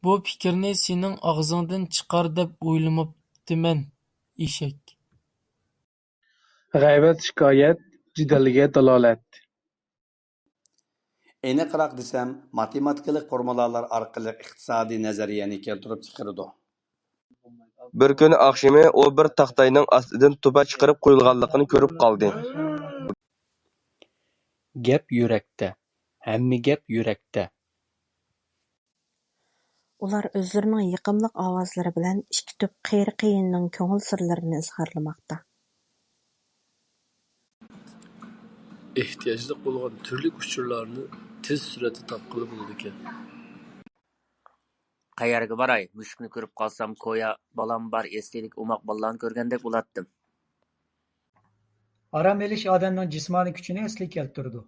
بۇ پىكىرنى سېنىڭ ئاغزىڭدىن چىقار دەپ ئويلىماپتىمەن، ئېشەك. غەيۋەت شىكايەت، جېدەلگە دالالەت. ئېنىقراق دېسەم، ماتېماتىكىلىق فورمۇلالار ئارقىلىق ئىقتىسادىي نەزەرىيەنى كەلتۈرۈپ چىقىرىدۇ. بىر كۈنى ئاخشىمى ئۇ بىر تاختاينىڭ ئاستىدىن تۇپا چىقىرىپ قويۇلغانلىقىنى كۆرۈپ قالدى. گەپ يۈرەكتە، ھەممە گەپ يۈرەكتە. ئۇلار ئۆزلىرىنىڭ يېقىملىق ئاۋازلىرى بىلەن ئىككى تۈپ قېرى قېيىننىڭ كۆڭۈل سىرلىرىنى ئىزھارلىماقتا. ئېھتىياجلىق بولغان تۈرلۈك ئۇچۇرلارنى تېز سۈرئەتتە تاپقىلى بولىدىكەن. قەيەرگە باراي، مۈشۈكنى كۆرۈپ قالسام، كويا بالام بار ئېستېتىك ئوماق بالىلارنى كۆرگەندەك بولاتتىم. ئارام ئېلىش ئادەمنىڭ جىسمانىي كۈچىنى ئەسلىگە كەلتۈرىدۇ.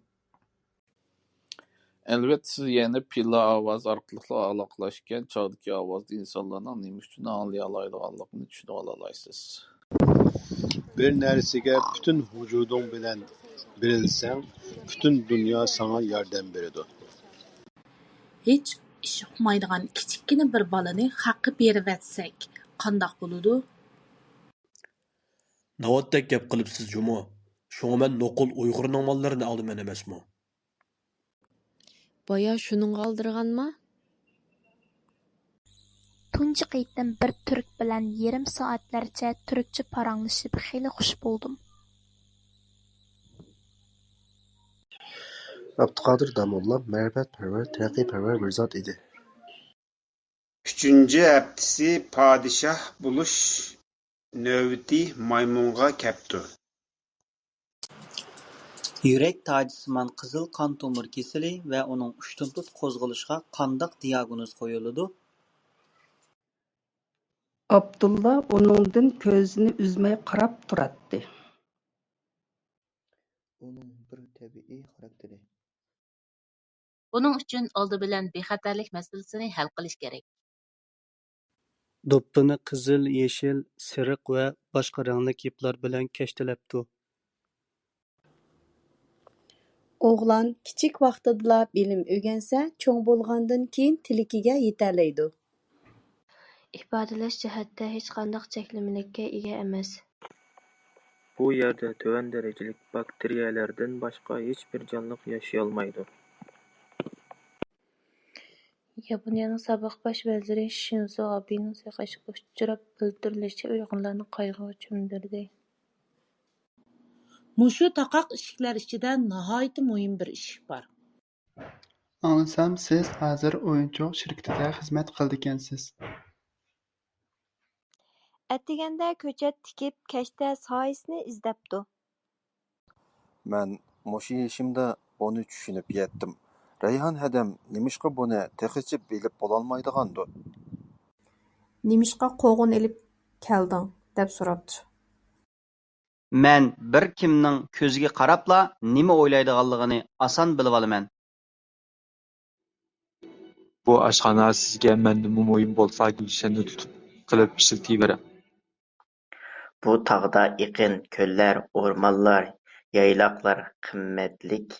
ئەلۋەتتە، سىز يەنە پىللا ئاۋازى ئارقىلىقلا ئالاقىلەشكەن چاغدىكى ئاۋازدا ئىنسانلارنىڭ نېمە ئۈچۈن ئاڭلىيالايدىغانلىقىنى چۈشىنىۋالالايسىز. بىر نەرسىگە پۈتۈن ۋۇجۇدۇڭ بىلەن بېرىلسەڭ، پۈتۈن دۇنيا ساڭا ياردەم بېرىدۇ. ھېچ ئىش ئۇقمايدىغان كىچىككىنە بىر بالىنى خەققە بېرىۋەتسەك قانداق بولىدۇ؟ ناۋاتتەك گەپ قىلىپسىز جۇمۇ. شۇڭا مەن نوقۇل ئۇيغۇرنىڭ ماللىرىنى ئالىمەن ئەمەسمۇ؟ بايا شۇنىڭغا ئالدىرىغانما؟ تۇنجى قېتىم بىر تۈرك بىلەن يېرىم سائەتلەرچە تۈركچە پاراڭلىشىپ خېلى خۇش بولدۇم. ئابدۇقادىر داموللا مەرىپەتپەرۋەر، تەرەققىيپەرۋەر بىر زات ئىدى. ئۈچىنچى ھەپتىسى پادىشاھ بولۇش نۆۋىتى مايمۇنغا كەپتۇ. يۈرەك تاجىسىمان قىزىل قان تومۇر كېسىلى ۋە ئۇنىڭ ئۇشتۇمتۇت قوزغىلىشىغا قانداق دىياگنوز قويۇلىدۇ؟ ئابدۇللا ئۇنىڭدىن كۆزىنى ئۈزمەي قاراپ تۇراتتى. ئۇنىڭ بىر تەبىئىي خاراكتېرى. بۇنىڭ ئۈچۈن ئالدى بىلەن بىخەتەرلىك مەسىلىسىنى ھەل قىلىش كېرەك. دوپپىنى قىزىل، يېشىل، سېرىق ۋە باشقا رەڭلىك يىپلار بىلەن كەشتىلەپتۇ. ئوغلان كىچىك ۋاقتىدىلا بىلىم ئۆگەنسە، چوڭ بولغاندىن كېيىن تىلىكىگە يېتەلەيدۇ. ئىپادىلەش جەھەتتە ھېچقانداق چەكلىمىلىككە ئىگە ئەمەس. بۇ يەردە تۆۋەن دەرىجىلىك باكتېرىيەلەردىن باشقا ھېچبىر جانلىق ياشىيالمايدۇ. ياپونىيەنىڭ سابىق باش ۋەزىرى شىنزو ئابېنىڭ سايقىشىغا ئۇچراپ، بىلدۈرۈلۈشىچە، ئۇيغۇرلارنى قايغۇغا چۆمدۈردى. مۇشۇ تاقاق ئىشىكلەر ئىچىدە ناھايىتى مۇھىم بىر ئىشىك بار. ئاڭلىسام، سىز ھازىر ئويۇنچۇق شىركىتىدە خىزمەت قىلىدىكەنسىز. ئەتىگەندە كۆچەت تىكىپ، كەچتە سايىسىنى ئىزدەپتۇ. مەن مۇشۇ يېشىمدا بۇنى چۈشىنىپ يەتتىم. رەيھان ھەدەم نېمىشقا بۇنى تېخىچە بىلىپ بولالمايدىغاندۇ؟ نېمىشقا قوغۇن ئېلىپ كەلدىڭ؟ دەپ سوراپتۇ. مەن بىر كىمنىڭ كۆزىگە قاراپلا نېمە ئويلايدىغانلىقىنى ئاسان بىلىۋالىمەن. بۇ ئاشخانا سىزگە مەندىنمۇ مۇھىم بولسا، گۈلشەننى تۇتۇپ قىلىپ ئىشلىتىۋېرىڭ. بۇ تاغدا ئېقىن، كۆللەر، ئورمانلار، يايلاقلار، قىممەتلىك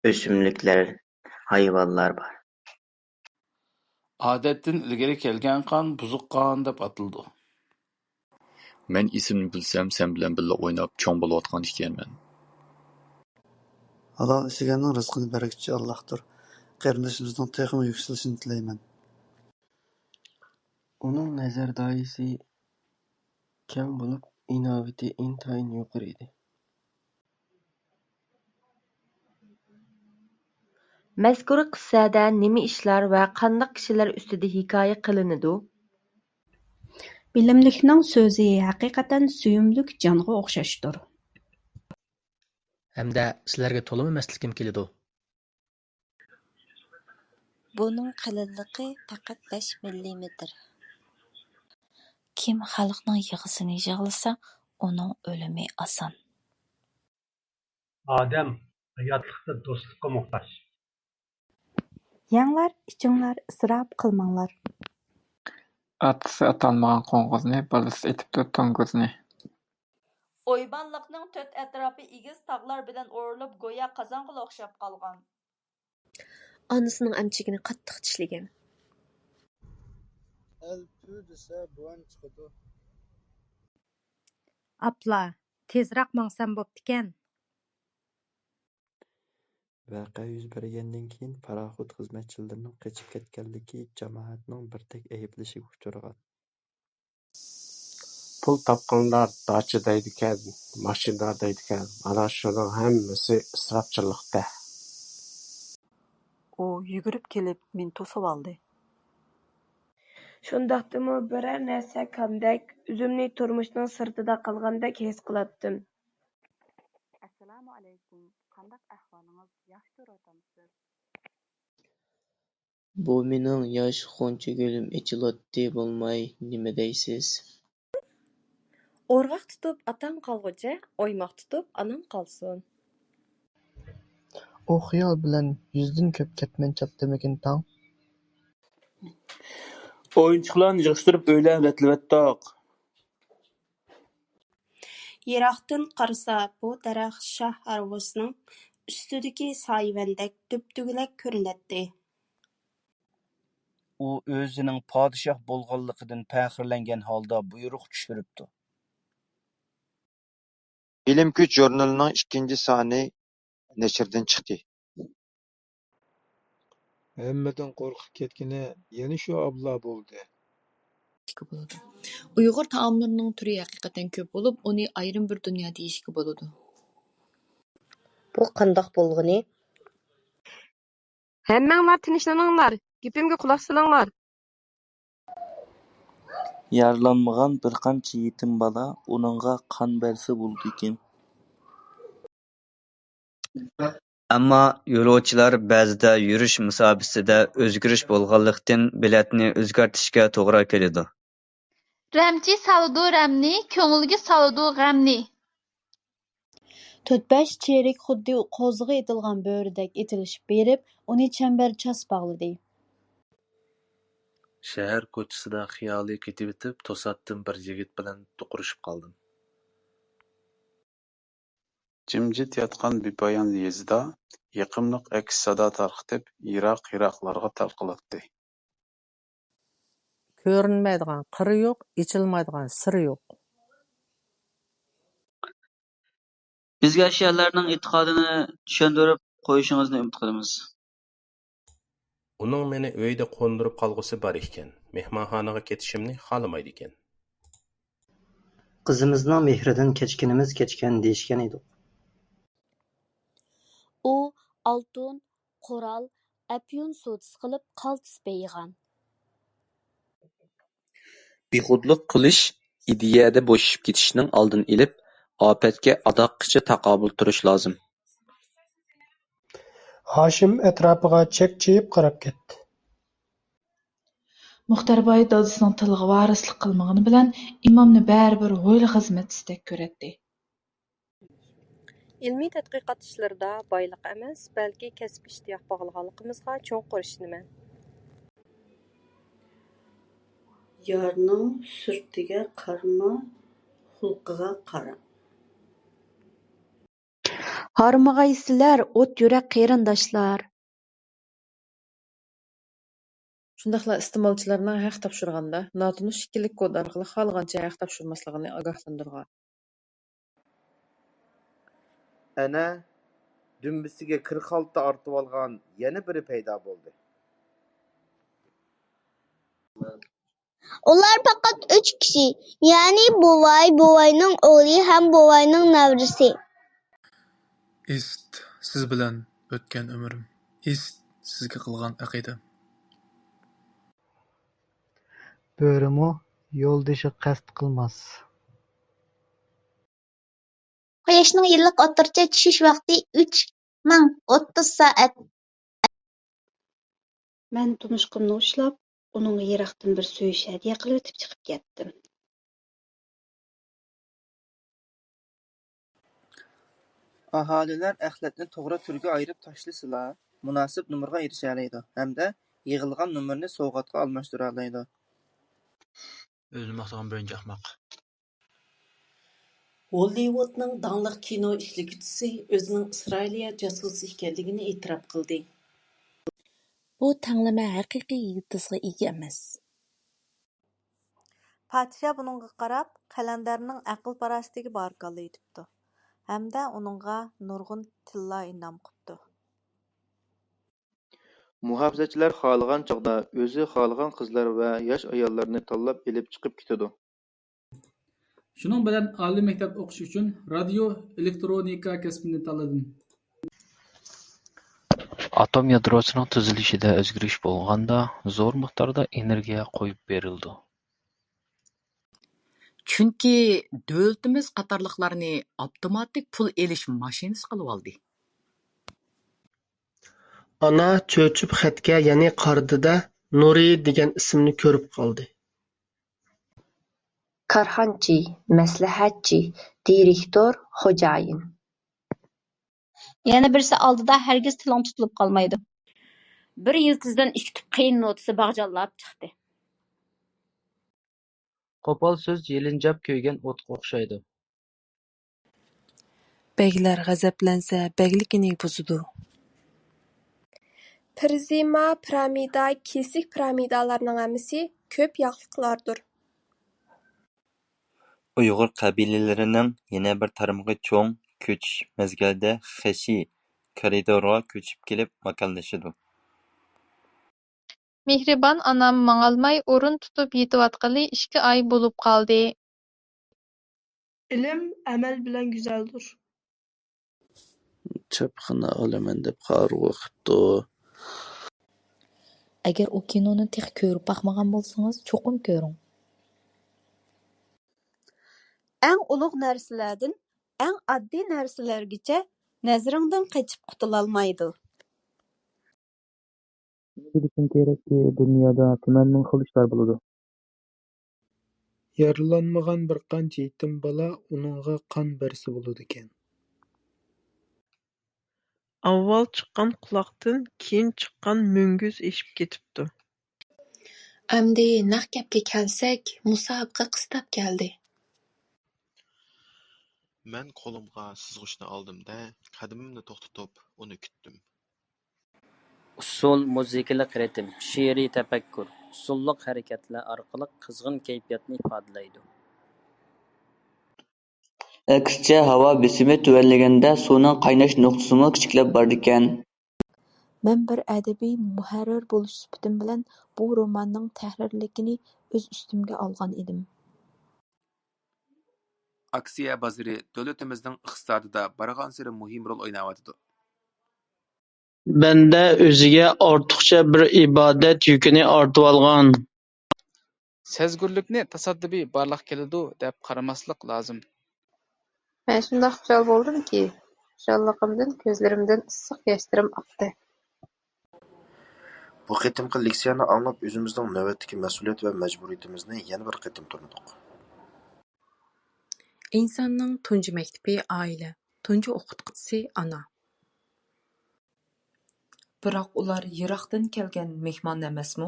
ئۆسۈملۈكلەر، ھايۋانلار بار. ئادەتتىن ئىلگىرى كەلگەن قان بۇزۇق قان دەپ ئاتىلىدۇ. مەن ئېسىمنى بىلسەم، سەن بىلەن بىللە ئويناپ چوڭ بولۇۋاتقان ئىكەنمەن. ھالال ئىشلىگەننىڭ رىزقىنى بەرگۈچى ئاللاھتۇر. قېرىندىشىمىزنىڭ تېخىمۇ يۈكسىلىشىنى تىلەيمەن. ئۇنىڭ نەزەر دائىرىسى كەڭ بولۇپ، ئىناۋىتى ئىنتايىن يۇقىرى ئىدى. مەزكۇر قىسسەدە نېمە ئىشلار ۋە قانداق كىشىلەر ئۈستىدە ھېكايە قىلىنىدۇ؟ بىلىملىكنىڭ سۆزى ھەقىقەتەن سۆيۈملۈك جانغا ئوخشاشتۇر. ھەمدە سىلەرگە تولىمۇ مەستلىكىم كېلىدۇ. بۇنىڭ قېلىنلىقى پەقەت بەش مىللىمېتىر. كىم خەلقنىڭ يىغىسىنى يىغلىسا، ئۇنىڭ ئۆلۈمى ئاسان. ئادەم ھاياتلىقتا دوستلۇققا موھتاج. يەڭلار، ئىچىڭلار، ئىسراپ قىلماڭلار. ئاتىسى ئاتالمىغان قوڭغۇزنى، بالىسى ئېتىپتۇ توڭگۇزنى. ئويمانلىقنىڭ تۆت ئەتراپى ئېگىز تاغلار بىلەن ئورىلىپ، گويا قازانغىلا ئوخشاپ قالغان. ئانىسىنىڭ ئەمچىكىنى قاتتىق چىشلىگەن. ئەل پۈ دېسە، بوۋان چىقىدۇ. ئاپلا، تېزراق ماڭسام بوپتىكەن. ۋەقە يۈز بەرگەندىن كېيىن، پاراخوت خىزمەتچىلىرىنىڭ قېچىپ كەتكەنلىكى جامائەتنىڭ بىردەك ئەيىبلىشىگە ئۇچرىغان. پۇل تاپقانلار داچا دەيدىكەن، ماشىنا دەيدىكەن، ئانا شۇنىڭ ھەممىسى ئىسراپچىللىقتە. ئۇ يۈگۈرۈپ كېلىپ مېنى توسۇۋالدى. شۇنداقتىمۇ بىرەر نەرسە كامدەك، ئۆزۈمنى تۇرمۇشنىڭ سىرتىدا قالغاندەك ھېس قىلاتتىم. ئەسسالامۇئەلەيكۇم، قانداق ئەھۋالىڭىز؟ ياخشى تۇرۇۋاتامسىز؟ بۇ مېنىڭ ياش غۇنچە گۈلۈم ئېچىلاتتى بولماي، نېمە دەيسىز؟ ئورغاق تۇتۇپ ئاتاڭ قالغۇچە، ئويماق تۇتۇپ ئاناڭ قالسۇن. ئۇ خىيال بىلەن يۈزدىن كۆپ كەتمەن چاپتىمىكىن تاڭ؟ ئويۇنچۇقلارنى يىغىشتۇرۇپ ئۆيلەرنى رەتلىۋەتتۇق. يىراقتىن قارىسا، بۇ دەرەخ شاھ ھارۋىسىنىڭ ئۈستىدىكى سايىۋەندەك دۈپدۈگىلەك كۆرۈنەتتى. ئۇ ئۆزىنىڭ پادىشاھ بولغانلىقىدىن پەخىرلەنگەن ھالدا بۇيرۇق چۈشۈرۈپتۇ. بىلىم كۈچ ژۇرنىلىنىڭ ئىككىنچى سانى نەشردىن چىقتى. ھەممىدىن قورقۇپ كەتكىنى يەنە شۇ ئابلا بولدى. ئۇيغۇر تائاملىرىنىڭ تۈرى ھەقىقەتەن كۆپ بولۇپ، ئۇنى ئايرىم بىر دۇنيا دېيىشكە بولىدۇ. بۇ قانداق بولغىنى؟ ھەممىڭلار تىنچلىنىڭلار، گېپىمگە قۇلاق سېلىڭلار. يارىلانمىغان بىر قانچە يېتىم بالا ئۇنىڭغا قان بەرسە بولىدىكەن. ئەمما يولۇچىلار بەزىدە يۈرۈش مۇساپىسىدە ئۆزگىرىش بولغانلىقتىن، بېلەتنى ئۆزگەرتىشكە توغرا كېلىدۇ. رەمچى سالىدۇ رەمنى، كۆڭۈلگە سالىدۇ غەمنى. تۆت-بەش چېرىك خۇددى قوزىغا ئېتىلغان بۆرىدەك ئېتىلىشىپ بېرىپ، ئۇنى چەمبەرچاس باغلىدى. شەھەر كوچىسىدا خىيالىي كېتىۋېتىپ، توساتتىن بىر يىگىت بىلەن دوقۇرۇشۇپ قالدىم. جىمجىت ياتقان بىپايان يېزىدا يېقىملىق ئەكس سادا تارقىتىپ، يىراق-يىراقلارغا تارقىلاتتى. كۆرۈنمەيدىغان قىرى يوق، ئېچىلمايدىغان سىرى يوق. بىزگە شىئەلەرنىڭ ئېتىقادىنى چۈشەندۈرۈپ قويۇشىڭىزنى ئۈمىد قىلىمىز. ئۇنىڭ مېنى ئۆيدە قوندۇرۇپ قالغۇسى بار ئىكەن، مېھمانخانىغا كېتىشىمنى خالىمايدىكەن. قىزىمىزنىڭ مېھرىدىن كەچكىنىمىز كەچكەن دېيىشكەن ئىدۇق. ئۇ ئالتۇن، قورال، ئەپيۈن سودىسى قىلىپ قالتىس بېيىغان. بىخۇدلۇق قىلىش، ئىدىيەدە بوشىشىپ كېتىشنىڭ ئالدىنى ئېلىپ، ئاپەتكە ئاداققىچە تاقابىل تۇرۇش لازىم. ھاشىم ئەتراپىغا چەكچىيىپ قاراپ كەتتى. مۇختەر باي دادىسىنىڭ تىلىغا ۋارىسلىق قىلمىغىنى بىلەن ئىمامنى بەرىبىر ھويلا خىزمەتچىسىدەك كۆرەتتى. ئىلمىي تەتقىقات ئىشلىرىدا بايلىق ئەمەس، بەلكى كەسىپ ئىشتىياق باغلىغانلىقىمىزغا چوڭقۇر ئىشىنىمەن. يارنىڭ سۈرىتىگە قارىما، خۇلقىغا قارا. ھارمىغايسىلەر، ئوت يۈرەك قېرىنداشلار! شۇنداقلا ئىستېمالچىلارنىڭ ھەق تاپشۇرغاندا ناتونۇش ئىككىلىك كود ئارقىلىق خالىغانچە ھەق تاپشۇرماسلىقىنى ئاگاھلاندۇرغان. ئەنە، دۈمبىسىگە كىر خالتا ئارتىۋالغان يەنە بىرى پەيدا بولدى. ئۇلار پەقەت ئۈچ كىشى، يەنى بوۋاي، بوۋاينىڭ ئوغلى ھەم بوۋاينىڭ نەۋرىسى. ئىست، سىز بىلەن ئۆتكەن ئۆمرۈم. ئىست، سىزگە قىلغان ئەقىدەم. بۆرىمۇ يولدىشىغا قەست قىلماس. قۇياشنىڭ يىللىق ئوتتۇرىچە چۈشۈش ۋاقتى ئۈچ مىڭ ئوتتۇز سائەت. مەن تۇمشۇقۇمنى ئۇشلاپ، ئۇنىڭغا يىراقتىن بىر سۆيۈش ھەدىيە قىلىۋېتىپ چىقىپ كەتتىم. ئاھالىلەر ئەخلەتنى توغرا تۈرگە ئايرىپ تاشلىسىلا، مۇناسىپ نومۇرغا ئېرىشەلەيدۇ ھەمدە يىغىلغان نومۇرنى سوۋغاتقا ئالماشتۇرالايدۇ. ئۆزىنى ماختىغان بىرىنچى ئەخمەق. ھوللىۋۇدنىڭ داڭلىق كىنو ئىشلىگۈچىسى ئۆزىنىڭ ئىسرائىلىيە جاسۇسى ئىكەنلىكىنى ئېتىراپ قىلدى. بۇ تەڭلىمە ھەقىقىي يىلتىزغا ئىگە ئەمەس. پادىشاھ بۇنىڭغا قاراپ، قەلەندەرنىڭ ئەقىل-پاراسىتىگە بارىكاللا ئېيتىپتۇ ھەمدە ئۇنىڭغا نۇرغۇن تىللا ئىنئام قىپتۇ. مۇھاپىزەتچىلەر خالىغان چاغدا ئۆزى خالىغان قىزلار ۋە ياش ئاياللارنى تاللاپ ئېلىپ چىقىپ كېتىدۇ. شۇنىڭ بىلەن ئالىي مەكتەپ ئوقۇش ئۈچۈن رادىيو ئېلېكترونىكا كەسپىنى تاللىدىم. ئاتوم يادروسىنىڭ تۈزۈلۈشىدە ئۆزگىرىش بولغاندا، زور مىقداردا ئېنېرگىيە قويۇپ بېرىلىدۇ. چۈنكى دۆلىتىمىز قاتارلىقلارنى ئاپتوماتىك پۇل ئېلىش ماشىنىسى قىلىۋالدى. ئانا چۆچۈپ خەتكە يەنى قارىدى-دە، نۇرى دېگەن ئىسىمنى كۆرۈپ قالدى. كارخانىچى، مەسلىھەتچى، دىرېكتور، خوجايىن. يەنە بىرسى ئالدىدا ھەرگىز تىلىڭ تۇتۇلۇپ قالمايدۇ. بىر يىلتىزدىن ئىككى تۈپ قېيىن نوتىسى باغجانلاپ چىقتى. قوپال سۆز يېلىنجاپ كۆيگەن ئوتقا ئوخشايدۇ. بەگلەر غەزەپلەنسە، بەگلىكىنى بۇزىدۇ. پىرزىما، پىرامىدا، كېسىك پىرامىدالارنىڭ ھەممىسى كۆپ ياقلىقلاردۇر. ئۇيغۇر قەبىلىلىرىنىڭ يەنە بىر تارمىقى چوڭ كۆچۈش مەزگىلىدە خېشى كارىدورغا كۆچۈپ كېلىپ ماكانلىشىدۇ. مېھرىبان ئانام ماڭالماي ئورۇن تۇتۇپ يېتىۋاتقىلى ئىككى ئاي بولۇپ قالدى. ئىلىم ئەمەل بىلەن گۈزەلدۇر. چاپخانا ئالىمەن دەپ قارىغۇ قىپتۇ. ئەگەر ئۇ كىنونى تېخى كۆرۈپ باقمىغان بولسىڭىز، چوقۇم كۆرۈڭ. ئەڭ ئۇلۇغ نەرسىلەردىن ئەڭ ئاددىي نەرسىلەرگىچە نەزىرىڭدىن قېچىپ قۇتۇلالمايدۇ. نېمە بىلىشىڭ كېرەككى، دۇنيادا تۈمەن مىڭ خىل ئىشلار بولىدۇ. يارىلانمىغان بىر قانچە يېتىم بالا ئۇنىڭغا قان بەرسە بولىدىكەن. ئاۋۋال چىققان قۇلاقتىن كېيىن چىققان مۈڭگۈز ئېشىپ كېتىپتۇ. ئەمدى نەق گەپكە كەلسەك، مۇسابىقە قىستاپ كەلدى. مەن قولۇمغا سىزغۇچنى ئالدىم-دە، قەدىمىمنى توختىتىپ، ئۇنى كۈتتۈم. ئۇسسۇل، مۇزىكىلىق رىتىم، شېئىرىي تەپەككۇر، ئۇسسۇللۇق ھەرىكەتلەر ئارقىلىق قىزغىن كەيپىياتنى ئىپادىلەيدۇ. ئەكسىچە، ھاۋا بېسىمى تۆۋەنلىگەندە، سۇنىڭ قايناش نۇقتىسىمۇ كىچىكلەپ بارىدىكەن. مەن بىر ئەدەبىي مۇھەررىر بولۇش سۈپىتىم بىلەن بۇ روماننىڭ تەھرىرلىكىنى ئۆز ئۈستۈمگە ئالغان ئىدىم. ئاكسىيە بازىرى دۆلىتىمىزنىڭ ئىقتىسادىدا بارغانسېرى مۇھىم رول ئويناۋاتىدۇ. بەندە ئۆزىگە ئارتۇقچە بىر ئىبادەت يۈكىنى ئارتىۋالغان. سەزگۈرلۈكنى تاسادىپىي بارلىققا كېلىدۇ دەپ قارىماسلىق لازىم. مەن شۇنداق خۇشال بولدۇمكى، خۇشاللىقىمدىن كۆزلىرىمدىن ئىسسىق ياشلىرىم ئاقتى. بۇ قېتىمقى لېكسىيەنى ئاڭلاپ، ئۆزىمىزنىڭ نۆۋەتتىكى مەسئۇلىيەت ۋە مەجبۇرىيىتىمىزنى يەنە بىر قېتىم تونۇدۇق. ئىنساننىڭ تۇنجى مەكتىپى ئائىلە، تۇنجى ئوقۇتقۇچىسى ئانا. بىراق ئۇلار يىراقتىن كەلگەن مېھمان ئەمەسمۇ؟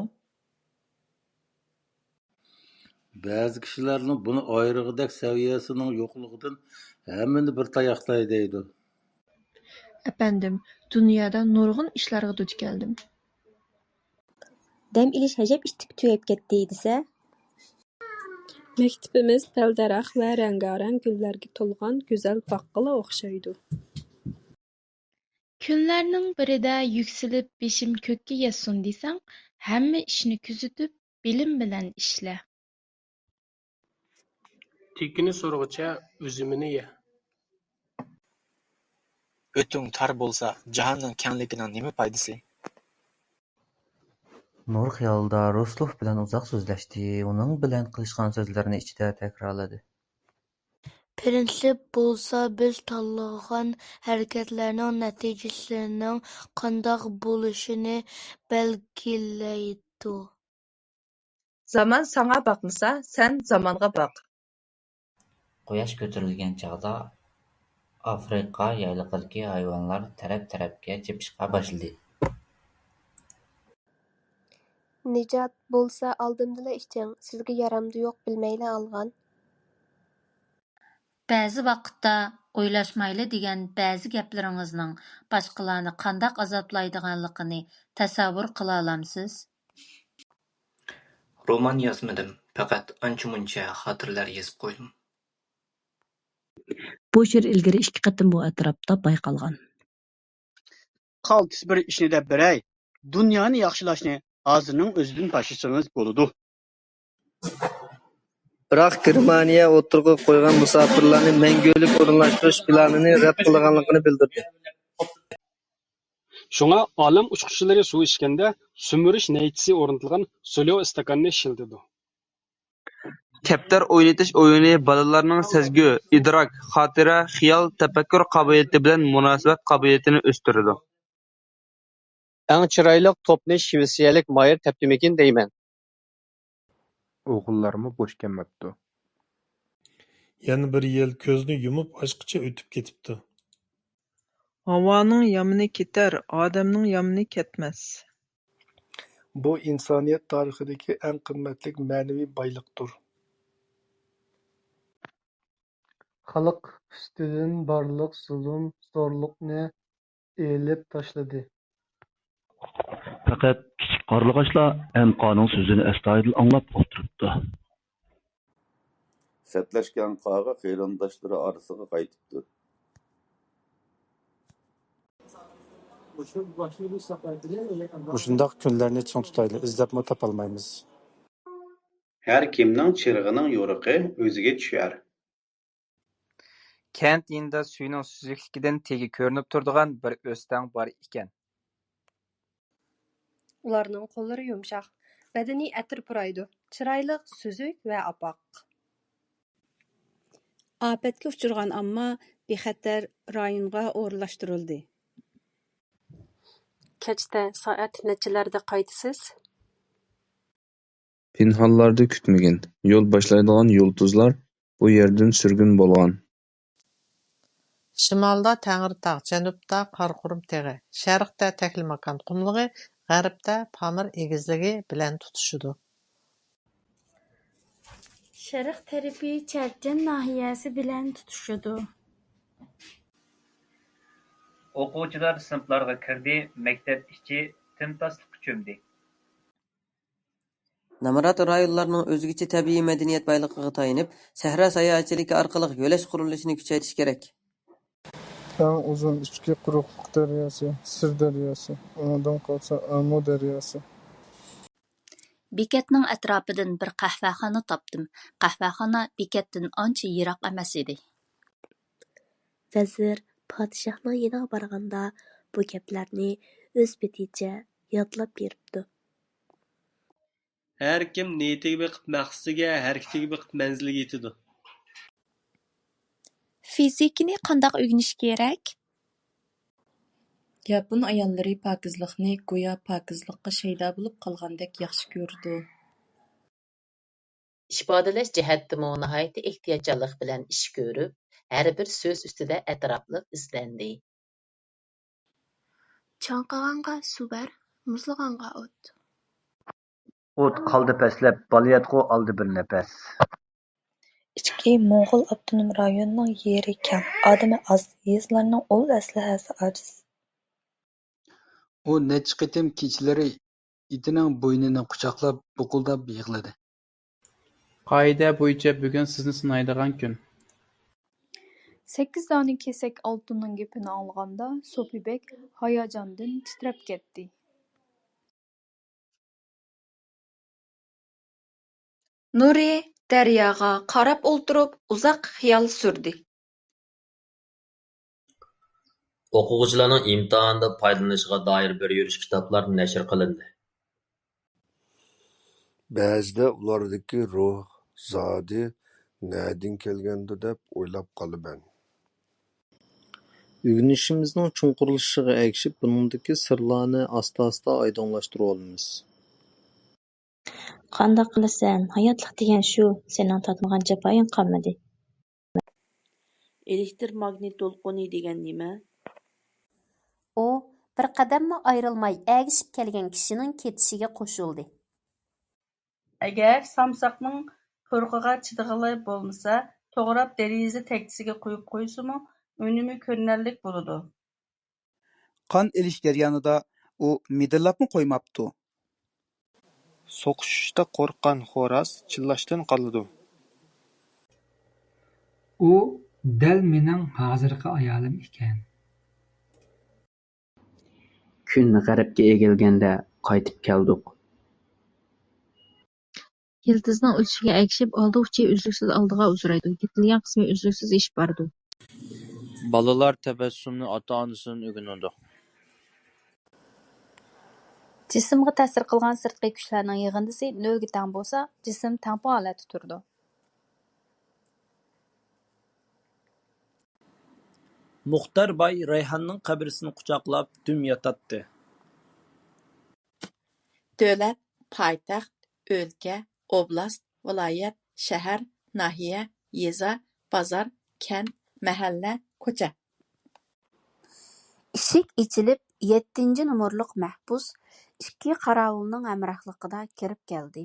بەزى كىشىلەرنىڭ بۇنى ئايرىغۇدەك سەۋىيەسىنىڭ يوقلۇقىدىن ھەممىنى بىر تاياقتا ھەيدەيدۇ. ئەپەندىم، دۇنيادا نۇرغۇن ئىشلارغا دۇچ كەلدىم. دەم ئېلىش ئەجەب ئىتتىك تۈگەپ كەتتى دېسە. مەكتىپىمىز دەل-دەرەخ ۋە رەڭگارەڭ گۈللەرگە تولغان گۈزەل باغقىلا ئوخشايدۇ. كۈنلەرنىڭ بىرىدە يۈكسىلىپ بېشىم كۆككە يەتسۇن دېسەڭ، ھەممە ئىشنى كۆزىتىپ، بىلىم بىلەن ئىشلە. تېكىنى سورىغۇچە، ئۈزۈمىنى يە. ئۆتۈڭ تار بولسا، جاھاننىڭ كەڭلىكىنىڭ نېمە پايدىسى؟ نۇر خىيالدا روسلوف بىلەن ئۇزاق سۆزلەشتى، ئۇنىڭ بىلەن قىلىشقان سۆزلىرىنى ئىچىدە تەكرارلىدى. پىرىنسىپ بولسا بىز تاللىغان ھەرىكەتلەرنىڭ نەتىجىسىنىڭ قانداق بولۇشىنى بەلگىلەيدۇ. زامان ساڭا باقمىسا، سەن زامانغا باق. قۇياش كۆتۈرۈلگەن چاغدا ئافرىقا يايلىقىدىكى ھايۋانلار تەرەپ-تەرەپكە چېپىشقا باشلىدى. نىجات بولسا ئالدىمدىلا ئىچىڭ، سىزگە يارامدۇ يوق بىلمەيلا ئالغان. بەزى ۋاقىتتا ئويلاشمايلا دېگەن بەزى گەپلىرىڭىزنىڭ باشقىلارنى قانداق ئازابلايدىغانلىقىنى تەسەۋۋۇر قىلالامسىز؟ رومان يازمىدىم، پەقەت ئانچە-مۇنچە خاتىرىلەر يېزىپ قويدۇم. بۇ شېئىر ئىلگىرى ئىككى قېتىم بۇ ئەتراپتا بايقالغان. قالتىس بىر ئىشنى دەپ بېرەي، دۇنيانى ياخشىلاشنى ھازىرنىڭ ئۆزىدىن باشلىسىڭىز بولىدۇ. بىراق گېرمانىيە ئوتتۇرىغا قويغان مۇساپىرلارنى مەڭگۈلۈك ئورۇنلاشتۇرۇش پىلانىنى رەت قىلىدىغانلىقىنى بىلدۈردى. شۇڭا ئالەم ئۇچقۇچىلىرى سۇ ئىچكەندە سۈمۈرۈش نەيچىسى ئورنىتىلغان سوليو ئىستاكاننى ئىشلىتىدۇ. كەپتەر ئوينىتىش ئويۇنى بالىلارنىڭ سەزگۈ، ئىدراك، خاتىرە، خىيال، تەپەككۇر قابىلىيىتى بىلەن مۇناسىۋەت قابىلىيىتىنى ئۆستۈرىدۇ. ئەڭ چىرايلىق توپنى شىۋېتسىيەلىك مايېر تەپتىمىكىن دەيمەن. ئوغۇللارمۇ بوش كەلمەپتۇ. يەنە بىر يىل كۆزنى يۇمۇپ ئاچقىچە ئۆتۈپ كېتىپتۇ. ھاۋانىڭ يامىنى كېتەر، ئادەمنىڭ يامىنى كەتمەس. بۇ ئىنسانىيەت تارىخىدىكى ئەڭ قىممەتلىك مەنىۋى بايلىقتۇر. خەلق ئۈستىدىن بارلىق زۇلۇم، زورلۇقنى ئېلىپ تاشلىدى. پەقەت كىچىك قارلىغاچلا ئەنقانىڭ سۆزىنى ئەستايىدىل ئاڭلاپ ئولتۇرۇپتۇ. سەتلەشكەن قاغا قېرىنداشلىرى ئارىسىغا قايتىپتۇ. مۇشۇنداق كۈنلەرنى چىڭ تۇتايلى، ئىزدەپمۇ تاپالمايمىز. ھەر كىمنىڭ چىرىغىنىڭ يورۇقى ئۆزىگە چۈشەر. كەنت يېنىدا سۈيىنىڭ سۈزۈكلۈكىدىن تېگى كۆرۈنۈپ تۇرىدىغان بىر ئۆستەڭ بار ئىكەن. ئۇلارنىڭ قوللىرى يۇمشاق، بەدىنى ئەتىر پۇرايدۇ، چىرايلىق، سۈزۈك ۋە ئاپئاق. ئاپەتكە ئۇچرىغان ئامما بىخەتەر رايونغا ئورۇنلاشتۇرۇلدى. كەچتە سائەت نەچچىلەردە قايتىسىز؟ پىنھانلاردا كۈتمىگىن، يول باشلايدىغان يۇلتۇزلار بۇ يەردىن سۈرگۈن بولغان. شىمالدا تەڭرىتاغ، جەنۇبتا قاراقۇرۇم تېغى، شەرقتە تەكلىماكان قۇملۇقى، غەربتە پامىر ئېگىزلىكى بىلەن تۇتىشىدۇ. شەرق تەرىپى چەرچەن ناھىيەسى بىلەن تۇتىشىدۇ. ئوقۇغۇچىلار سىنىپلارغا كىردى، مەكتەپ ئىچى تىمتاسلىققا چۆمدى. نامرات رايونلارنىڭ ئۆزگىچە تەبىئىي مەدەنىيەت بايلىقىغا تايىنىپ، سەھرا ساياھەتچىلىكى ئارقىلىق يۆلەش قۇرۇلۇشىنى كۈچەيتىش كېرەك. ئەڭ ئۇزۇن ئىچكى قۇرۇقلۇق دەرياسى، سىر دەرياسى، ئۇنىڭدىن قالسا ئامۇ دەرياسى. بېكەتنىڭ ئەتراپىدىن بىر قەھۋەخانا تاپتىم. قەھۋەخانا بېكەتتىن ئانچە يىراق ئەمەس ئىدى. ۋەزىر پادىشاھنىڭ يېنىغا بارغاندا، بۇ گەپلەرنى ئۆز پېتىچە يادلاپ بېرىپتۇ. ھەر كىم نىيىتىگە بېقىپ مەقسىتىگە، ھەرىكىتىگە بېقىپ مەنزىلىگە يېتىدۇ. فىزىكىنى قانداق ئۆگىنىش كېرەك؟ ياپون ئاياللىرى پاكىزلىقنى گويا پاكىزلىققا شەيدا بولۇپ قالغاندەك ياخشى كۆرىدۇ. ئىپادىلەش جەھەتتىمۇ ناھايىتى ئېھتىياتچانلىق بىلەن ئىش كۆرۈپ، ھەر بىر سۆز ئۈستىدە ئەتراپلىق ئىزدەندى. چاڭقىغانغا سۇ بەر، مۇزلىغانغا ئوت. ئوت قالدى پەسلەپ، بالىياتقۇ ئالدى بىر نەپەس. ئىچكى موڭغۇل ئاپتونوم رايونىنىڭ يېرى كەڭ، ئادىمى ئاز، يېزىلارنىڭ ئۇل ئەسلىھەسى ئاجىز. ئۇ نەچچە قېتىم كېچىلىرى ئىتىنىڭ بوينىنى قۇچاقلاپ بۇقۇلداپ يىغلىدى. قائىدە بويىچە بۈگۈن سىزنى سىنايدىغان كۈن. سەككىز دانە كېسەك ئالتۇننىڭ گېپىنى ئاڭلىغاندا سوپى بەگ ھاياجاندىن تىترەپ كەتتى. نۇرى دەرياغا قاراپ ئولتۇرۇپ ئۇزاق خىيال سۈردى. ئوقۇغۇچىلارنىڭ ئىمتىھاندا پايدىلىنىشىغا دائىر بىر يۈرۈش كىتابلار نەشر قىلىندى. بەزىدە ئۇلاردىكى روھ زادى نەدىن كەلگەندۇ دەپ ئويلاپ قالىمەن. ئۆگىنىشىمىزنىڭ چوڭقۇرلىشىشىغا ئەگىشىپ بۇنىڭدىكى سىرلارنى ئاستا-ئاستا ئايدىڭلاشتۇرۇۋالىمىز. قانداق قىلىسەن؟ ھاياتلىق دېگەن شۇ، سېنىڭ تارتمىغان جاپايىڭ قالمىدى. ئېلېكتر ماگنىت دولقۇنى دېگەن نېمە؟ ئۇ بىر قەدەممۇ ئايرىلماي ئەگىشىپ كەلگەن كىشىنىڭ كېتىشىگە قوشۇلدى. ئەگەر سامساقنىڭ پۇرىقىغا چىدىغىلى بولمىسا، توغراپ دېرىزە تەكچىسىگە قويۇپ قويسىمۇ، ئۈنۈمى كۆرۈنەرلىك بولىدۇ. قان ئېلىش جەريانىدا ئۇ مىدىرلاپمۇ قويماپتۇ. سوقۇشۇشتا قورققان خوراز چىللاشتىن قالىدۇ. ئۇ دەل مېنىڭ ھازىرقى ئايالىم ئىكەن. كۈن غەربكە ئېگىلگەندە قايتىپ كەلدۇق. يىلتىزنىڭ ئۆتۈشىگە ئەگىشىپ، ئالدىغۇچى ئۈزلۈكسىز ئالدىغا ئۇزىرايدۇ، يېتىلگەن قىسمى ئۈزلۈكسىز ئېشىپ بارىدۇ. بالىلار تەبەسسۇمنى ئاتا-ئانىسىدىن ئۆگىنىدۇ. جىسىمغا تەسىر قىلغان سىرتقى كۈچلەرنىڭ يىغىندىسى نۆلگە تەڭ بولسا، جىسىم تەڭپۇڭ ھالەتتە تۇرىدۇ. مۇختەر باي رەيھاننىڭ قەبرىسىنى قۇچاقلاپ دۈم ياتاتتى. دۆلەت، پايتەخت، ئۆلكە، ئوبلاست، ۋىلايەت، شەھەر، ناھىيە، يېزا، بازار، كەنت، مەھەللە، كوچا. ئىشىك ئېچىلىپ، يەتتىنچى نومۇرلۇق مەھبۇس ئىككى قاراۋۇلنىڭ ھەمراھلىقىدا كىرىپ كەلدى.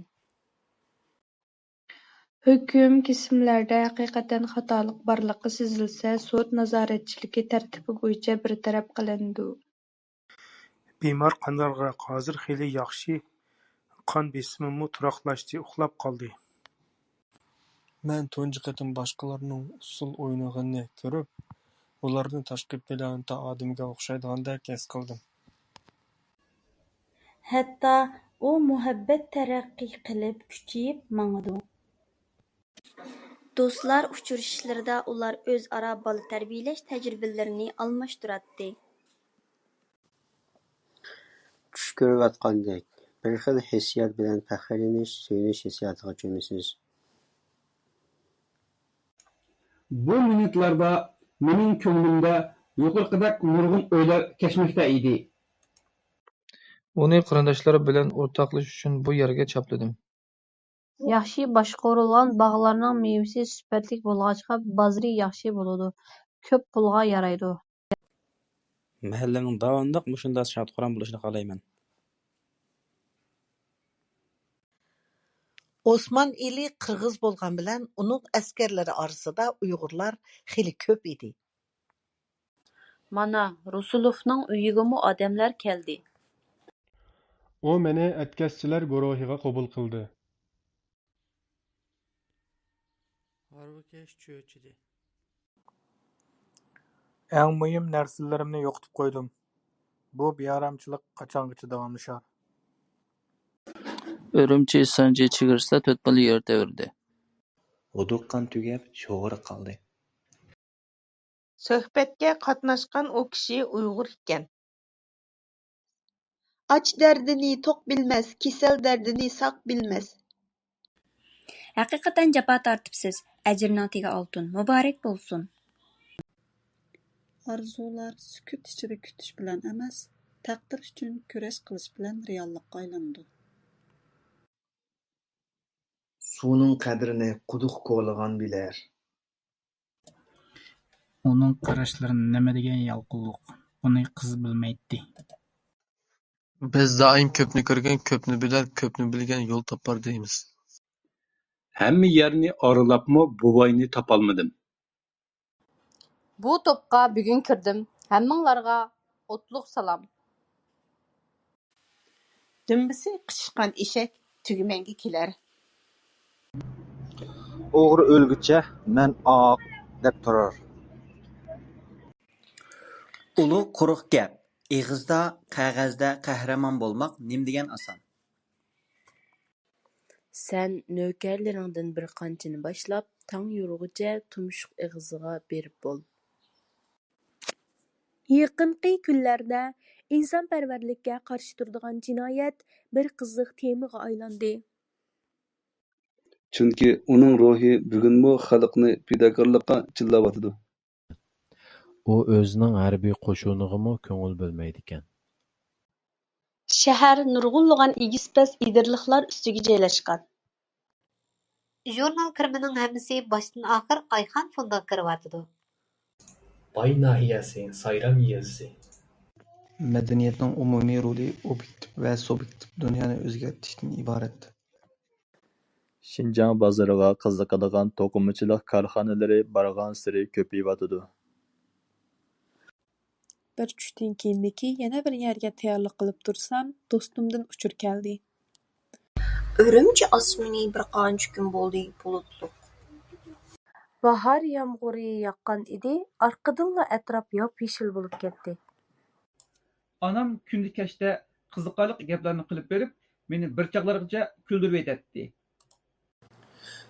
ھۆكۈم، كېسىملەردە ھەقىقەتەن خاتالىق بارلىقى سېزىلسە، سوت نازارەتچىلىكى تەرتىپى بويىچە بىر تەرەپ قىلىنىدۇ. بىمار قاندالغاق، ھازىر خېلى ياخشى، قان بېسىمىمۇ تۇراقلاشتى، ئۇخلاپ قالدى. مەن تۇنجى قېتىم باشقىلارنىڭ ئۇسسۇل ئوينىغىنىنى كۆرۈپ، ئۇلارنى تاشقى پىلانېتا ئادىمىگە ئوخشايدىغاندەك ھېس قىلدىم. ھەتتا ئۇ مۇھەببەت تەرەققىي قىلىپ، كۈچىيىپ ماڭىدۇ. دوستلار ئۇچرىشىشلىرىدا ئۇلار ئۆزئارا بالا تەربىيەلەش تەجرىبىلىرىنى ئالماشتۇراتتى. چۈش كۆرۈۋاتقاندەك، بىر خىل ھېسسىيات بىلەن پەخىرلىنىش، سۆيۈنۈش ھېسسىياتىغا چۆمىسىز. بۇ مىنۇتلاردا مېنىڭ كۆڭلۈمدە يۇقىرىقىدەك نۇرغۇن ئويلار كەچمەكتە ئىدى. ئۇنى قېرىنداشلار بىلەن ئورتاقلىشىش ئۈچۈن بۇ يەرگە چاپلىدىم. ياخشى باشقۇرۇلغان باغلارنىڭ مېۋىسى سۈپەتلىك بولغاچقا، بازىرى ياخشى بولىدۇ، كۆپ پۇلغا يارايدۇ. مەھەللىنىڭ داۋاملىق مۇشۇنداق شاد-خۇرام بولۇشىنى خالايمەن. ئوسمان ئېلى قىرغىز بولغان بىلەن ئۇنىڭ ئەسكەرلىرى ئارىسىدا ئۇيغۇرلار خېلى كۆپ ئىدى. مانا، رۇسۇلوفنىڭ ئۆيىگىمۇ ئادەملەر كەلدى. ئۇ مېنى ئەتكەسچىلەر گۇرۇھىغا قوبۇل قىلدى. ئۇ كەچ چۆچۈدى. ئەڭ مۇھىم نەرسىلىرىمنى يوقىتىپ قويدۇم. بۇ بىئارامچىلىق قاچانغىچە داۋاملىشار؟ ئۈرۈمچى سانجى چېگرىسىدا تۆت بالا يەر تەۋرىدى. ھودۇققان تۈگەپ، شوغىرى قالدى. سۆھبەتكە قاتناشقان ئۇ كىشى ئۇيغۇر ئىكەن. ئاچ دەردىنى توق بىلمەس، كېسەل دەردىنى ساق بىلمەس. ھەقىقەتەن جاپا تارتىپسىز، ئەجرىنىڭ تېگى ئالتۇن، مۇبارەك بولسۇن! ئارزۇلار سۈكۈت ئىچىدە كۈتۈش بىلەن ئەمەس، تەقدىر ئۈچۈن كۈرەش قىلىش بىلەن رېئاللىققا ئايلىنىدۇ. سۇنىڭ قەدرىنى قۇدۇق كولىغان بىلەر. ئۇنىڭ قاراشلىرى نېمە دېگەن يالقۇنلۇق، بۇنى قىز بىلمەيتتى. بىز دائىم كۆپنى كۆرگەن، كۆپنى بىلەر، كۆپنى بىلگەن يول تاپار دەيمىز. ھەممە يەرنى ئارىلاپمۇ بوۋاينى تاپالمىدىم. بۇ توپقا بۈگۈن كىردىم، ھەممىڭلارغا ئوتلۇق سالام. دۈمبىسى قىچىشقان ئېشەك تۈگمەنگە كېلەر. ئوغرى ئۆلگۈچە مەن ئاق دەپ تۇرار. ئۇلۇغ قۇرۇق گەپ، ئېغىزدا، قەغەزدە قەھرىمان بولماق نېمىدېگەن ئاسان. سەن نۆكەرلىرىڭدىن بىر قانچىنى باشلاپ، تاڭ يورۇغىچە تۇمشۇق ئېغىزىغا بېرىپ بول. يېقىنقى كۈنلەردە ئىنسانپەرۋەرلىككە قارشى تۇرىدىغان جىنايەت بىر قىزىق تېمىغا ئايلاندى. چۈنكى ئۇنىڭ روھى بۈگۈنمۇ خەلقنى پىداكارلىققا چىللاۋاتىدۇ. ئۇ ئۆزىنىڭ ھەربىي قوشۇنىغىمۇ كۆڭۈل بۆلمەيدىكەن. شەھەر نۇرغۇنلىغان ئېگىز-پەس ئېدىرلىقلار ئۈستىگە جايلاشقان. ژۇرنال كىرىمىنىڭ ھەممىسى باشتىن-ئاخىر ئايخان فوندىغا كىرىۋاتىدۇ. باي ناھىيەسى، سايرام يېزىسى. مەدەنىيەتنىڭ ئومۇمىي رولى ئوبيېكتىپ ۋە سۇبيېكتىپ دۇنيانى ئۆزگەرتىشتىن ئىبارەت. شىنجاڭ بازىرىغا قىزىقىدىغان توقۇمىچىلىق كارخانىلىرى بارغانسېرى كۆپىيىۋاتىدۇ. بىر چۈشتىن كېيىنلىكى يەنە بىر يەرگە تەييارلىق قىلىپ تۇرسام، دوستۇمدىن ئۇچۇر كەلدى. ئۈرۈمچى ئاسمىنى بىر قانچە كۈن بولدى بۇلۇتلۇق. باھار يامغۇرى ياغقان ئىدى، ئارقىدىنلا ئەتراپ ياپيېشىل بولۇپ كەتتى. ئانام كۈندە كەچتە قىزىقارلىق گەپلەرنى قىلىپ بېرىپ، مېنى بىر چاغلارغىچە كۈلدۈرۈۋېتەتتى.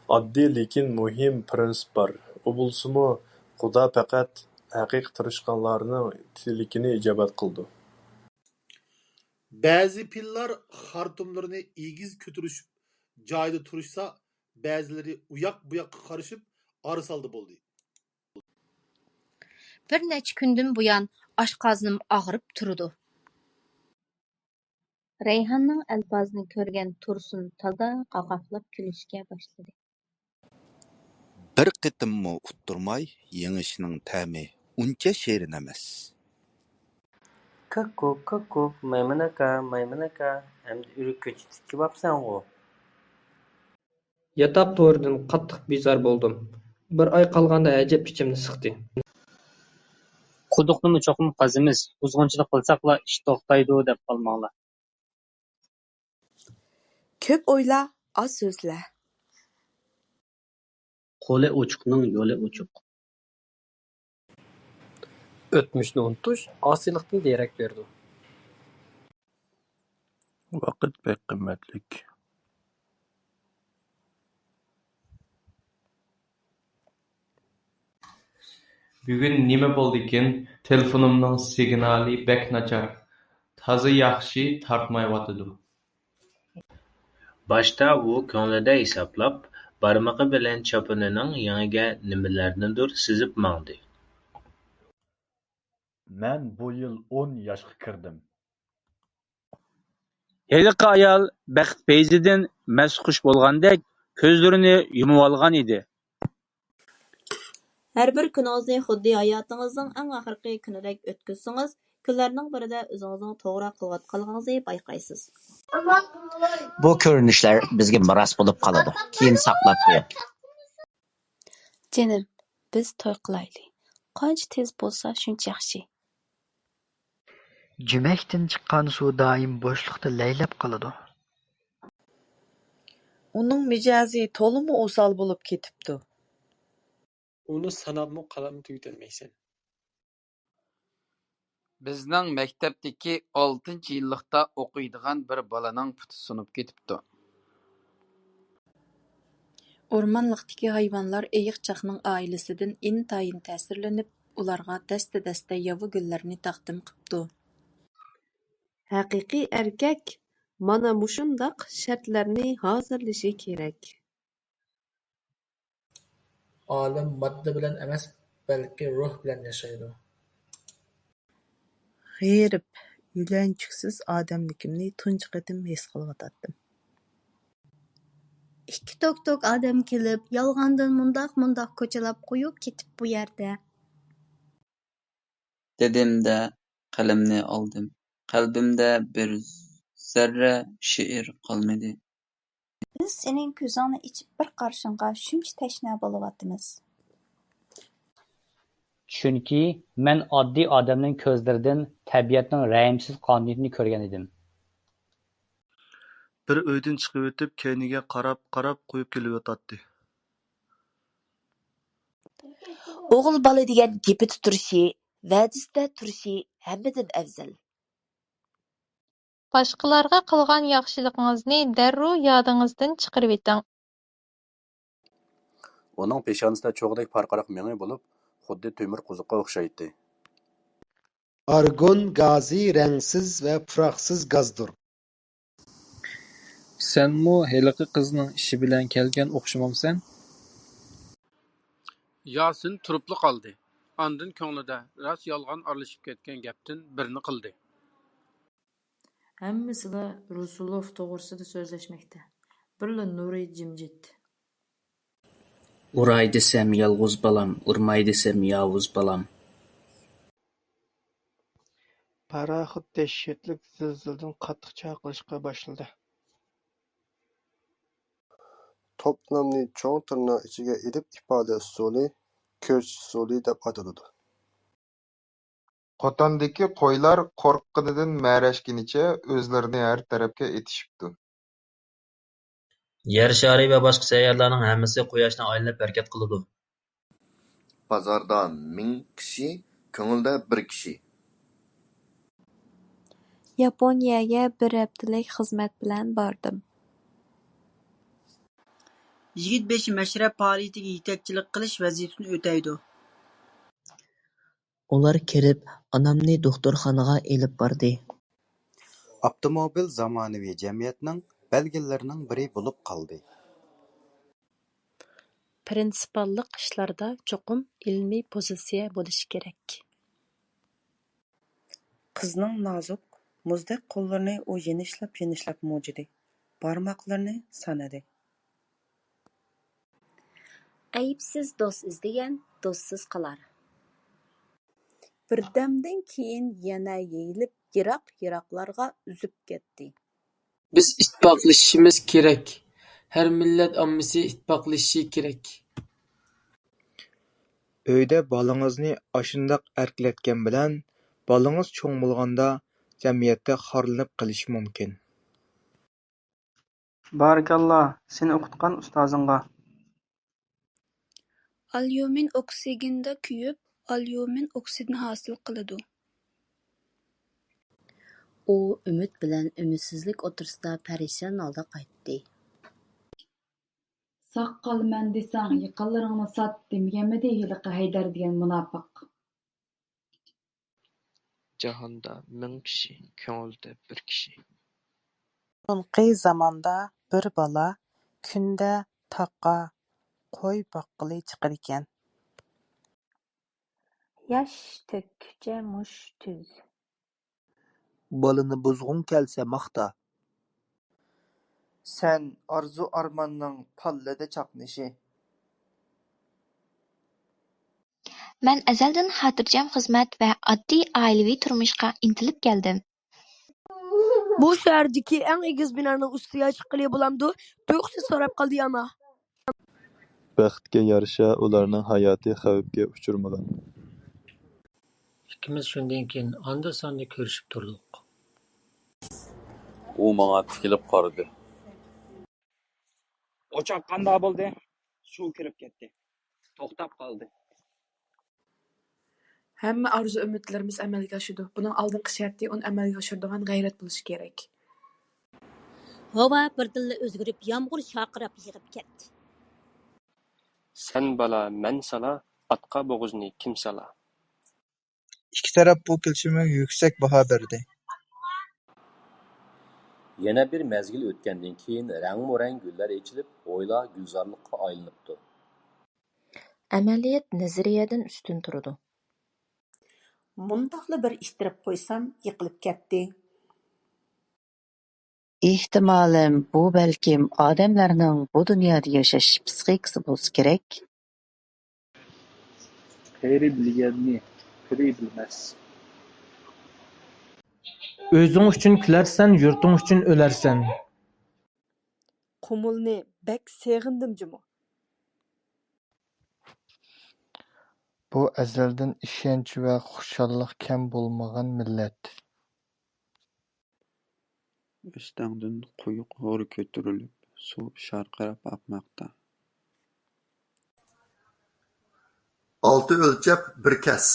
ئاددىي، لېكىن مۇھىم پىرىنسىپ بار. ئۇ بولسىمۇ، خۇدا پەقەت ھەقىقىي تىرىشقانلارنىڭ تىلىكىنى ئىجابەت قىلىدۇ. بەزى پىللار خارتۇملىرىنى ئېگىز كۆتۈرۈشۈپ، جايىدا تۇرۇشسا، بەزىلىرى ئۇياق-بۇياققا قارىشىپ، ئارىسالدى بولدى. بىر نەچچە كۈندىن بۇيان ئاشقازىنىم ئاغرىپ تۇرىدۇ. رەيھاننىڭ ئەلپازىنى كۆرگەن تۇرسۇن تازا قاقاقلاپ كۈلۈشكە باشلىدى. بىر قېتىممۇ ئۇتتۇرماي يېڭىشنىڭ تەمى ئۇنچە شېرىن ئەمەس. كۇكۇ، كۇكۇ، مايمۇن ئاكا، مايمۇن ئاكا، ئەمدى ئۆرۈك كۆچىتىگە كېلىۋاپسەنغۇ؟ ياتاق تورىدىن قاتتىق بىزار بولدۇم. بىر ئاي قالغاندا ئەجەب ئىچىمنى سىقتى. قۇدۇقنىمۇ چوقۇم قازىمىز، بۇزغۇنچىلىق قىلساقلا ئىش توختايدۇ دەپ قالماڭلار. كۆپ ئويلا، ئاز سۆزلە. قولى ئوچۇقنىڭ يولى ئوچۇق. ئۆتمۈشنى ئۇنتۇش ئاسىيلىقتىن دېرەك بېرىدۇ. ۋاقىت بەك قىممەتلىك. بۈگۈن نېمە بولدىكىن؟ تېلېفونۇمنىڭ سىگنالى بەك ناچار. تازا ياخشى تارتمايۋاتىدۇ. باشتا ئۇ كۆڭلىدە ھېسابلاپ، بارمىقى بىلەن چاپىنىنىڭ يېڭىگە نېمىلەرنىدۇر سىزىپ ماڭدى. مەن بۇ يىل ئون ياشقا كىردىم. ھېلىقى ئايال بەخت پەيزىدىن مەستخۇش بولغاندەك كۆزلىرىنى يۇمۇۋالغان ئىدى. ھەر بىر كۈنىڭىزنى خۇددى ھاياتىڭىزنىڭ ئەڭ ئاخىرقى كۈنىدەك ئۆتكۈزسىڭىز، كۈنلەرنىڭ بىرىدە ئۆزىڭىزنىڭ توغرا قىلىۋاتقانلىقىڭىزنى بايقايسىز. بۇ كۆرۈنۈشلەر بىزگە مىراس بولۇپ قالىدۇ، كېيىن ساقلاپ قويۇڭ. جېنىم، بىز توي قىلايلى. قانچە تېز بولسا، شۇنچە ياخشى. جۈمەكتىن چىققان سۇ دائىم بوشلۇقتا لەيلەپ قالىدۇ. ئۇنىڭ مىجەزى تولىمۇ ئوسال بولۇپ كېتىپتۇ. ئۇنى ساناپمۇ قەلەم تۈگىتەلمەيسەن. بىزنىڭ مەكتەپتىكى ئالتىنچى يىللىقتا ئوقۇيدىغان بىر بالىنىڭ پۇتى سۇنۇپ كېتىپتۇ. ئورمانلىقتىكى ھايۋانلار ئېيىقچاقنىڭ ئائىلىسىدىن ئىنتايىن تەسىرلىنىپ، ئۇلارغا دەستە-دەستە ياۋا گۈللەرنى تەقدىم قىپتۇ. ھەقىقىي ئەركەك مانا مۇشۇنداق شەرتلەرنى ھازىرلىشى كېرەك. ئالىم ماددا بىلەن ئەمەس، بەلكى روھ بىلەن ياشايدۇ. غېرىب، يۆلەنچۈكسىز ئادەملىكىمنى تۇنجى قېتىم ھېس قىلىۋاتاتتىم. ئىككى توك-توك ئادەم كېلىپ، يالغاندىن مۇنداق-مۇنداق كوچىلاپ قويۇپ كېتىپ بۇ يەردە. دېدىم-دە، قەلەمنى ئالدىم. قەلبىمدە بىر زەررە شېئىر قالمىدى. بىز سېنىڭ كۆزۈڭنى ئېچىپ بىر قارىشىڭغا شۇنچە تەشنا بولۇۋاتىمىز. چۈنكى مەن ئاددىي ئادەمنىڭ كۆزلىرىدىن تەبىئەتنىڭ رەھىمسىز قانۇنىيىتىنى كۆرگەن ئىدىم. بىر ئۆيدىن چىقىۋېتىپ، كەينىگە قاراپ-قاراپ قويۇپ كېلىۋاتاتتى. ئوغۇل بالا دېگەن گېپىدە تۇرۇشى، ۋەدىسىدە تۇرۇشى ھەممىدىن ئەۋزەل. باشقىلارغا قىلغان ياخشىلىقىڭىزنى دەررۇ يادىڭىزدىن چىقىرىۋېتىڭ. ئۇنىڭ پېشانىسىدا چوغدەك پارقىراق مېڭە بولۇپ، خۇددى تۆمۈر قوزۇققا ئوخشايتتى. ئارگون گازى رەڭسىز ۋە پۇراقسىز گازدۇر. سەنمۇ ھېلىقى قىزنىڭ ئىشى بىلەن كەلگەن ئوخشىمامسەن؟ ياسىن تۇرۇپلا قالدى. ئاندىن كۆڭلىدە راست-يالغان ئارىلىشىپ كەتكەن گەپتىن بىرنى قىلدى. ھەممىسىلا رۇسۇلوف توغرىسىدا سۆزلەشمەكتە. بىرلا نۇرى جىمجىت. ئۇراي دېسەم يالغۇز بالام، ئۇرماي دېسەم ياۋۇز بالام. پاراخوت دەھشەتلىك زىلزىلىدىن قاتتىق چاقىرىشقا باشلىدى. توپلامنى چوڭ تىرناق ئىچىگە ئېلىپ ئىپادىلەش ئۇسۇلى كۆرسىتىش ئۇسۇلى دەپ ئاتىلىدۇ. قوتاندىكى قويلار قورققىنىدىن مەرەشكىنىچە ئۆزلىرىنى ھەر تەرەپكە ئېتىشىپتۇ. يەر شارى ۋە باشقا سەييارىلەرنىڭ ھەممىسى قۇياشنى ئايلىنىپ ھەرىكەت قىلىدۇ. بازاردا مىڭ كىشى، كۆڭۈلدە بىر كىشى. ياپونىيەگە بىر ھەپتىلىك خىزمەت بىلەن باردىم. يىگىت بېشى مەشرەپ پائالىيىتىگە يېتەكچىلىك قىلىش ۋەزىپىسىنى ئۆتەيدۇ. ئۇلار كىرىپ، ئانامنى دوختۇرخانىغا ئېلىپ باردى. ئاپتوموبىل زامانىۋى جەمئىيەتنىڭ بەلگىلىرىنىڭ بىرى بولۇپ قالدى. پىرىنسىپاللىق ئىشلاردا چوقۇم ئىلمىي پوزىتسىيە بولۇشى كېرەك. قىزنىڭ نازۇك، مۇزدەك قوللىرىنى ئۇ يېنىشلاپ-يېنىشلاپ مۇجۇدى، بارماقلىرىنى سانىدى. ئەيىبسىز دوست ئىزدىگەن دوستسىز قالار. بىردەمدىن كېيىن يەنە يېيىلىپ يىراق-يىراقلارغا ئۈزۈپ كەتتى. بىز ئىتتىپاقلىشىشىمىز كېرەك. ھەر مىللەت ئاممىسى ئىتتىپاقلىشىشى كېرەك. ئۆيدە بالىڭىزنى ئاشۇنداق ئەركىلەتكەن بىلەن بالىڭىز چوڭ بولغاندا جەمئىيەتتە خارلىنىپ قېلىشى مۇمكىن. بارىكاللا سېنى ئوقۇتقان ئۇستازىڭغا. ئاليۇمىن ئوكسىگېندا كۆيۈپ، ئاليۇمىن ئوكسىدىنى ھاسىل قىلىدۇ. ئۇ ئۈمىد بىلەن ئۈمىدسىزلىك ئوتتۇرىسىدا پەرىشان ھالدا قايتتى. ساق قالىمەن دېسەڭ، يېقىنلىرىڭنى سات، دېمىگەنمىدى ھېلىقى ھەيدەر دېگەن مۇناپىق؟ جاھاندا مىڭ كىشى، كۆڭۈلدە بىر كىشى. بۇرۇنقى زاماندا بىر بالا كۈندە تاغقا قوي باققىلى چىقىدىكەن. ياش تۆككۈچە مۇش تۈز. بالىنى بۇزغۇڭ كەلسە ماختا. سەن ئارزۇ-ئارماننىڭ پاللىدا چاقنىشى. مەن ئەزەلدىن خاتىرجەم خىزمەت ۋە ئاددىي ئائىلىۋى تۇرمۇشقا ئىنتىلىپ كەلدىم. بۇ شەھەردىكى ئەڭ ئېگىز بىنانىڭ ئۈستىگە چىققىلى بولامدۇ؟ تۇيۇقسىز سوراپ قالدى ئانا. بەختكە يارىشا ئۇلارنىڭ ھاياتى خەۋپكە ئۇچرىمىغان. ئىككىمىز شۇندىن كېيىن ئاندا-ساندا كۆرۈشۈپ تۇردۇق. ئۇ ماڭا تىكىلىپ قارىدى. ئوچاق قانداق بولدى؟ سۇ كىرىپ كەتتى. توختاپ قالدى. ھەممە ئارزۇ-ئۈمىدلىرىمىز ئەمەلگە ئاشىدۇ. بۇنىڭ ئالدىنقى شەرتى ئۇنى ئەمەلگە ئاشۇرىدىغان غەيرەت بولۇشى كېرەك. ھاۋا بىردىنلا ئۆزگىرىپ، يامغۇر شارقىراپ يېغىپ كەتتى. سەن بالا، مەن سالا، ئاتقا بوغۇزنى كىم سالا؟ ئىككى تەرەپ بۇ كېلىشىمگە يۈكسەك باھا بەردى. يەنە بىر مەزگىل ئۆتكەندىن كېيىن رەڭمۇرەڭ گۈللەر ئېچىلىپ، ھويلا گۈلزارلىققا ئايلىنىپتۇ. ئەمەلىيەت نەزەرىيەدىن ئۈستۈن تۇرىدۇ. مۇنداقلا بىر ئىتتىرىپ قويسام يىقىلىپ كەتتى. ئېھتىمالىم، بۇ بەلكىم ئادەملەرنىڭ بۇ دۇنيادا ياشاش پىسخىكىسى بولسا كېرەك. قېرى بىلگەننى پىرى بىلمەس. ئۆزۈڭ ئۈچۈن كۈلەرسەن، يۇرتۇڭ ئۈچۈن ئۆلەرسەن. قۇمۇلنى بەك سېغىندىم جۇمۇ. بۇ ئەزەلدىن ئىشەنچ ۋە خۇشاللىق كەم بولمىغان مىللەت. ئۆستەڭدىن قويۇق ھور كۆتۈرۈلۈپ، سۇ شارقىراپ ئاقماقتا. ئالتە ئۆلچەپ بىر كەس.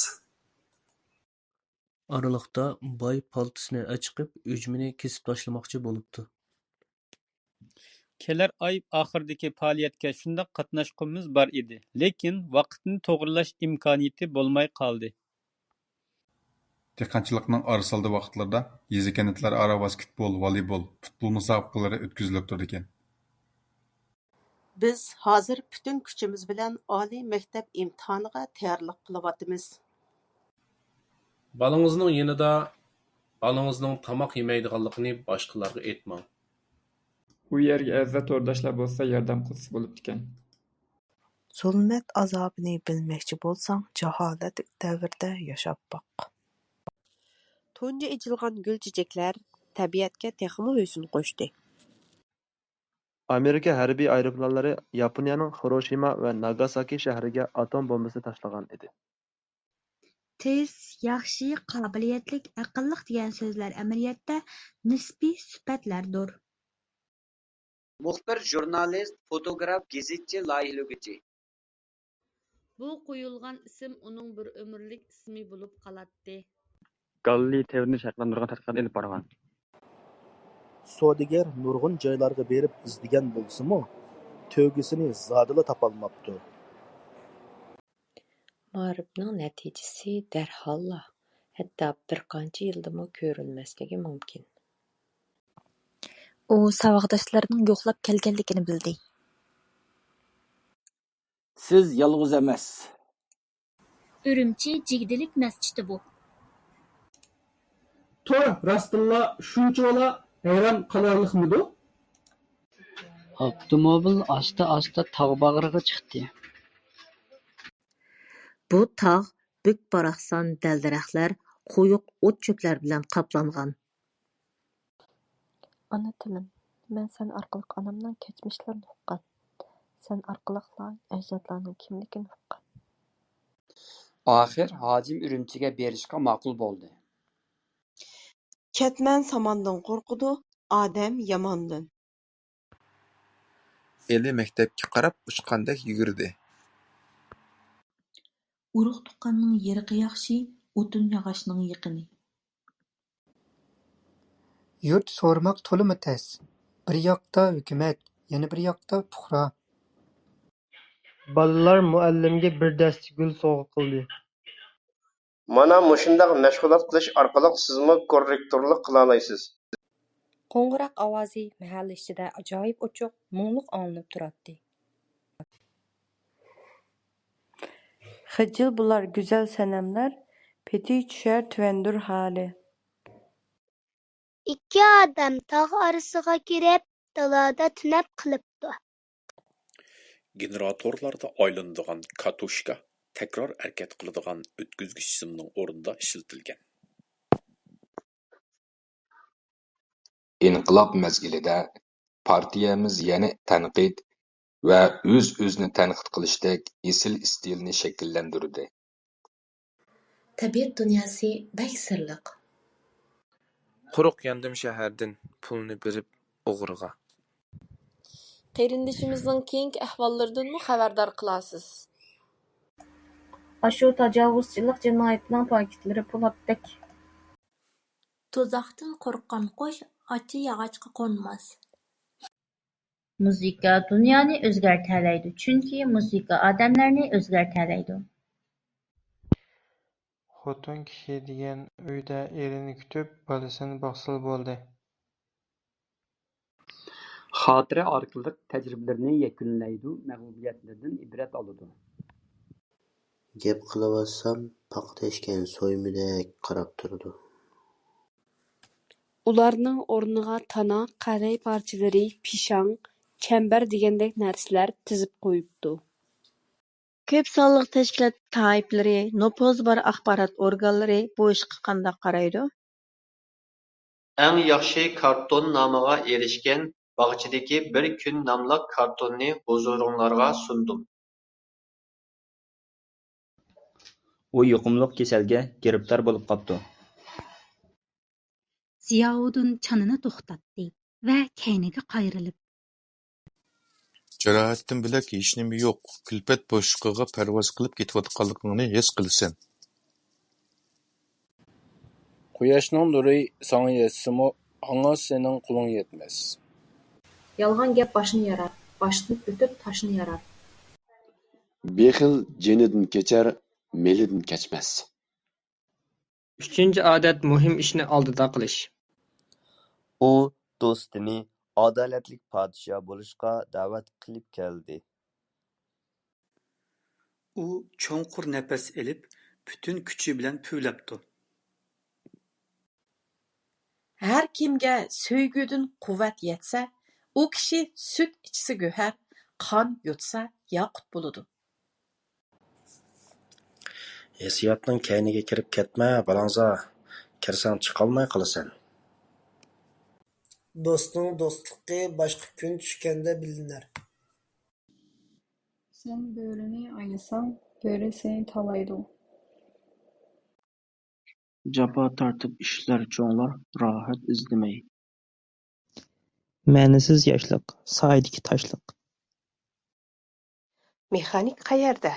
ئارىلىقتا باي پالتىسىنى ئەچىقىپ، ئۈجمىنى كېسىپ تاشلىماقچى بولۇپتۇ. كېلەر ئاي ئاخىرىدىكى پائالىيەتكە شۇنداق قاتناشقۇمىز بار ئىدى، لېكىن ۋاقىتنى توغرىلاش ئىمكانىيىتى بولماي قالدى. دېھقانچىلىقنىڭ ئارىسالدى ۋاقىتلىرىدا يېزا-كەنتلەر ئارا ۋاسكېتبول، ۋالىبول، پۇتبول مۇسابىقىلىرى ئۆتكۈزۈلۈپ تۇرىدىكەن. بىز ھازىر پۈتۈن كۈچىمىز بىلەن ئالىي مەكتەپ ئىمتىھانىغا تەييارلىق قىلىۋاتىمىز. بالىڭىزنىڭ يېنىدا بالىڭىزنىڭ تاماق يېمەيدىغانلىقىنى باشقىلارغا ئېيتماڭ. ئۇ يەرگە ئەزىزە تورداشلار بولسا ياردەم قىلسا بولۇپتىكەن. زۇلمەت ئازابىنى بىلمەكچى بولساڭ، جاھالەت دەۋرىدە ياشاپ باق. تۇنجى ئېچىلغان گۈل-چېچەكلەر تەبىئەتكە تېخىمۇ ھۆسن قوشتى. ئامېرىكا ھەربىي ئايروپىلانلىرى ياپونىيەنىڭ خىروشىما ۋە ناگاساكى شەھىرىگە ئاتوم بومبىسى تاشلىغان ئىدى. تېز، ياخشى، قابىلىيەتلىك، ئەقىللىق دېگەن سۆزلەر ئەمەلىيەتتە نىسپىي سۈپەتلەردۇر. مۇخبىر، ژۇرنالىست، فوتوگراف، گېزىتچى، لايىھىلىگۈچى. بۇ قويۇلغان ئىسىم ئۇنىڭ بىر ئۆمۈرلۈك ئىسمى بولۇپ قالاتتى. گاللىي تەۋرىنىش ھەققىدە نۇرغۇن تەتقىقات ئېلىپ بارغان. سودىگەر نۇرغۇن جايلارغا بېرىپ ئىزدىگەن بولسىمۇ، تۆگىسىنى زادىلا تاپالماپتۇ. مائارىپنىڭ نەتىجىسى دەرھاللا، ھەتتا بىر قانچە يىلدىمۇ كۆرۈلمەسلىكى مۇمكىن. ئۇ ساۋاقداشلىرىنىڭ يوقلاپ كەلگەنلىكىنى بىلدى. سىز يالغۇز ئەمەس. ئۈرۈمچى جىگدىلىك مەسچىتى بۇ. تور راستتىنلا شۇنچىۋالا ھەيران قالارلىقمىدۇ؟ ئاپتوموبىل ئاستا-ئاستا تاغ باغرىغا چىقتى. بۇ تاغ بۈك-باراقسان دەل-دەرەخلەر، قويۇق ئوت-چۆپلەر بىلەن قاپلانغان. ئانا تىلىم، مەن سەن ئارقىلىق ئانامنىڭ كەچمىشلىرىنى ئۇققان، سەن ئارقىلىقلا ئەجدادلارنىڭ كىملىكىنى ئۇققان. ئاخىر ھاجىم ئۈرۈمچىگە بېرىشقا ماقۇل بولدى. كەتمەن ساماندىن قورقىدۇ، ئادەم ياماندىن. ئېلى مەكتەپكە قاراپ ئۇچقاندەك يۈگۈردى. ئۇرۇق-تۇغقاننىڭ يىرىقى ياخشى، ئوتۇن-ياغاچنىڭ يېقىنى. يۇرت سورىماق تولىمۇ تەس. بىر ياقتا ھۆكۈمەت، يەنە بىر ياقتا پۇقرا. بالىلار مۇئەللىمگە بىر دەستە گۈل سوۋغا قىلدى. مانا مۇشۇنداق مەشغۇلات قىلىش ئارقىلىق سىزمۇ كوررېكتورلۇق قىلالايسىز. قوڭغۇراق ئاۋازى مەھەللە ئىچىدە ئاجايىپ ئوچۇق، مۇڭلۇق ئاڭلىنىپ تۇراتتى. خىجىل بولار گۈزەل سەنەملەر، پېتى چۈشەر تۆۋەندۇر ھالى. ئىككى ئادەم تاغ ئارىسىغا كىرىپ، دالادا تۈنەپ قېلىپتۇ. گېنېراتورلاردا ئايلىنىدىغان كاتۇشكا تەكرار ھەرىكەت قىلىدىغان ئۆتكۈزگۈچ سىمنىڭ ئورنىدا ئىشلىتىلگەن. ئىنقىلاب مەزگىلىدە پارتىيەمىز يەنە تەنقىد ۋە ئۆز-ئۆزىنى تەنقىد قىلىشتەك ئېسىل ئىستىلنى شەكىللەندۈردى. تەبىئەت دۇنياسى بەك سىرلىق. قۇرۇق ياندىم شەھەردىن، پۇلنى بېرىپ ئوغرىغا. قېرىندىشىمىزنىڭ كېيىنكى ئەھۋاللىرىدىنمۇ خەۋەردار قىلارسىز. ئاشۇ تاجاۋۇزچىلىق جىنايىتىنىڭ پاكىتلىرى پولاتتەك. تۇزاقتىن قورققان قۇش ئاچا ياغاچقا قونماس. مۇزىكا دۇنيانى ئۆزگەرتەلەيدۇ، چۈنكى مۇزىكا ئادەملەرنى ئۆزگەرتەلەيدۇ. خوتۇن كىشى دېگەن ئۆيدە ئېرىنى كۈتۈپ، بالىسىنى باقسىلا بولدى. خاتىرە ئارقىلىق تەجرىبىلىرىنى يەكۈنلەيدۇ، مەغلۇبىيەتلىرىدىن ئىبرەت ئالىدۇ. گەپ قىلىۋاتسام، پاختا ئىشكەن سويمىدەك قاراپ تۇرىدۇ. ئۇلارنىڭ ئورنىغا تانا، قەلەي پارچىلىرى، پىشاڭ، چەمبەر دېگەندەك نەرسىلەر تىزىپ قويۇپتۇ. كۆپ سانلىق تەشكىلات تائىپىلىرى، نوپۇزى بار ئاخبارات ئورگانلىرى بۇ ئىشقا قانداق قارايدۇ؟ ئەڭ ياخشى كارتون نامىغا ئېرىشكەن باغچىدىكى بىر كۈن ناملىق كارتوننى ھۇزۇرۇڭلارغا سۇندۇم. ئۇ يۇقۇملۇق كېسەلگە گىرىپتار بولۇپ قاپتۇ. زىياۋۇدۇن چانىنى توختاتتى ۋە كەينىگە قايرىلىپ. جاراھەتتىن بۆلەك ھېچنېمە يوق، كۈلپەت بوشلۇقىغا پەرۋاز قىلىپ كېتىۋاتقانلىقىڭنى ھېس قىلىسەن. قۇياشنىڭ نۇرى ساڭا يەتسىمۇ، ئاڭا سېنىڭ قولۇڭ يەتمەس. يالغان گەپ باشنى يارار، باشتىن ئۆتۈپ تاشنى يارار. بېخىل جېنىدىن كېچەر، مېلىدىن كەچمەس. ئۈچىنچى ئادەت، مۇھىم ئىشنى ئالدىدا قىلىش. ئۇ دوستىنى ئادالەتلىك پادىشاھ بولۇشقا دەۋەت قىلىپ كەلدى. ئۇ چوڭقۇر نەپەس ئېلىپ، پۈتۈن كۈچى بىلەن پۈۋلەپتۇ. ھەر كىمگە سۆيگۈدىن قۇۋۋەت يەتسە، ئۇ كىشى سۈت ئىچسە گۆھەر، قان يۇتسا ياقۇت بولىدۇ. ھېسسىياتنىڭ كەينىگە كىرىپ كەتمە، بالاڭزا، كىرسەڭ چىقالماي قالىسەن. دوستنىڭ دوستلۇقى باشقا كۈن چۈشكەندە بىلىنەر. سەن بۆرىنى ئايىساڭ، بۆرە سېنى تالايدۇ. جاپا تارتىپ ئىشلەر چوڭلار، راھەت ئىزدىمەي. مەنىسىز ياشلىق، سايىدىكى تاشلىق. مېخانىك قەيەردە؟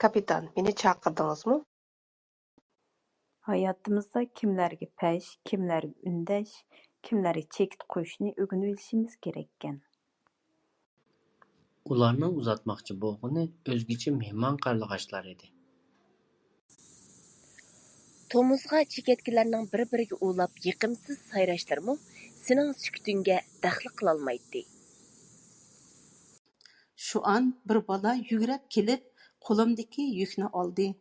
كاپىتان، مېنى چاقىردىڭىزمۇ؟ ھاياتىمىزدا كىملەرگە پەش، كىملەرگە ئۈندەش، كىملەرگە چېكىت قويۇشنى ئۆگىنىۋېلىشىمىز كېرەككەن. ئۇلارنىڭ ئۇزاتماقچى بولغىنى ئۆزگىچە مېھمان قارلىغاچلار ئىدى. تومۇزغا چېكەتكىلەرنىڭ بىر-بىرىگە ئۇلاپ يېقىمسىز سايراشلىرىمۇ سېنىڭ سۈكۈتۈڭگە دەخلى قىلالمايتتى. شۇئان بىر بالا يۈگرەپ كېلىپ، قولۇمدىكى يۈكنى ئالدى.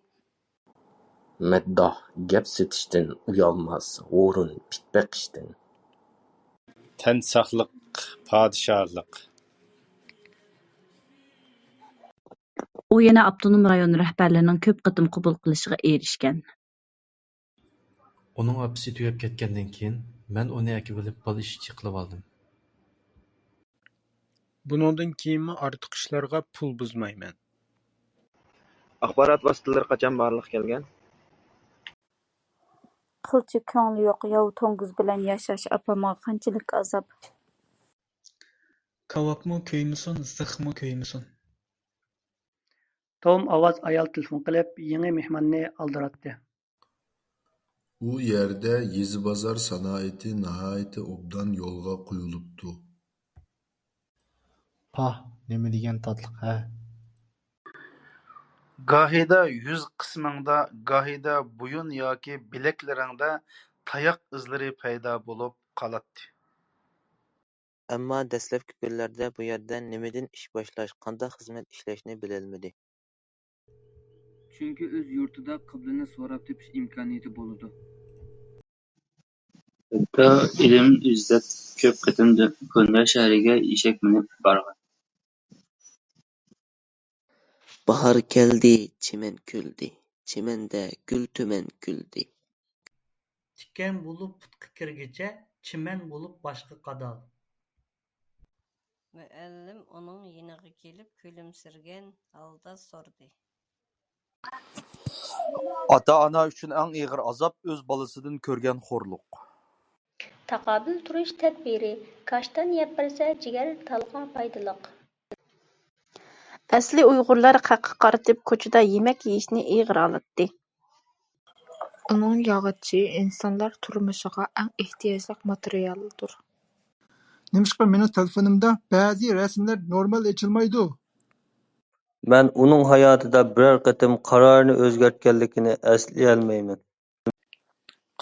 مەدداھ گەپ سېتىشتىن ئۇيالماس، ھۇرۇن پىت بېقىشتىن. تەن ساقلىق، پادىشاھلىق. ئۇ يەنە ئاپتونوم رايون رەھبەرلىرىنىڭ كۆپ قېتىم قوبۇل قىلىشىغا ئېرىشكەن. ئۇنىڭ ئاپىسى تۈگەپ كەتكەندىن كېيىن، مەن ئۇنى ئەكىۋېلىپ بالا ئىشچى قىلىۋالدىم. بۇنىڭدىن كېيىنمۇ ئارتۇق ئىشلارغا پۇل بۇزمايمەن. ئاخبارات ۋاسىتىلىرى قاچان بارلىققا كەلگەن؟ قىلچە كۆڭلى يوق ياۋا توڭگۇز بىلەن ياشاش ئاپامغا قانچىلىك ئازاب. كاۋاپمۇ كۆيمىسۇن، زىخمۇ كۆيمىسۇن. توم ئاۋاز ئايال تېلېفون قىلىپ، يېڭى مېھماننى ئالدىراتتى. ئۇ يەردە يېزا بازار سانائىتى ناھايىتى ئوبدان يولغا قويۇلۇپتۇ. پاھ، نېمە دېگەن تاتلىق ھە! گاھىدا يۈز قىسمىڭدا، گاھىدا بويۇن ياكى بىلەكلىرىڭدە تاياق ئىزلىرى پەيدا بولۇپ قالاتتى. ئەمما دەسلەپكى كۈنلەردە بۇ يەردە نېمىدىن ئىش باشلاش، قانداق خىزمەت ئىشلەشنى بىلەلمىدى. چۈنكى ئۆز يۇرتىدا قىبلىنى سوراپ تېپىش ئىمكانىيىتى بولىدۇ. ھەتتا ئىلىم ئىزدەپ كۆپ قېتىم كونيا شەھىرىگە ئېشەك مىنىپ بارغان. باھار كەلدى، چىمەن كۈلدى، چىمەندە گۈل تۈمەن كۈلدى. تىكەن بولۇپ پۇتقا كىرگىچە، چىمەن بولۇپ باشقا قادال. مۇئەللىم ئۇنىڭ يېنىغا كېلىپ كۈلۈمسىرىگەن ھالدا سورىدى. ئاتا-ئانا ئۈچۈن ئەڭ ئېغىر ئازاب، ئۆز بالىسىدىن كۆرگەن خورلۇق. تاقابىل تۇرۇش تەدبىرى، كاشتان يەپ بەرسە جىگەر تالغا پايدىلىق. ئەسلى ئۇيغۇرلار خەققە قارىتىپ كوچىدا يېمەك يېيىشنى ئېغىر ئالاتتى. ئۇنىڭ ياغىچى ئىنسانلار تۇرمۇشىغا ئەڭ ئېھتىياجلىق ماتېرىيالدۇر. نېمىشقا مېنىڭ تېلېفونۇمدا بەزى رەسىملەر نورمال ئېچىلمايدۇ؟ مەن ئۇنىڭ ھاياتىدا بىرەر قېتىم قارارىنى ئۆزگەرتكەنلىكىنى ئەسلىيەلمەيمەن.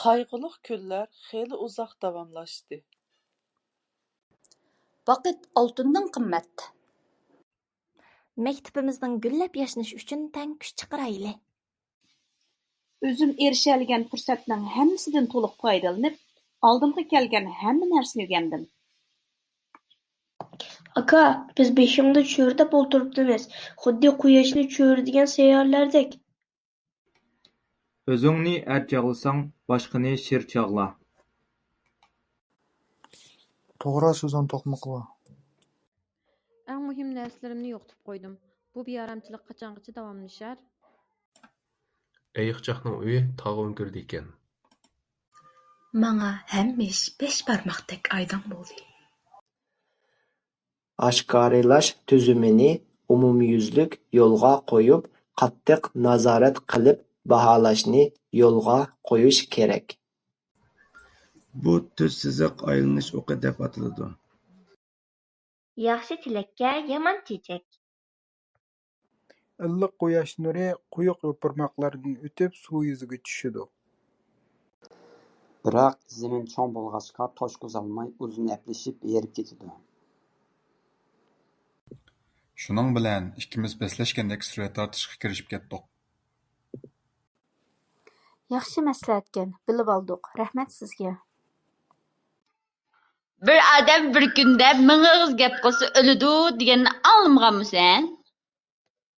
قايغۇلۇق كۈنلەر خېلى ئۇزاق داۋاملاشتى. ۋاقىت ئالتۇندىن قىممەت. مەكتىپىمىزنىڭ گۈللەپ ياشنىشى ئۈچۈن تەڭ كۈچ چىقىرايلى. ئۆزۈم ئېرىشەلىگەن پۇرسەتنىڭ ھەممىسىدىن تولۇق پايدىلىنىپ، ئالدىمغا كەلگەن ھەممە نەرسىنى ئۆگەندىم. ئاكا، بىز بېشىڭدا چۆرىدەپ ئولتۇرۇپتىمىز، خۇددى قۇياشنى چۆرىدىگەن سەييارىلەردەك. ئۆزۈڭنى ئەر چاغلىساڭ، باشقىنى شىر چاغلا. توغرا سۆزۈڭ توقمىقىلا. ئەڭ مۇھىم نەرسىلىرىمنى يوقىتىپ قويدۇم. بۇ بىئارامچىلىق قاچانغىچە داۋاملىشار؟ ئېيىقچاقنىڭ ئۆيى تاغ ئۆڭكۈرىدە ئىكەن. ماڭا ھەممە ئىش بەش بارماقتەك ئايدىڭ بولدى. ئاشكارىلاش تۈزۈمىنى ئومۇميۈزلۈك يولغا قويۇپ، قاتتىق نازارەت قىلىپ باھالاشنى يولغا قويۇش كېرەك. بۇ تۈز سىزىق ئايلىنىش ئوقى دەپ ئاتىلىدۇ. ياخشى تىلەككە يامان چېچەك. ئىللىق قۇياش نۇرى قويۇق يوپۇرماقلاردىن ئۆتۈپ سۇ يۈزىگە چۈشىدۇ. بىراق زېمىن چوڭ بولغاچقا توشقۇزالماي ئۇزۇن ھەپىلىشىپ ھېرىپ كېتىدۇ. شۇنىڭ بىلەن ئىككىمىز بەسلەشكەندەك سۈرەت تارتىشقا كىرىشىپ كەتتۇق. ياخشى مەسلىھەتكەن، بىلىۋالدۇق، رەھمەت سىزگە. بىر ئادەم بىر كۈندە مىڭ ئېغىز گەپ قىلسا ئۆلىدۇ دېگەننى ئاڭلىمىغانمۇسەن؟